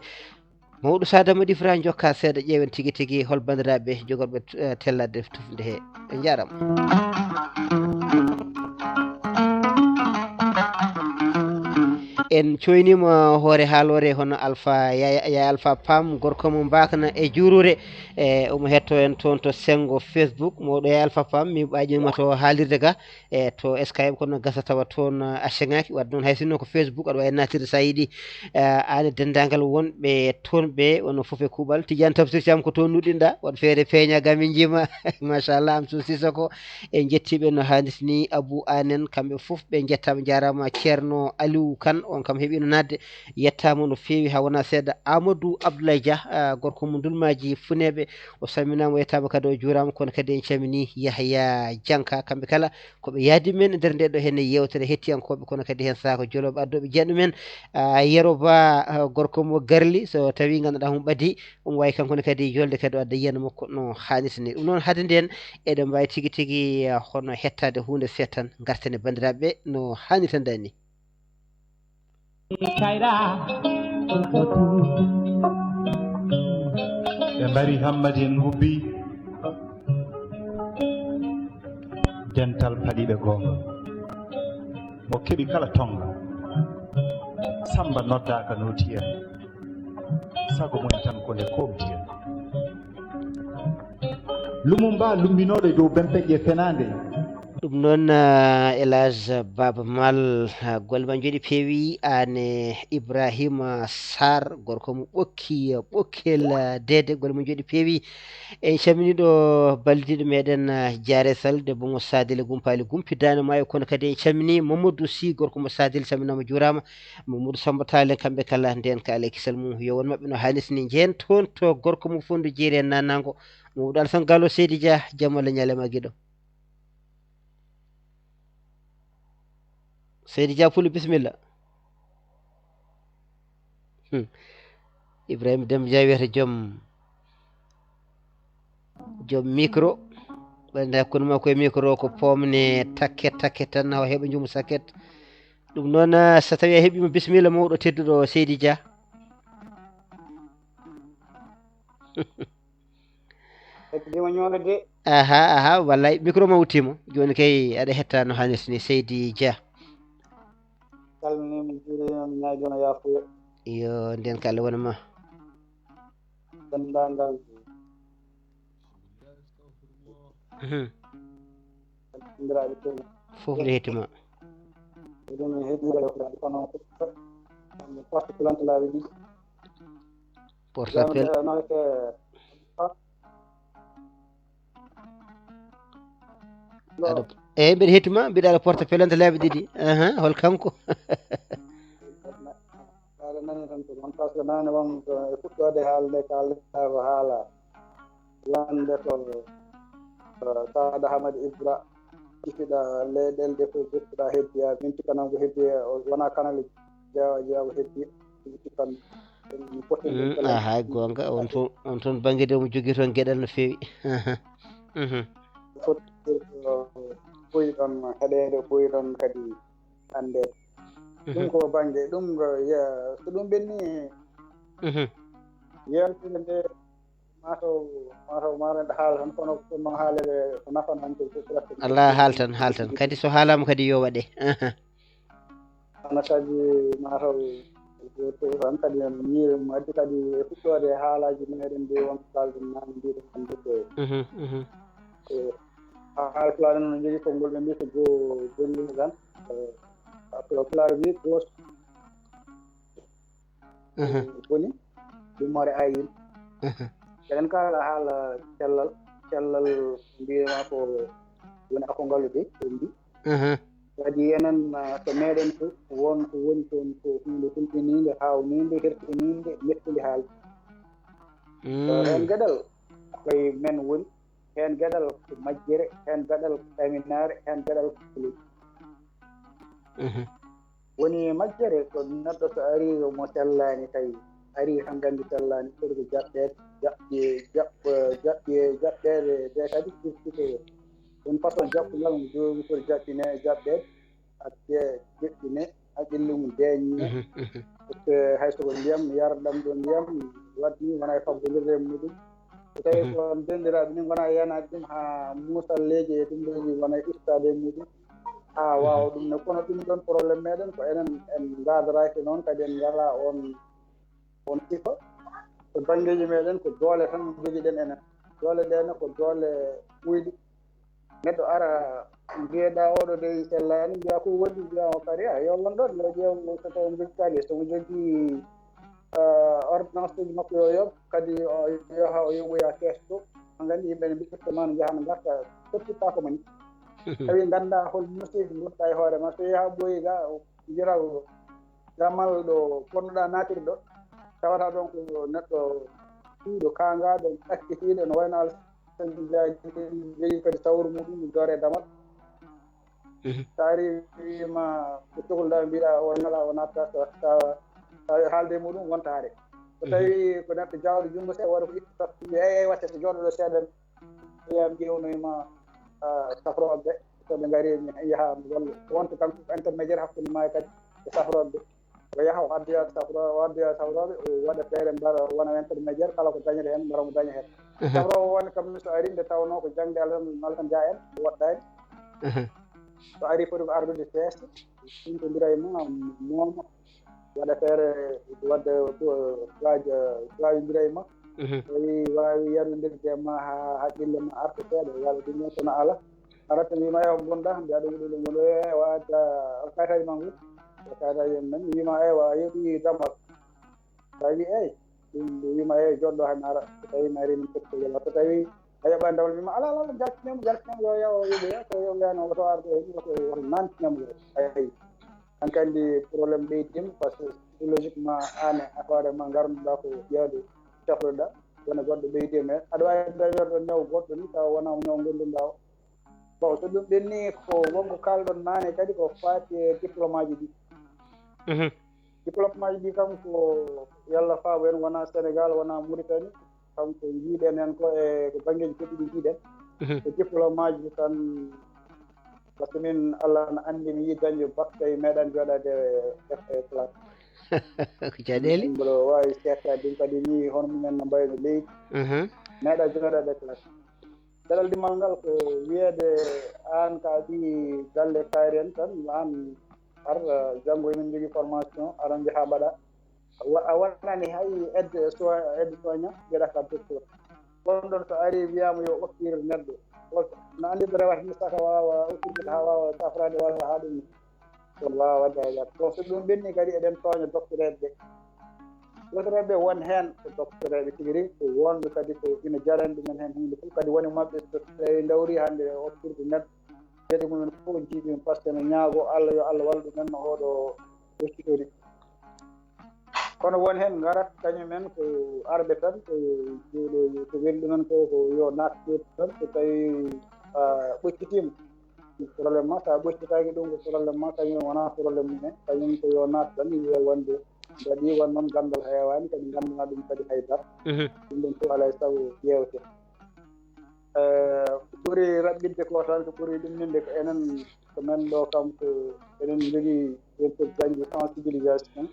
Mawɗo Sadama Ɗifra, jokka seeɗa, ƴeewen tigi tigi hol banndiraaɓe jogorɓe, eh, tellade tufnde he. En njaarama. En coynima hoore haalore hono Alpha, Yaya, Yaya Alpha Pam, gorko mo Mbakna e Juurure. E omo hetto en toon to senngo Facebook. Mawɗo Yaya Alpha Pam, mi ɓaƴima to haalirde ga. E to Skype kono gasa tawa toon, eh, a seŋaaki. Wadde noon hay sinno ko Facebook aɗa wawi nattirde sa yiɗi, eh, aan e denndaangal wonɓe toon ɓe, onon fof e kuuɓal. Tidiane Tafsir Thiam ko toon nuɗɗinɗa, waɗ feere peeña gam min njiima. Machallah, am Sow Sissoko, en njettiiɓe no haanirta ni. Abou Anen, kamɓe fof ɓe njettaama, njaaraama. Ceerno Aliou Kane, on kam heɓiino naatde, yettaama no feewi haa wonaa seeɗa. Amadou Abdoulaye Dia, ah, gorko mo Ndulmaaji Funeeɓe, o salminaama, o yettaama kadi, o juuraama, kono kadi en calminii Yahya Dianka. Kamɓe kala ko ɓe yaadi men e nder nde ɗo henne yewtere hettiyankooɓe, kono kadi heen sahaa ko jolooɓe addooɓe jeeɗu men. Ah, Yero Ba, ah, gorko mo Garli, so tawi ngannduɗaa hum ɓadii, ɗum wayi kanko ne kadi jolde kadi o adda yiyannde makko no haanirta ni. Ɗum noon, hade ndeen, eɗen mbaawi tigi tigi, ah, hono hettaade huunde seeɗa tan, ngarten e banndiraaɓe no haanirta ndani. Kayra. Ɓe mbari Hammadi en hubbi dental paɗiiɓe goonga. O keɓi kala tonga. Samba noddaaka nooti en. Sago mum tan ko nde koomti en. Lumumba lummbinooɗo e dow bempeƴƴe fenaande. Ɗum noon, ah, El Hadj Baba Mal, ah, golle ma njooɗi peewi, aan e Ibrahima Sarr, gorko mo Ɓokki, ah, Ɓokkel, ah, Deede, golle ma njooɗi peewi. En calminii ɗo ballidiiɗo meɗen, ah, Jaare Sal, debbo mo Sadel e Gumpaali Gumpi Daande Maayo, kono kadi en calminii Mamadou Sy, gorko mo Sadel, salminaama, juuraama. Mamadou Samba Tall en, kamɓe kala, ndeen ka alaa kisal mum, yo won maɓɓe no haanirta ni. Njehen toon to gorko mo Fondo Jeeri en Nanango, Mamadou Alassane Gallo, Seydi Dia, jam Allah ñalema giɗo. Seydi Dia Pulo, bisimilla. Hmm. Ibrahima Demba Dia wiyata joom, joom micro. Wonde hakkunde makko e micro ko poomne takket, takket tan, hawa heɓa njumu sakket. Ɗum noon, ah, so tawi a heɓiima, bisimilla, mawɗo tedduɗo Seydi Dia. Heddima ñoolo de. Aha, aha, wallay, micro ma wuttiima. Jooni kay aɗa hetta no haanirta ni, Seydi Dia. Calminiima, juuriima, mi ñaagiima yaafuya. Yo ndeen ka Allah wona ma. Denndaangal Mhm. Banndiraaɓe fof. Fof ne hetti ma. Eɗen heɗii kono porte plainte laabi ɗiɗi. Porte plainte. Aɗa, eeyi, mbiɗa hetti ma, mbiɗa aɗa porte plainte laabi ɗiɗi. Aha, hol kanko? Aɗa nani tan ko noon, par ce que nane won ko e fuɗɗoode haalde, ko haalde ko haala wonde ko, eh, Saada Hamadi Ibra, jifiɗa leyɗeele ɗe fof, jokkuɗa heddiya, minti kanam ko heddi, o wona kanal jeewa, jeewa ko heddi, minti kan, en poti. Mm, aha, goonga, on toon, on toon bannge de omo jogii toon geɗal no feewi. Aha. Mhm. Foti ko ɓuri ɗon heɗeede, ɓuri ɗon kadi Hannde ɗum ko bannge ɗum ngo ye- so ɗum ɓenni, yewtere nde mataw mataw maɗen haala tan, kono ɗum noon haalere ko nafananke ko presque. Allah, haal tan, haal tan, kadi so haalama kadi yo waɗe. Aha. Ana kadi mataw tan kadi en ñiiri mo addi kadi e fuɗɗoode e haalaji meɗen ɗi won kalɗum nane mbiɗen hannde ko Mhm, mhm. Ko haal pulaar no jogii konngol ɓe mbiyi ko go gollirɗan. Ko pulaar wi gos Mhm. Boni ɗum more ayin. Mhm. Eɗen kaala haala cellal, cellal mbiyema ko woni ako ngalu de ɓe mbi Mhm. Kadi enen, ah, to meɗen fof won ko woni toon ko hunde hulɓiniinde, haawninde, hertiniinde, mettunde haalde. Mm. Heen geɗal koye men woni, heen geɗal ko majjere, heen geɗal ko ɗaminaare, heen geɗal ko kuluuji. Mhm. Woni majjere ko neɗɗo so ari mo sellaani tawi, ari tan nganndi sellaani, foti ko jaɓɓeede, jaɓɓe, jaɓɓe, jaɓɓeede de kadi firti ko ɗum façon jaɓɓungal mo joomum foti jaɓɓine, jaɓɓeede. Ak je- jeɗɗine, ak ɓilli mum deeñi. Mhm, mhm. Parce que hay soko ndiyam mi yara ɗam ɗo ndiyam, waɗni wona e faggondirde e muɗum. So tawi Mhm. ko dendiraaɓe ni gona e yanaade ɗum haa muusalleeji e ɗum ɗo wona e ustaade e muɗum. Haa Mhm. waawa ɗum ne, kono ɗum ɗon problème meɗen ko enen en ngaadaraaki noon, kadi en ngalaa on on sifa. E banngeeji meɗen ko doole tan jogiɗen enen. Doole ɗe ne ko doole ɓuyɗe. Neɗɗo ara mbiyeɗa oɗo de sellaani, mbiya ko woɗɗi, mbiya o kadi a yo won ɗon, yo ƴeew so tawi mbirtali, so mo jogii ah, ordonnance uji makko yo yoɓ, kadi o yaha o yoɓoya kees to. A nganndi yimɓe ne mbirta ma no njaha no ngarta, tottitta ko mani. Tawi ngannda hol musiiɓe ngonta e hoore ma, so yaha ɓooyi ga, jira ko damal ɗo ponnoɗa naatirɗo, tawata ɗon ko neɗɗo suuɗo kaangaɗo, ɗakkitiiɗo, no wayno Alassane Diagne, jogii kadi sawru muɗum, joore damal. Mhm. So ari wiima ko cohluɗa, mbiɗa o nala, o natta, so tawa tawi haalde e muɗum wontaare. So Mhm. tawi ko neɗɗo jawɗo junngo seeɗa, waɗa ko itta safti, mbiya, "Ey, ey, wacce so jooɗoɗo seeɗa." Ɓeya ƴeewnoyma, ah, safrooɓe, so ɓe ngari, mi yaha mi golla. Wonta kanko ko intermédiaire hakkunde ma e kadi e safrooɓe. O yaha, o addoya safro-, o addoya safrooɓe, o waɗa feere, mbara, o wona intermédiaire, kala ko dañata heen, mbara mo daña heen. Mhm. Safroowo woni kam, so ari, nde tawnoo ko jaŋde Alassane, Alassane Dia en, o woɗɗaani. Mhm. So ari, foti ko ardude seesa, huntondira e mum, mooma, waɗa feere, waɗde, uh, waaja, waawindira e ma. Mhm. Tawi waawi yarwindirde e ma haa haqqille ma arta seeɗa, walla ɗum noon, kono alaa. Arata wiima, "Ewa, ngonɗa?" Mbiya ɗum, ɗum, ɗum, ɗum, e, o adda, o kayitaji ma ngu. O kayitaji en nan, wiima, "Ewa, a yoɓi damal?" Tawi, "Eyi." Ɗum, ɗum wiima, "Eyi, joɗɗo hay mi ara." So tawi mi ari, min totti ko yalla. So tawi a yoɓani damal, wiima, "Ala, ala, ala, jaltinemo, jaltinemo, yo yaw, o yoɓoya, ko yoɓoyano, woto arde, o yoɓoya, ko woto nantinemo." Ayi. Hankandi problème ɓeydiima, parce que logiquement, aan e hoore ma ngarnuɗa ko ƴeewde, cafruɗa, wona goɗɗo ɓeydiima heen. Aɗa waawi dañorde ñaw goɗɗo ni, tawa wona ñaw ngondunɗa o. Bon, so ɗum ɓenni ko wonko kaalɗon naane kadi ko faati e diplôme aji ɗi. Mhm. Diplôme aji ɗi kam ko yalla faabo en, wona Sénégal, wona Mauritanie, kam ko njiiɗen heen ko e ko banngeeji goɗɗi ɗi njiiɗen. Mhm. Ko diplôme aji tan, par ce que min Allah no anndi mi yii dañde bac tawi meeɗaani jooɗaade e, e classe. Ko caɗeele? Mboɗo waawi seettaade ɗum kadi ni hono minen no mbayno leydi. Mhm. Meeɗa jooɗaade e classe. Geɗal ɗimmal ngal ko wiyeede aan ka ɓii galle kaari en tan, aan ar, uh, janngo emin njogii formation, aɗa njaha mbaɗa. A wa-, a wonani hay aide soin-, aide soignant, mbiɗa ka docteur. Kono ɗon so ari wiyaama yo okkir neɗɗo. O no anndi ɗo rewata ni saka waawa okkirde haa waawa safraade walla haa ɗum. Ɗum waawaa waɗde hay dara. Kono so ɗum ɓenni kadi eɗen tooña doktoreeɓe ɓe. Doktoreeɓe ɓe won heen ko doktoreeɓe tigi rigi, ko wonɓe kadi ko ina jarani ɗumen heen huunde fof. Kadi woni maɓɓe so tawi ndawri hannde e okkirde neɗɗo, geɗe mumen fof jiiɗi ɗum, par ce que no ñaago Allah yo Allah wallu ɗumen no oɗo ɓoccitori. Kono won heen ngarat kañumen ko arɓe tan, ko, ko, ko weli ɗumen ko, ko yo naat ɗo tan, so tawi, ah, ɓoccitiima. Problème ma, so a ɓoccitaaki ɗum ko problème ma, kañum wonaa problème mumen. Kañum ko yo naat tan, wiya wonde mbaɗi won noon ganndal heewaani, kadi nganndanaa ɗum kadi hay dara. Mhm. Ɗum ɗon fof alaa e sago yeewte. Ko ɓuri raɓɓiɗde ko tan, ko ɓuri ɗumminde ko enen, ko men ɗo kam, ko enen njogii, yen ko bannge sensibilisation,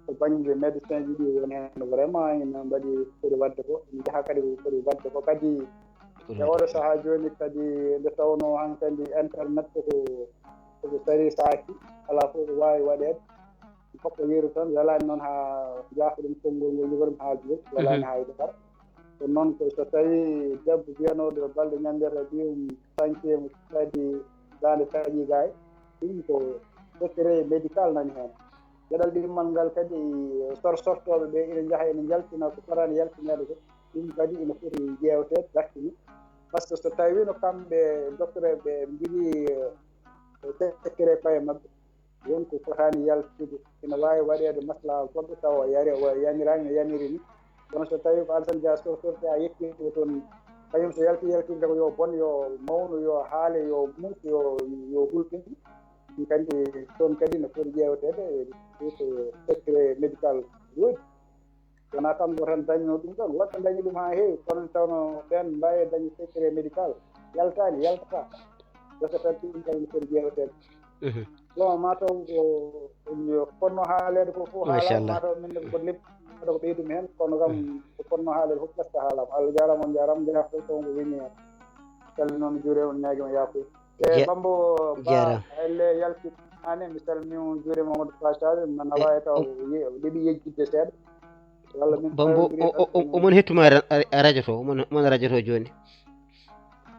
ko bannge médecin ji ɗi woni heen vraiment ina mbaɗi ko foti waɗde ko, ina njaha kadi ko foti waɗde ko. Kadi e oɗo sahaa jooni kadi, nde tawnoo hankadi internet ko, ko ko sarisaaki, alaa fof ko waawi waɗeede. Goɗɗo yeru tan, welaani noon haa njaafo ɗum konngol ngol, njogormi haalde ngol, welaani hay dara. Ɗum noon ko so tawii debbo mbiyanooɗo balɗe ñande tati, ɓiyum sankiyam kadi daande taƴi gaay, ɗum ko secret médical nani heen. Geɗal ɗimmal ngal kadi, sor-, sortooɓe ɓe ina njaha ina njaltina ko fotaani yaltineede ko, ɗum kadi ina foti ƴeewteede, dartini. Par ce que so tawiino kamɓe docteur ɓe njogii, eh, secret koye maɓɓe, won ko fotaani yaltude, ina waawi waɗeede maslaha goɗɗo tawa o yari, o yaniraani no yaniri ni. Kono so tawii ko Alassane Dia sorsorte, a yettii ɗo toon, kañum so yalti yaltirde ko yo bon, yo mawnu, yo haale, yo muus, yo, yo hulɓin. Ɗum kandi toon kadi no foti ƴeewteede, ko secret médical woodi. Wonaa kanko tan dañnoo ɗum ɗoon, woɗɓe ndañi ɗum haa heewi, kono tawno ɓeen mbaawi dañde secret médical, yaltaani, yaltataa. Gasa tan ɗum kadi no foti ƴeewteede. Mhm. Bon, maa taw ko, ko fotnoo haaleede ko fof haalaama, machallah, maa taw min ne ko lebbi, maa taw ko ɓeydumi heen, kono kam, mhm, ko fotnoo haaleede fof presque haalaama. Allah jaaraama, on njaaraama, njaaraama fof ko woni heen. Calminii on, njuuriima on, ñaagiima yaafuya. E Bambo Ba, jaaraama. Elle yalti ane, mi salmii on, juuɗe Mamadou Facaɓe, man awa e taw, ye-, ɗeɓi yejjitde seeɗa. Walla min Bambo, o, o, o, omon hettuma ra-, a, a radio to, omon, omon radio to jooni.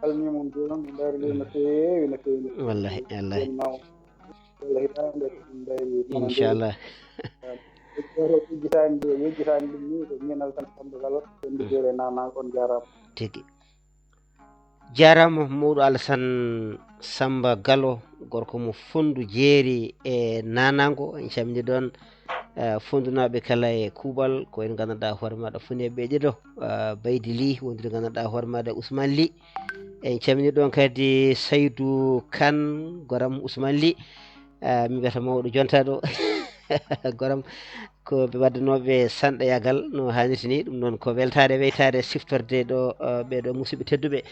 Salmii mon jooni, mi mbayri leydi no feewi, no feewi, no feewi. Wallahi, wallahi. Jooni ma o, walla hitaande, min mbayri, inchallah. Yejjitaani ɗum, yejjitaani ɗum ni, ko min Alassane Samba Galo, ko mi juuɗe nana, on jaaraama. Tigi. Jaaraama mawɗo Alassane Samba Galo, gorko mo Fonndu Jeeri e Naanaango. En calminii ɗoon, eh, Fonndunaaɓe kala e kuuɓal, ko en nganndanɗaa hoore maaɗa Funeeɓe ɓe ɗiɗo, eh, Baydi Ly, wondude nganndanɗaa hoore maaɗa Ousmane Ly. En calminii ɗoon kadi Saydou Kane, goram Ousmane Ly. Ah, mi wiyata mawɗo jonta ɗo. Goram, ko ɓe waddanooɓe sanɗayaagal no haanirta ni. Ɗum noon ko weltaare, weytaare siftorde ɗo, ah, ɓeeɗo musidɓe tedduɓe.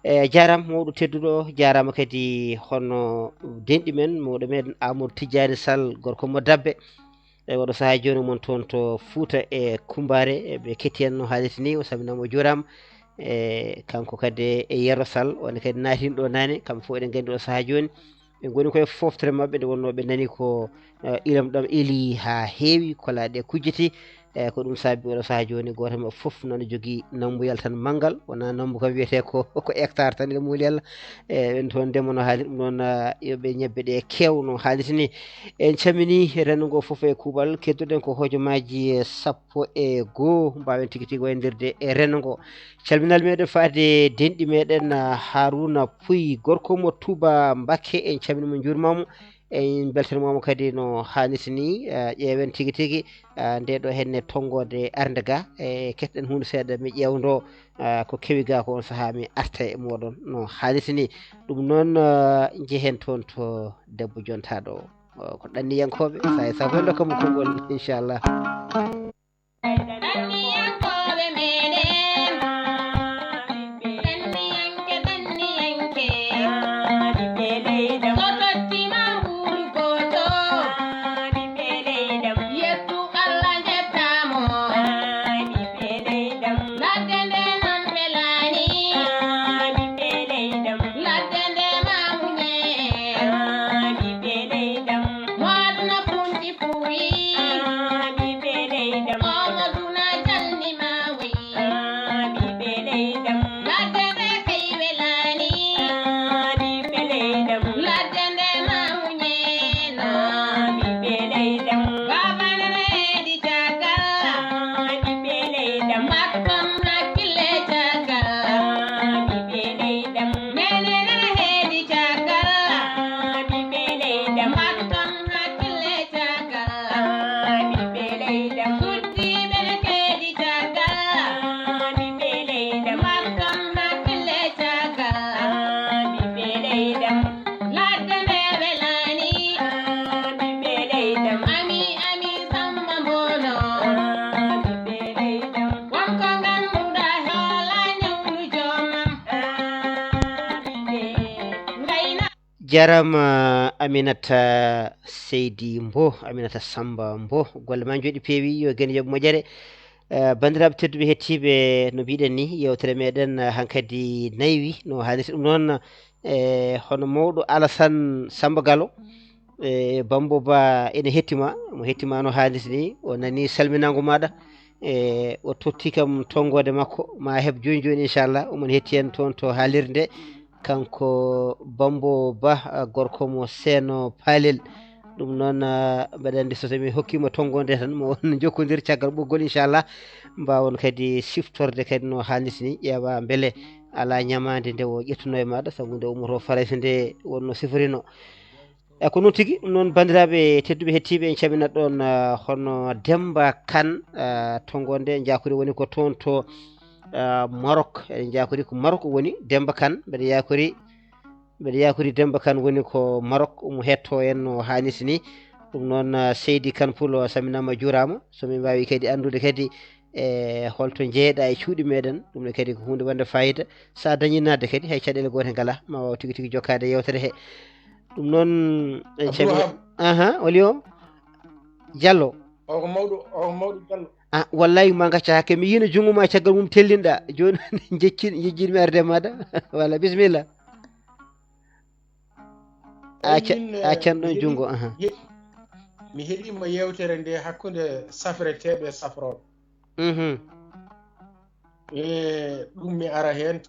E jaaraama mawɗo tedduɗo, jaaraama kadi hono denɗi men, mawɗo men Amadou Tidiani Sall, gorko mo Dabbe. E oɗo sahaa jooni mon toon to Fuuta e Kumbaare, e ɓe ketti en no haanirta ni, o salminaama, o juuraama. E kanko kadi e Yero Sall, on kadi naatino ɗo naane, kamɓe fof eɗen nganndi o sahaa jooni. Ɓe ngoni koye foftere maɓɓe nde wonnoo ɓe nani ko, eh, ilam ɗam eli haa heewi, kolaaɗe kujjiti. Eh, ko ɗum saabi oɗo sahaa jooni gooto e maɓɓe fof nana jogii nammbuyal tan manngal, wonaa nammbu kam wiyetee ko, ko hectare tan ene muuli Allah. Eh, ɓen toon ndema no haali ɗum noon, ah, yo ɓe ñebbe ɗe keew no haalirta ni. En calminii renndo ngo fof e kuuɓal, keddoɗen ko hojomaaji, eh, sappo e goo, mbaawen tigi tigi wayndirde e renndo ngo. Calminal meɗen faade denɗi meɗen, ah, Haruna Puy, gorko mo Touba Mbakke, en calminii mo, njuuriima mo, en mbeltaniima mo kadi no haanirta ni. Ah, ƴeewen tigi tigi, ah, nde ɗo henne tonngoode arde ga, e ketɗen huunde seeɗa mi ƴeewndo, ah, ko kewi ga ko on sahaa mi arta e mooɗon no haanirta ni. Ɗum noon, ah, njehen toon to debbo jontaaɗo o. O ko ɗanniyankooɓe, saa e sappo en ndokka mo konngol, inchallah. Jarama Aminata Seydi Mbo, Aminata Samba Mbo, golle ma jooɗi peewi, yo geno yoɓ moƴƴere. Eh, banndiraaɓe tedduɓe hettiiɓe, no mbiɗen ni, yewtere meɗen, eh, hankadi naywi no haalirta ɗum noon, eh, hono mawɗo Alassane Samba Gallo, eh, Bambo Ba ene hettima, mo hettima no haalirta ni, o nani salminaango maɗa, eh, o totti kam tonngode makko, ma heɓ jooni jooni inchallah, omo hetti en toon to haalirde nde. Kanko Bambo Ba, ah, gorko mo Seeno Palel. Ɗum noon, ah, mbeɗa anndi so tawi mi hokkiima tonngode tan, mo on jokkondir caggal ɓoggol, inchallah, mbaawon kadi siftorde kadi no haalirta ni, ƴeewa mbele alaa ñamaande nde o ƴettuno e maɗa, sabu nde ummoto Farayse nde wonno sifrino. E ko noon tigi, ɗum noon banndiraaɓe tedduɓe hettiiɓe, en caminat ɗoon, ah, hono Demba Kan, ah, tonngode njaakori woni ko toon to, ah, Maroc. Eɗen njaakori ko Maroc woni Demba Kan, mbeɗa yaakori, mbeɗa yaakori Demba Kan woni ko Maroc, omo hetto en no haalirta ni. Ɗum noon, ah, Seydi Kan Pulo, a salminaama, a juuraama. So min mbaawi kadi anndude kadi, e holto njeeyɗa e cuuɗi meɗen, ɗum ne kadi ko huunde wonde fayida. So a dañi naatde kadi, hay caɗeele goote ngalaa, ma waaw tigi tigi jokkaade e yewtere he. Ɗum noon, en Abdoul caminii. Wahab. Aha, oli o? Diallo. O ko mawɗo, o ko mawɗo Diallo. Ah, wallahi ma ngacca hakke, mi yiino junngo ma caggal mum tellinɗa. Jooni jejjin-, jejjinmi arde e maɗa. Voilà, bisimilla. A Eyi, ca-, min, a eh, canɗon mi heɗi-, junngo, aha. ye-, mi heɗiima yewtere nde hakkunde safreteeɓe e safrooɓe. Mhm. E ɗum mi ara heen,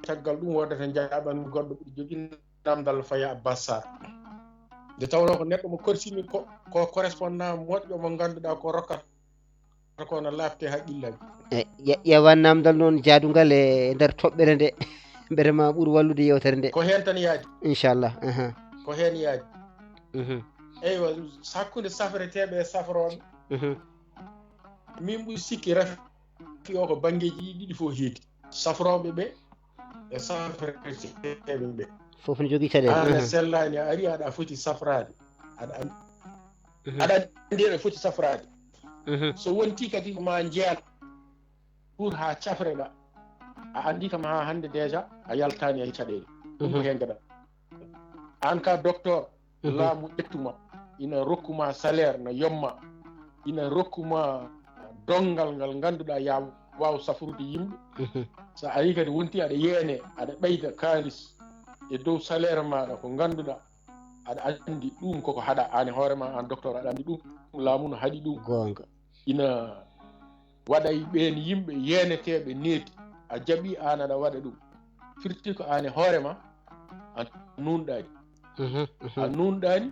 caggal ɗum woodata njaaɓan goɗɗo ɓuri jogi namdal faya Abbas Sarr. Nde tawnoo ko neɗɗo mo korsimi ko, ko correspondant moƴƴo mo ngannduɗaa ko rokkata ko no laaɓte haqqillaaji. E, ƴe-, ƴeewa namdal noon jaadungal e nder toɓɓere nde, mbele ma ɓur wallude yewtere nde. Ko heen tan yaadi. Inchallah, aha. Ko heen yaadi. Mhm. Eywa, hakkunde safreteeɓe e safrooɓe. Mhm. Min ɓuri sikki rafi o ko banngeeji ɗi ɗiɗi fof heedi. Safrooɓe ɓe e safreteeɓe ɓe. Fof ne jogii caɗeele. Aan a, mhm, sellaani, a ari, aɗa foti safraade. Aɗa an-, mhm, aɗa anndi eɗa foti safraade. Mhm. So wonti kadi ko ma njeyal pour haa cafreɗa. A anndi kam haa hannde déjà a yaltaani e caɗeele. Ɗum ko, mhm, heen gaɗa. Aan ka docteur, mhm, laamu ƴettuma, ina rokkuma salaire no yomma, ina rokkuma donngal ngal ngannduɗaa ya waaw safrude yimɓe. Mhm. So a ari kadi wonti aɗa yeene, aɗa ɓeyda kaalis e dow salaire maaɗa ko ngannduɗaa, aɗa anndi ɗum koko haɗa aan e hoore ma, aan docteur aɗa anndi ɗum, laamu no haɗi ɗum. Goonga. Ina waɗa e ɓeen yimɓe yeeneteeɓe needi, a jaɓi aan aɗa waɗa ɗum. Firti ko aan e hoore ma, a nuunɗaani. Mhm, mhm. A nuunɗaani,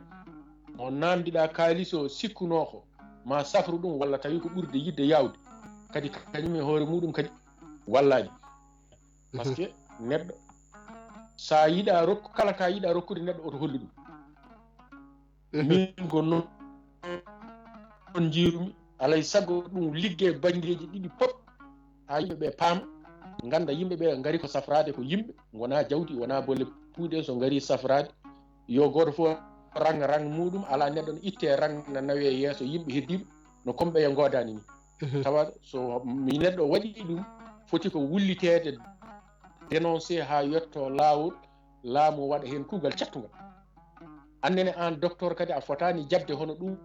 mo naamdiɗaa kaalis o sikkunoo ko, ma safru ɗum, walla tawi ko ɓurde yiɗde yaawde. Kadi kañum e hoore muɗum kadi wallaani. Parce, mhm, que neɗɗo, so a yiɗa rokku, kala ka yiɗa rokkude neɗɗo, oto hollu ɗum. Mhm. Min ko noon, noon njiirumi. Alay sago ɗum liggee banngeeji ɗiɗi pop, haa yimɓe ɓe paama, ngannda yimɓe ɓe ngari ko safraade ko yimɓe, wonaa jawdi, wonaa bolle puuɗe, so ngari safraade, yo gooto fof rang rang muɗum, alaa neɗɗo no itte rang na nawe yeeso yimɓe heddiiɓe, no komɓe yo ngoodaani ni. Mhm. Tawa so mi neɗɗo waɗi ɗum, foti ko wulliteede, dénoncé haa yetto laawol, laamu waɗa heen kuugal cattungal. Annene aan docteur kadi a fotaani jaɓde hono ɗum.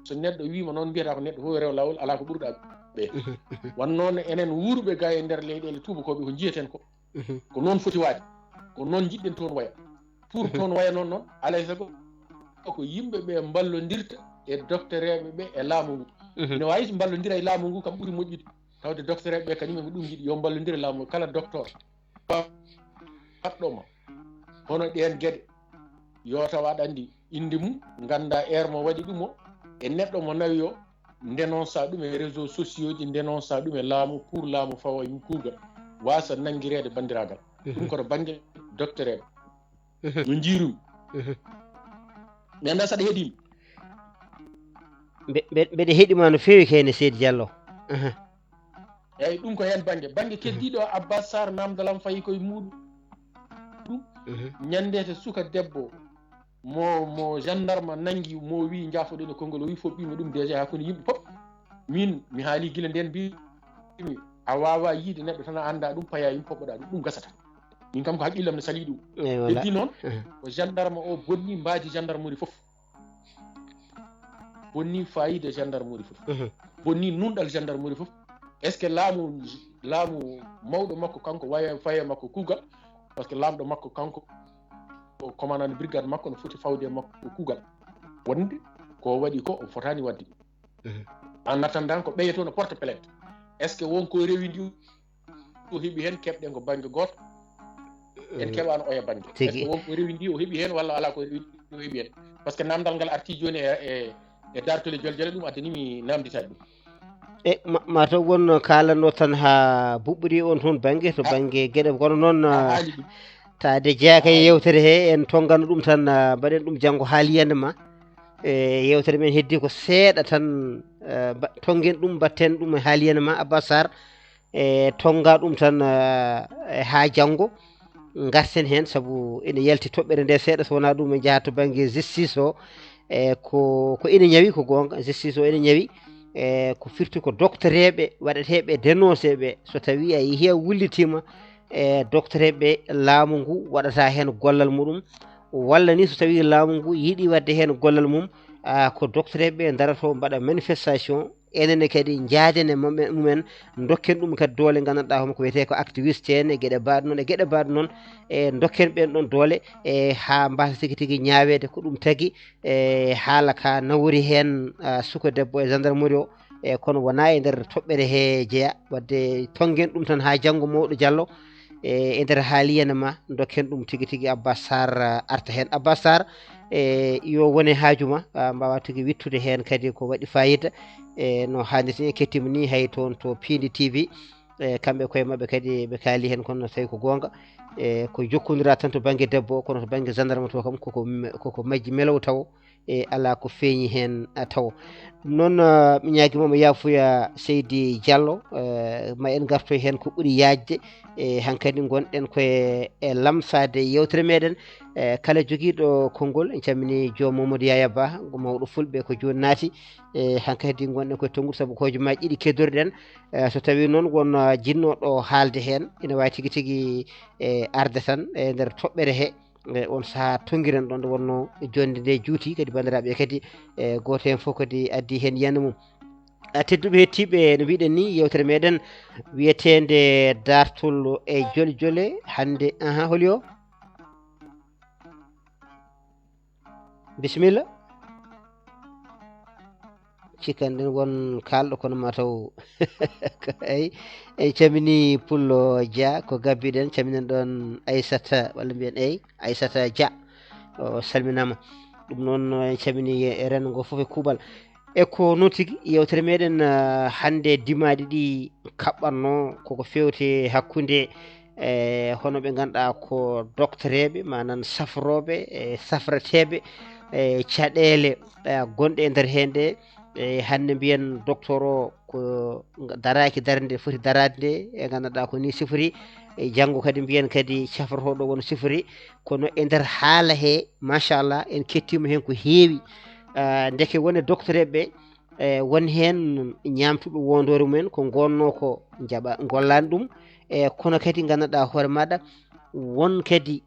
So neɗɗo wiima noon, mbiyata ko neɗɗo fof rewa laawol, alaa ko ɓurɗa ɓe. Mhm, mhm. Wano noon enen wuurɓe ga e nder leyɗeele tuubakooɓe ko njiyeten ko. Mhm. Ko noon foti waade. Ko noon njiɗɗen toon waya. Pour, mhm, toon waya noon noon, alay sago ko yimɓe ɓe mballondirta e doktoreeɓe ɓe e laamu ngu. Mhm. Ina waawi so mballondira e laamu ngu kam ɓuri moƴƴude. Tawde doktoreeɓe ɓe kañumen ko ɗum njiɗi, yo mballondir e laamu ngu. Kala docteur baɗɗo ma hono ɗeen geɗe, yo taw aɗa anndi innde mum, ngannda heure mo waɗi ɗum o, e neɗɗo mo nawi o, dénonça ɗum e réseaux sociaux ji, dénonça ɗum e laamu, pour laamu fawa e mum kuugal, waasa nanngireede banndiraagal. Mhm. Ɗum ko to bannge doktoreeɓe. Mhm. No njiirumi. Mhm. Mi anndaa saɗa heɗiimi. Mbe-, mbe-, mbeɗa heɗi ma no feewi kay ne, Seydi Diallo. Mhm. Eyyi, ɗum ko heen bannge. Bannge, mhm, keddiiɗo o, Abbas Sarr, naamndal am fayi koye muuɗum. Mhm. Ñannde to suka debbo mo, mo gendarme nanngi, mo wi, "Njaafoɗen e konngol," o wi, "Fof ɓiymi ɗum déjà hakkunde yimɓe fof." Min, mi haali gila ndeen, mbimi, "A waawaa yiide neɗɗo tan a anndaa ɗum, payaa yimɓe fof mbaɗa ɗum, ɗum gasata." Min kam ko haqqillam ne salii ɗum. Eyi, wala. Heddi noon, ko gendarme o bonni mbaadi gendarmerie fof. Bonni fayida gendarmerie fof. Bonni nunɗal gendarmerie fof. Est-ce que laamu, laamu mawɗo makko kanko, waya faye makko kuugal? Parce que laamɗo makko kanko, o commandant de brigade makko, no foti fawde e makko kuugal. Wonde ko waɗi ko, o fotaani waɗde. En attendant, ko ɓeyeto no porte plainte. Est-ce que won ko rewi ndi o heɓi heen keɓɗen ko bannge gooto? En keɓaano oya bannge. Tigi. Est-ce que won ko rewi ndi o heɓi heen walla alaa ko rewi ndi o heɓi heen? Parce que namdal ngal arti jooni e, e, e dartole jol jole, ɗum addani mi namditaade ɗum. E ma, ma taw won kaalanno tan haa buɓɓori on toon bannge, to bannge geɗe, kono noon, a, haali ɗum. Taade jeyaa kay yewtere he, en tonngano ɗum tan, a, mbaɗen ɗum janngo haa liyande ma. E yewtere men heddi ko seeɗa tan, a, mba, tonngen ɗum, mbatten ɗum e haa liyande ma, Abba Sarr. E tonnga ɗum tan, a, e haa janngo ngarten heen, sabu ene yalti toɓɓere nde seeɗa, so wonaa ɗum en njaha to bannge justice o. E ko, ko ene ñawi, ko goonga, justice o ene ñawi. E ko firti ko doctereeɓe waɗeteeɓe dénoncé ɓe, so tawii a yehii a wullitiima, e doctereeɓe laamu ngu waɗata heen gollal muɗum, walla ni so tawii laamu ngu yiɗi waɗde heen gollal mum, a, ko doctereeɓe ndarotoo mbaɗa manifestation, enen ne kadi njaaden e mumen, mumen, dokken ɗum kadi doole, nganndanɗaa homo ko wiyetee ko activiste en e geɗe mbaɗ noon, e geɗe mbaɗ noon, e dokken ɓeen ɗoon doole, e haa mbasa tigi tigi ñaaweede. Ko ɗum tagi, e haala ka nawori heen, a, suka debbo e gendarmerie o, e kono wonaa e nder toɓɓere he jeya. Waɗde tonngen ɗum tan haa janngo mawɗo Jallo, e, e nder haaliyana ma, dokken ɗum tigi tigi Abba Sarr, a, arta heen. Abba Sarr, e, yo wone haaju ma, a, mbaawa tigi wittude heen kadi ko waɗi fayida, e, no haanirta ni. Kettima ni hay toon to Piindi T V, e, kamɓe koye maɓɓe kadi ɓe kaali heen, kono tawi ko goonga, e, ko jokkondiraa tan to bannge debbo o, kono to bannge gendarme to kam koko, koko majji melow taw, e, alaa ko feeñi heen, a, taw. Ɗum noon, a, mi ñaagii ma mo yaafuya Seydi Diallo, e, ma en ngartoy heen ko ɓuri yaajde, e, hankadi ngonɗen koye, e, lamsaade yewtere meɗen. E, kala jogiiɗo konngol, en calminii Joom Mamadou Yaya Ba, ko mawɗo fulɓe ko jooni naati. E, hankadi ngonɗen koye tonngude sabu ko hojomaaji ɗiɗi keddoriɗen. E, so tawii noon won, a, jinnooɗo haalde heen, ina waawi tigi tigi, e, arde tan e nder toɓɓere he. E, on sahaa tonngiren ɗoon nde wonnoo jonnde nde juuti kadi banndiraaɓe kadi, e, gooto heen fof kadi addi heen yiyannde mum. A, tedduɓe heɗtiiɓe, no mbiɗen ni, yewtere meɗen wiyeteende Daartol e Jole Jole hannde, aha, holi o? Bisimilla. Cikkanɗen won kaalɗo kono ma taw. Eyi, en camini Pullo Dia, ko gabbiɗen, caminen ɗoon Aissata, walla mbiyen, eyi, Aissata Dia. O salminaama. Ɗum noon, en camini rengo fof e kuuɓal. E ko noon tigi, yewtere meɗen, ah, hannde dimaaɗi ɗi kaɓɓatno koko fewte hakkunde, e, hono ɓe ngannduɗaa ko doktoreeɓe, maanaam safrooɓe, e, safreteeɓe, e, caɗeele, e, gonɗe e nder heen ɗe, e, hannde mbiyen docteur o ko daraaki darnde foti daraade nde, e, ngannduɗaa ko ni sifori, e, janngo kadi mbiyen kadi safrotooɗo won sifori, kono e nder haala he, machallah, en kettiima heen ko heewi. Ah, ndeke wone doktoreeɓe ɓe, e, won heen ñaamtuɓe wondoore mumen ko ngonnoo ko njaɓa, ngollaani ɗum. E, kono kadi ngannduɗaa hoore maaɗa, won kadi,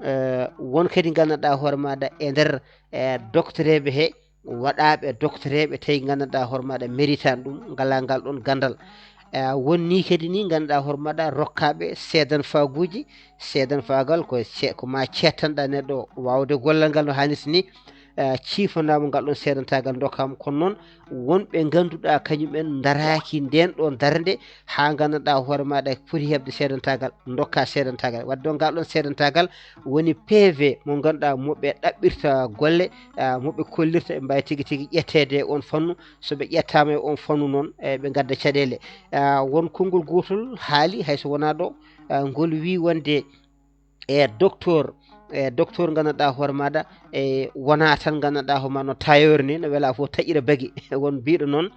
e, won kadi ngannduɗaa hoore maaɗa e nder, e, doktoreeɓe he, waɗaaɓe doktoreeɓe tawi ngannduɗaa hoore maaɗa meritaani ɗum, ngalaa ngal ɗoon ganndal. E, won ni kadi ni ngannduɗaa hoore maaɗa rokkaaɓe seedan faaguuji, seedan faagal ko ce-, ko ma ceettanɗaa neɗɗo waawde gollal ngal no haanirta ni, e, ciifandaama ngal ɗoon seedantaagal ndokkaama. Kono noon, won ɓe ngannduɗaa kañum en ndaraaki ndeen ɗoon darnde, haa ngannduɗaa hoore maaɗa foti heɓde seedantaagal, ndokkaa seedantaagal. Wadde ɗoon ngal ɗoon seedantaagal woni P V mo ngannduɗaa mo ɓe ɗaɓɓirta golle, a, mo ɓe kollirta, ɓe mbaawi tigi tigi ƴetteede e oon fannu. So ɓe ƴettaama e oon fannu noon, e, ɓe ngadda caɗeele. A, won konngol gootol haali, hay so wonaa ɗo, a, ngol wii wonde e docteur, e docteur ngannduɗaa hoore maaɗa, e wonaa tan ngannduɗaa hoore maaɗa no tailleur ni, no welaa fof taƴira bagi. Won mbiiɗo noon,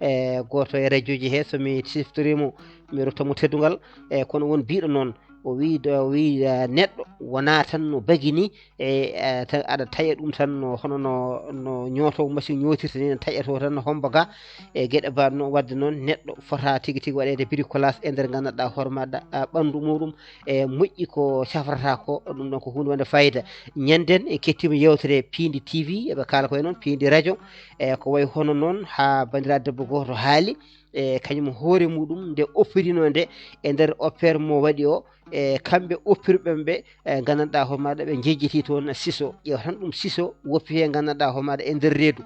e gooto e rajooji he, so mi siftoriima, mi rutta mo teddungal, e kono won mbiiɗo noon, O wii, o wii, eh, neɗɗo wonaa tan no bagi ni, e, eh, tan aɗa taƴa ɗum tan no, hono no, no ñooto machine ñootirta ni, no taƴa to tan no homba ga, e geɗe mbaɗ noon. Wadde noon, neɗɗo fota tigi tigi waɗeede bricolage e nder nganndanɗaa hoore maɗa, ah, ɓanndu muɗum, e moƴƴi ko safrata ko, ɗum ɗon ko huunde wonde fayida. Ñanden en kettiima yewtere Piindi T V, eɓe kaala koye noon, Piindi Radio, e ko wayi hono noon haa banndiraaɗo debbo gooto haali, e kañum hoore muɗum nde oppirinoo nde e nder opère mo waɗi o, e kamɓe oppirɓe ɓe, e nganndanɗaa hoore maɗa ɓe njejjiti toon siso, ƴeewa tan ɗum siso woppi heen nganndanɗaa hoore maɗa e nder reedu.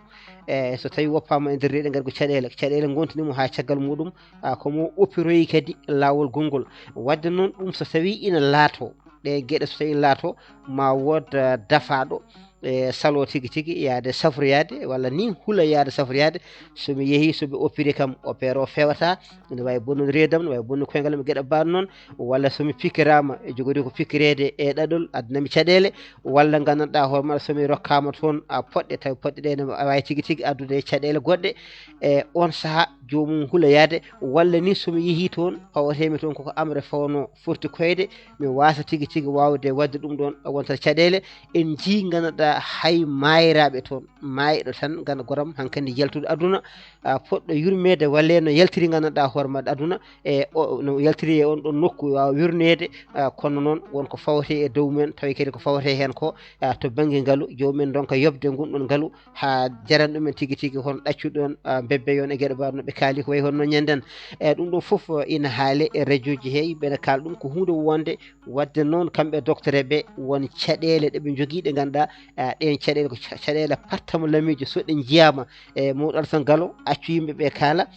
E so tawi woppaama e nder reedu, ngar ko caɗeele, caɗeele ngontini mo haa caggal muɗum, a, ko mo oppiroyi kadi laawol gongol. Wadde noon ɗum so tawi ina laato, ɗe geɗe so tawi ina laato, ma wood, a, dafaaɗo, e salo tigi tigi yaade safroyaade, walla ni hula yaade safroyaade. So mi yehi, so ɓe oppiri kam, opère o fewata, ene wawi bonnude reedam, ene wawi bonnude koyngal am, geɗe mbaɗ noon. Walla so mi pikkiraama, e jogori ko pikkireede e ɗaɗol, addana mi caɗeele. Walla nganndanɗaa hoore maɗa, so mi rokkaama toon, a, poɗɗe, tawi poɗɗe ɗe ne wawi tigi tigi addude caɗeele goɗɗe. E on sahaa, joomum hula yaade. Walla ni so mi yehi toon, pawatee mi toon koko amre fawno forti koyde, mi waasa tigi tigi waawde waɗde ɗum ɗoon, wonta caɗeele. En njii, nganndanɗaa, hay maayiraaɓe toon, maayɗo tan, ngannda goram hankadi yaltude aduna, a, poɗɗo yurmeede, walla no yaltiri, nganndanɗaa hoore maɗa aduna, e o, no yaltiri e on ɗon nokku, waawa wirneede, a, kono noon won ko fawetee e dow mum en, tawi kadi ko fawetee heen ko, a, to bannge ngalu, joomum en ndonka yoɓde ngun ɗon ngalu, haa jaran ɗum en tigi tigi, hono ɗaccude on, a, bebbe yon e geɗe mbaɗ no ɓe kaali ko wayi hono ñanden. E ɗum ɗon fof, a, ina haale e radio ji he, yimɓe ne kaala ɗum ko huunde wonde. Wadde noon, kamɓe docteur ɓe, won caɗeele ɗe ɓe njogii, ɗe ngannduɗaa, a, ɗeen caɗeele ko ca-, caɗeele pattamo lamiijo. So ɗe njiyaama, e mawɗo Alasan Galo, accu yimɓe ɓe kaala,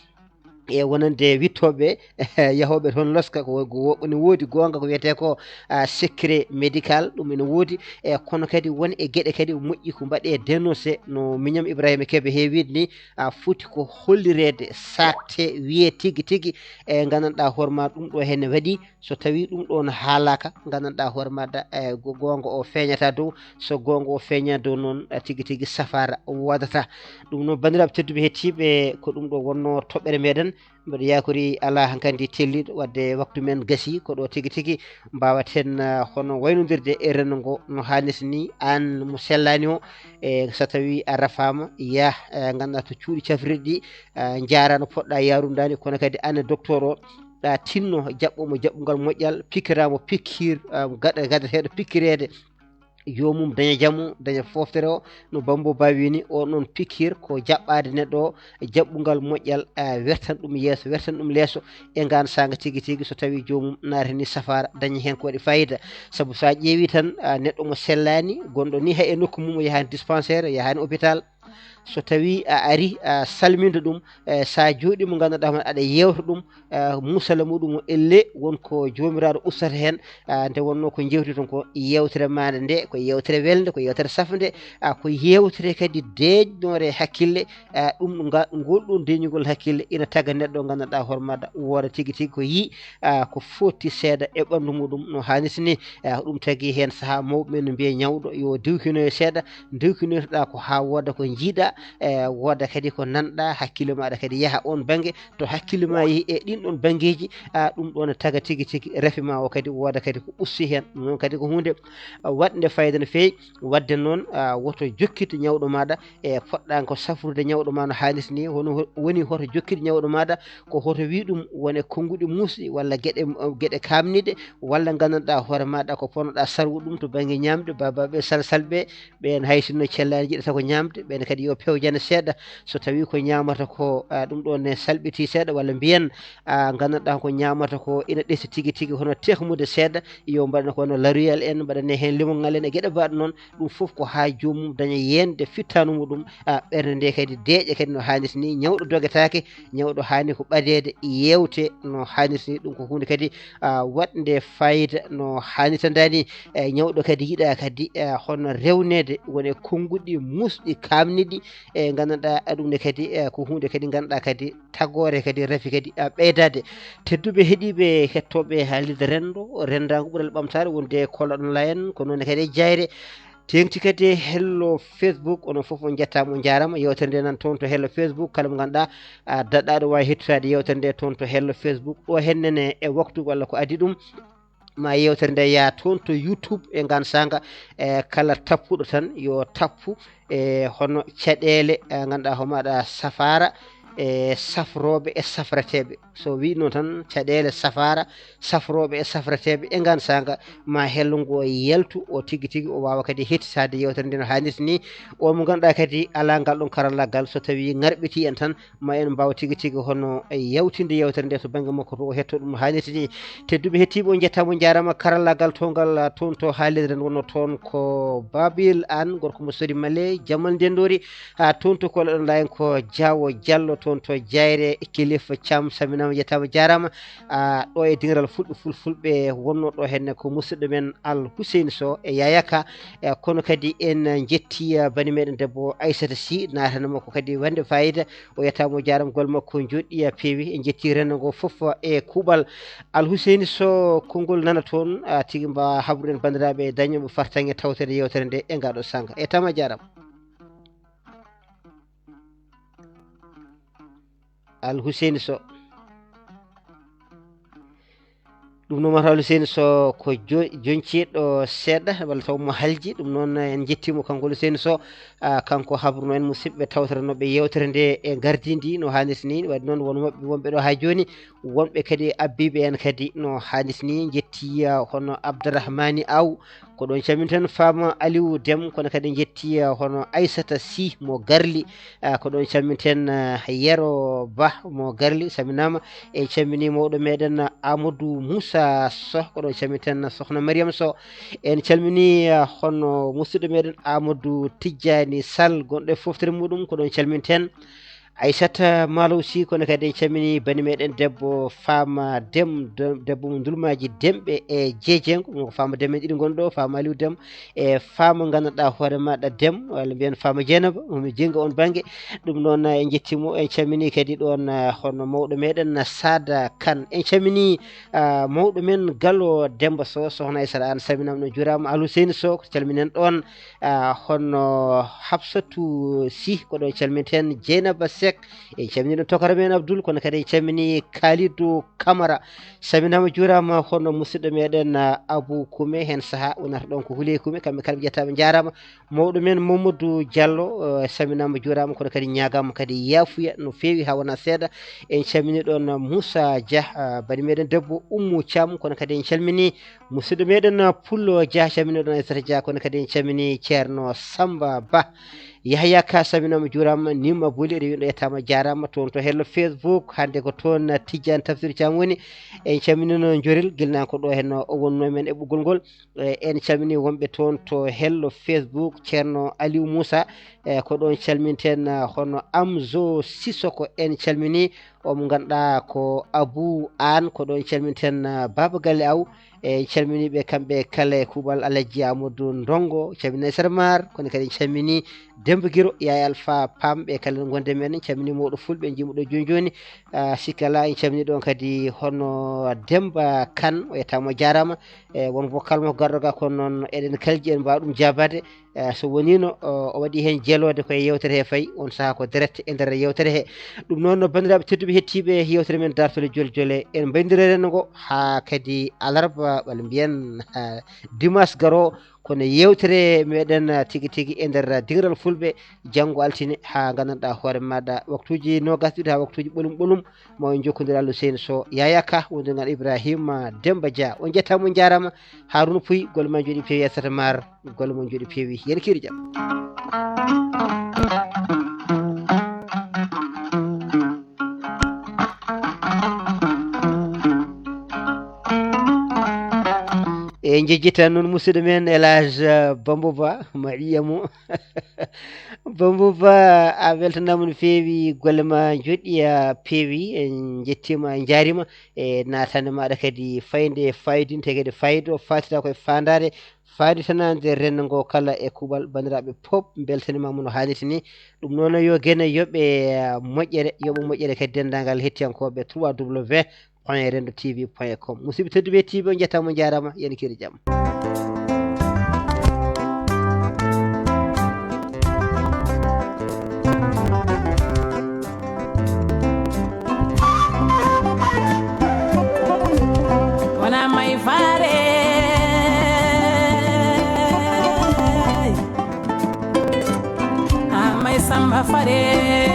e wonande wittooɓe, yahooɓe toon loska, ko wo-, wo-, ne woodi goonga ko wiyetee ko, a, secret médical, ɗum ene woodi. E kono kadi won e geɗe kadi moƴƴi ko mbaɗee dénoncé, no miñam Ibrahima Kebe heewiide ni, a, foti ko hollireede, saakte, wiyee tigi tigi, e nganndanɗaa hoore ma ɗum ɗo heen ne waɗi. So tawii ɗum ɗoon haalaaka, nganndanɗaa hoore maɗa, e go-, goonga o feeñata dow. So goonga o feeña dow noon, a, tigi tigi safaara woodata. Ɗum noon, banndiraaɓe tedduɓe, hettiiɓe, ko ɗum ɗo wonnoo toɓɓere meɗen. Mbeɗa yakori alaa hankadi telliiɗo, wadde waktu men gasi, ko ɗo tigi tigi mbaawaten, a, hono waynondirde e renndo ngo no haanirta ni. Aan mo sellaani o, e so tawii a rafaama, yah, e ngannduɗaa to cuuɗi cafrirɗi, a, njaara no poɗɗa yaarude ni, kono kadi aan e docteur o, a, tinno jaɓɓo mo jaɓɓungal moƴƴal, pikkira mo pikkir, a, gaɗa-, gaɗeteeɗo pikkireede, joomum daña jamu, daña fooftere o, no Bambo Ba wini, o noon pikkir ko jaɓɓaade neɗɗo o, jaɓɓungal moƴƴal, a, wertan ɗum yeeso, wertan ɗum leeso, e ngaan saanga tigi tigi, so tawii joomum naatani safaara, daña heen ko waɗi fayida. Sabu so a ƴeewii tan, a, neɗɗo mo sellaani, gonɗo ni hay e nokku mum, o yahaani dispensaire, o yahaani hôpital, so tawii a arii, a, salminde ɗum, e, so a jooɗii mo ngannduɗaa hono aɗa yeewta ɗum, a, musala muɗum o, elle won ko Joomiraaɗo ustata heen, a, nde wonnoo ko njeewti toon ko yeewtere maande nde, ko yeewtere welnde, ko yeewtere safnde, a, ko yeewtere kadi deeƴnoore hakkille, a, ɗum nga-, ngol ɗoon deeƴnugol hakkille ina taga neɗɗo ngannduɗaa hoore maɗa wooda tigi tigi ko yii, a, ko foti seeɗa e ɓanndu muɗum no haanirta ni. A, ko ɗum tagi heen sahaa mawɓe men no mbiya ñawɗo yo diwkinoyo seeɗa, diwkinoytoɗaa ko haa wooda ko njiiɗaa, e, wooda kadi ko nanɗaa, hakkille maɗa kadi yaha oon bannge. To hakkille ma yehi e ɗiin ɗoon banngeeji, a, ɗum ɗoon ne taga tigi tigi rafi ma o kadi wooda kadi ko usti heen. Ɗum noon kadi ko huunde, a, waɗnde fayda no feewi. Wadde noon, a, woto jokkit ñawɗo maɗa, e poɗɗa ko safrude ñawɗo ma no haanirta ni. Hono ho-, woni hoto jokkit ñawɗo maɗa, ko hoto wii ɗum wone konnguɗi muusɗi walla geɗe, geɗe kaamniiɗe, walla nganndanɗaa hoore maɗa ko ponnoɗaa sarwude ɗum to bannge ñaamde, baabaaɓe salsalɓe, ɓeen hay sinno cellaani njiɗata ko ñaamde, ɓeen kadi yo pewjane seeɗa. So tawii ko ñaamata ko, a, ɗum ɗoon ne salɓitii seeɗa, walla mbiyen, a, nganndanɗaa ko ñaamata ko ina ɗesi tigi tigi, hono tehmude seeɗa, yo mbaɗane ko wano laruyel en, mbaɗane heen limongal en e geɗe mbaɗ noon. Ɗum fof ko haa joomum daña yeende fittaandu muɗum, a, ɓernde nde kadi deeƴa kadi no haanirta ni. Ñawɗo dogetaake, ñawɗo haani ko ɓadeede, yeewte no haanirta ni. Ɗum ko huunde kadi, a, waɗnde fayida no haanirta ndaa ni. E, ñawɗo kadi yiɗaa kadi, e, hono rewneede wone konnguɗi muusɗi kaamniiɗi, e, nganndanɗaa ɗum ne kadi, e, ko huunde kadi ngannduɗaa kadi tagoore kadi rafi kadi, a, ɓeydaade. Tedduɓe heɗiiɓe hettooɓe haalirde renndo, renndaangu ɓural ɓamtaare wonde Kolo Online, ko noon kadi e Jayre. Teeŋti kadi e hello Facebook, onon fof on njettaama, on njaaraama. Yeewtere nde nan toon to hello Facebook, kala mo ngannduɗaa, a, daɗɗaaɗo waawi hettoraade yeewtere nde toon to hello Facebook. Ɗo heen nene e waktu walla ko adii ɗum. ma yewtere nde yaa toon to YouTube e ngaan saanga, e kala tappuɗo tan yo tappu e hono caɗeele, e ngannduɗaa homaɗa safaara, e safrooɓe e safrateeɓe. So wii noon tan caɗeele safaara, safrooɓe e safrateeɓe e ngaan saanga, ma hello ngo yaltu o tigi tigi, o waawa kadi hettitaade yewtere nde no haanirta ni. O mo ngannduɗaa kadi alaa ngal ɗon karallaagal, so tawii ŋarɓitii en tan, ma en mbaaw tigi tigi hono e yawtinde yewtere nde to bannge makko to o hetto ɗum haanirta ni. Tedduɓe hettiiɓe, on njettaa mo, njaaraama. Karallaagal towngal, ah, toon to haalirde nden wonno toon ko Babil Aan, gorko mo Sori Male, Jamal Ndenndori, haa toon to Koloɗon Layen ko Jaawo Jallo, toon to Jayre, Kilifa Caam, saminaama, njettaama, jaaraama. Ah, ɗo e dingiral Fulɓe Fulfulɓe wonno ɗo henne ko musidɗo men Al Huseyni Sow e Yaya Ka. Eh, kono kadi en njetti, ah, bani meɗen debbo Aissata Sy, naatana makko kadi wonde fayida. O yettaama, o jaaraama, golle makko njooɗi, ah, peewi. En njetti renndo ngo fof e kuuɓal. Al Huseyni Sow, konngol nana toon, ah, tigi mbaa habruɗen banndiraaɓe dañooɓe fartaŋŋe tawtoreede yewtere nde e ngaa ɗoo saanga. E tama jaaraama. Al Huseyni Sow. Ɗum noon, mataw Al Huseyni Sow ko jo-, joñciiɗo seeɗa, walla taw mo halji. Ɗum noon, en njettii mo, kanko Al Huseyni Sow. Ah, kanko habruno en musidɓe tawtoranooɓe yewtere nde e ngardiindi no haanirta ni. Waɗi noon, won maɓɓe wonɓe ɗo haa jooni, wonɓe kadi abbiiɓe en kadi no haanirta ni. Njettii, ah, hono Abdourahmani Aw, ko ɗoon calminten Faama Aliou Dem, kono kadi njettii, ah, hono Aissata Sy mo Garli, ah, ko ɗoon calminten, ah, Yero Bah mo Garli, saminaama. En calminii mawɗo meɗen, ah, Amadou Moussa Sow, ko ɗoon calminten, ah, Sokhna Mariam Sow. En calminii, ah, hono musidɗo meɗen Amadou Tijjani Sall, gonɗo e foftere muɗum, ko ɗoon calminten. Aissata Malo aussi, kono kadi en calminii bani meɗen debbo Fama Dem, de-, debbo mo Ndulmaaji Demɓe e Jeejengo, ko Fama Dem en ɗiɗi ngonɗo, Fama Aliou Dem e Fama ngannduɗaa hoore maɗa Dem, walla mbiyen Fama Dieynaba, momi jennga on bannge. Ɗum noon, en njettii mo, en calminii kadi ɗoon, ah, hono mawɗo meɗen Sada Kane. En calminii, ah, mawɗo men Galo Demba Sow, Sokhna Aissata Anne, saminaama, no juuraama. Al Huseyni Sow, ko calminen ɗoon, ah, hono Hafsatu Sy, ko ɗoon calminten Dieynaba Seck, en calminii ɗoon tokara men Abdoul, kono kadi en calminii Kalidou Camara. Saminaama, juuraama, hono musidɗo meɗen, ah, Abou Koumé, heen sahaa wonata ɗoon ko Houleye Koumé, kamɓe kala ɓe njettaama, njaaraama. Mawɗo men Mamadou Diallo, eh, saminaama, juuraama, kono kadi ñaagaama kadi yaafuya no feewi haa wonaa seeɗa. En calminii ɗoon Moussa Dia, ah, bani meɗen debbo Oumou Thiam, kono kadi en calminii musidɗo meɗen, ah, Pullo Dia, calminii ɗoon Aissata Dia, kono kadi en calminii Ceerno Samba Ba. Yahya Ka, saminaama, juuraama, Nima Boli, rewiɗo yettaama, jaaraama, toon to hello Facebook, hannde ko toon, ah, Tijjani Tafsir Thiam woni. En calminiino Njorel, gilnaanko ɗo heen o wonnoo men e ɓoggol ngol. Eh, en calminii wonɓe toon to hello Facebook, Ceerno Aliou Moussa, eh, ko ɗoon calminten, ah, hono Amzo Sissoko, en calminii o mo ngannduɗaa ko Abou Aan, ko ɗoon calminten, ah, Baba Galle Aw, en calminii ɓe kamɓe kala e kuuɓal Alhaji Amadou Ndongo, calminii Aissata Maar, kono kadi en calminii Demba Giro, Yaaya Alfa Pam, ɓe kala no ngonde men, en calminii mawɗo Fulɓe, en njiimaɗo jooni jooni, ah, sikka alaa, en calminii ɗoon kadi hono Demba Kane, o yettaama, o jaaraama. E won vocal mo garɗo ga, kono noon eɗen kalji en mbaawa ɗum jaabaade. Eh, so woniino, o, o waɗi heen jeloode koye yewtere he fayi, on sahaa ko direct e nder yewtere he. Ɗum noon, no banndiraaɓe tedduɓe hettiiɓe yewtere men Daartol e Joljole, en mbayndira renndo ngo haa kadi alarba, walla mbiyen, ah, dimanche garoo, kono yewtere meɗen, ah, tigi tigi e nder, ah, dingiral Fulɓe, janngo altine haa nganndanɗaa hoore maaɗa waktuuji noogas ɗiɗi haa waktuuji ɓolum ɓolum. Mo en jokkondiral Hussein Sow, Yaya Ka, wondiral Ibrahima Demba Dia. On njettaama, on njaaraama. Haruna Puy, golle ma njooɗi peewi, Aissata Maar, golle mon njooɗi peewi. Yen kiiri jam. E jejjita noon musidɗo men El Hadj, eh, Bambo Ba, ma ƴiya mo. Bambo Ba, a weltanaama no feewi, golle ma njooɗi, a peewi, en njettiima, en njaariima e naatande maaɗa kadi faynde faayidinnde kadi faydo faatida koye faandaare faayiditanaande renndo ngo kala e kuuɓal. Banndiraaɓe pop mbeltaniima mo no haanirta ni. Ɗum noon yo gene yoɓe, eh, moƴƴere, yoɓo moƴƴere kadi denndaangal hettiyankooɓe trois W point rendo T V point com. Musidɓe tedduɓe hettiiɓe, on njettaama, on njaaraama, yen kiiri jam. Wona may faare. Fare.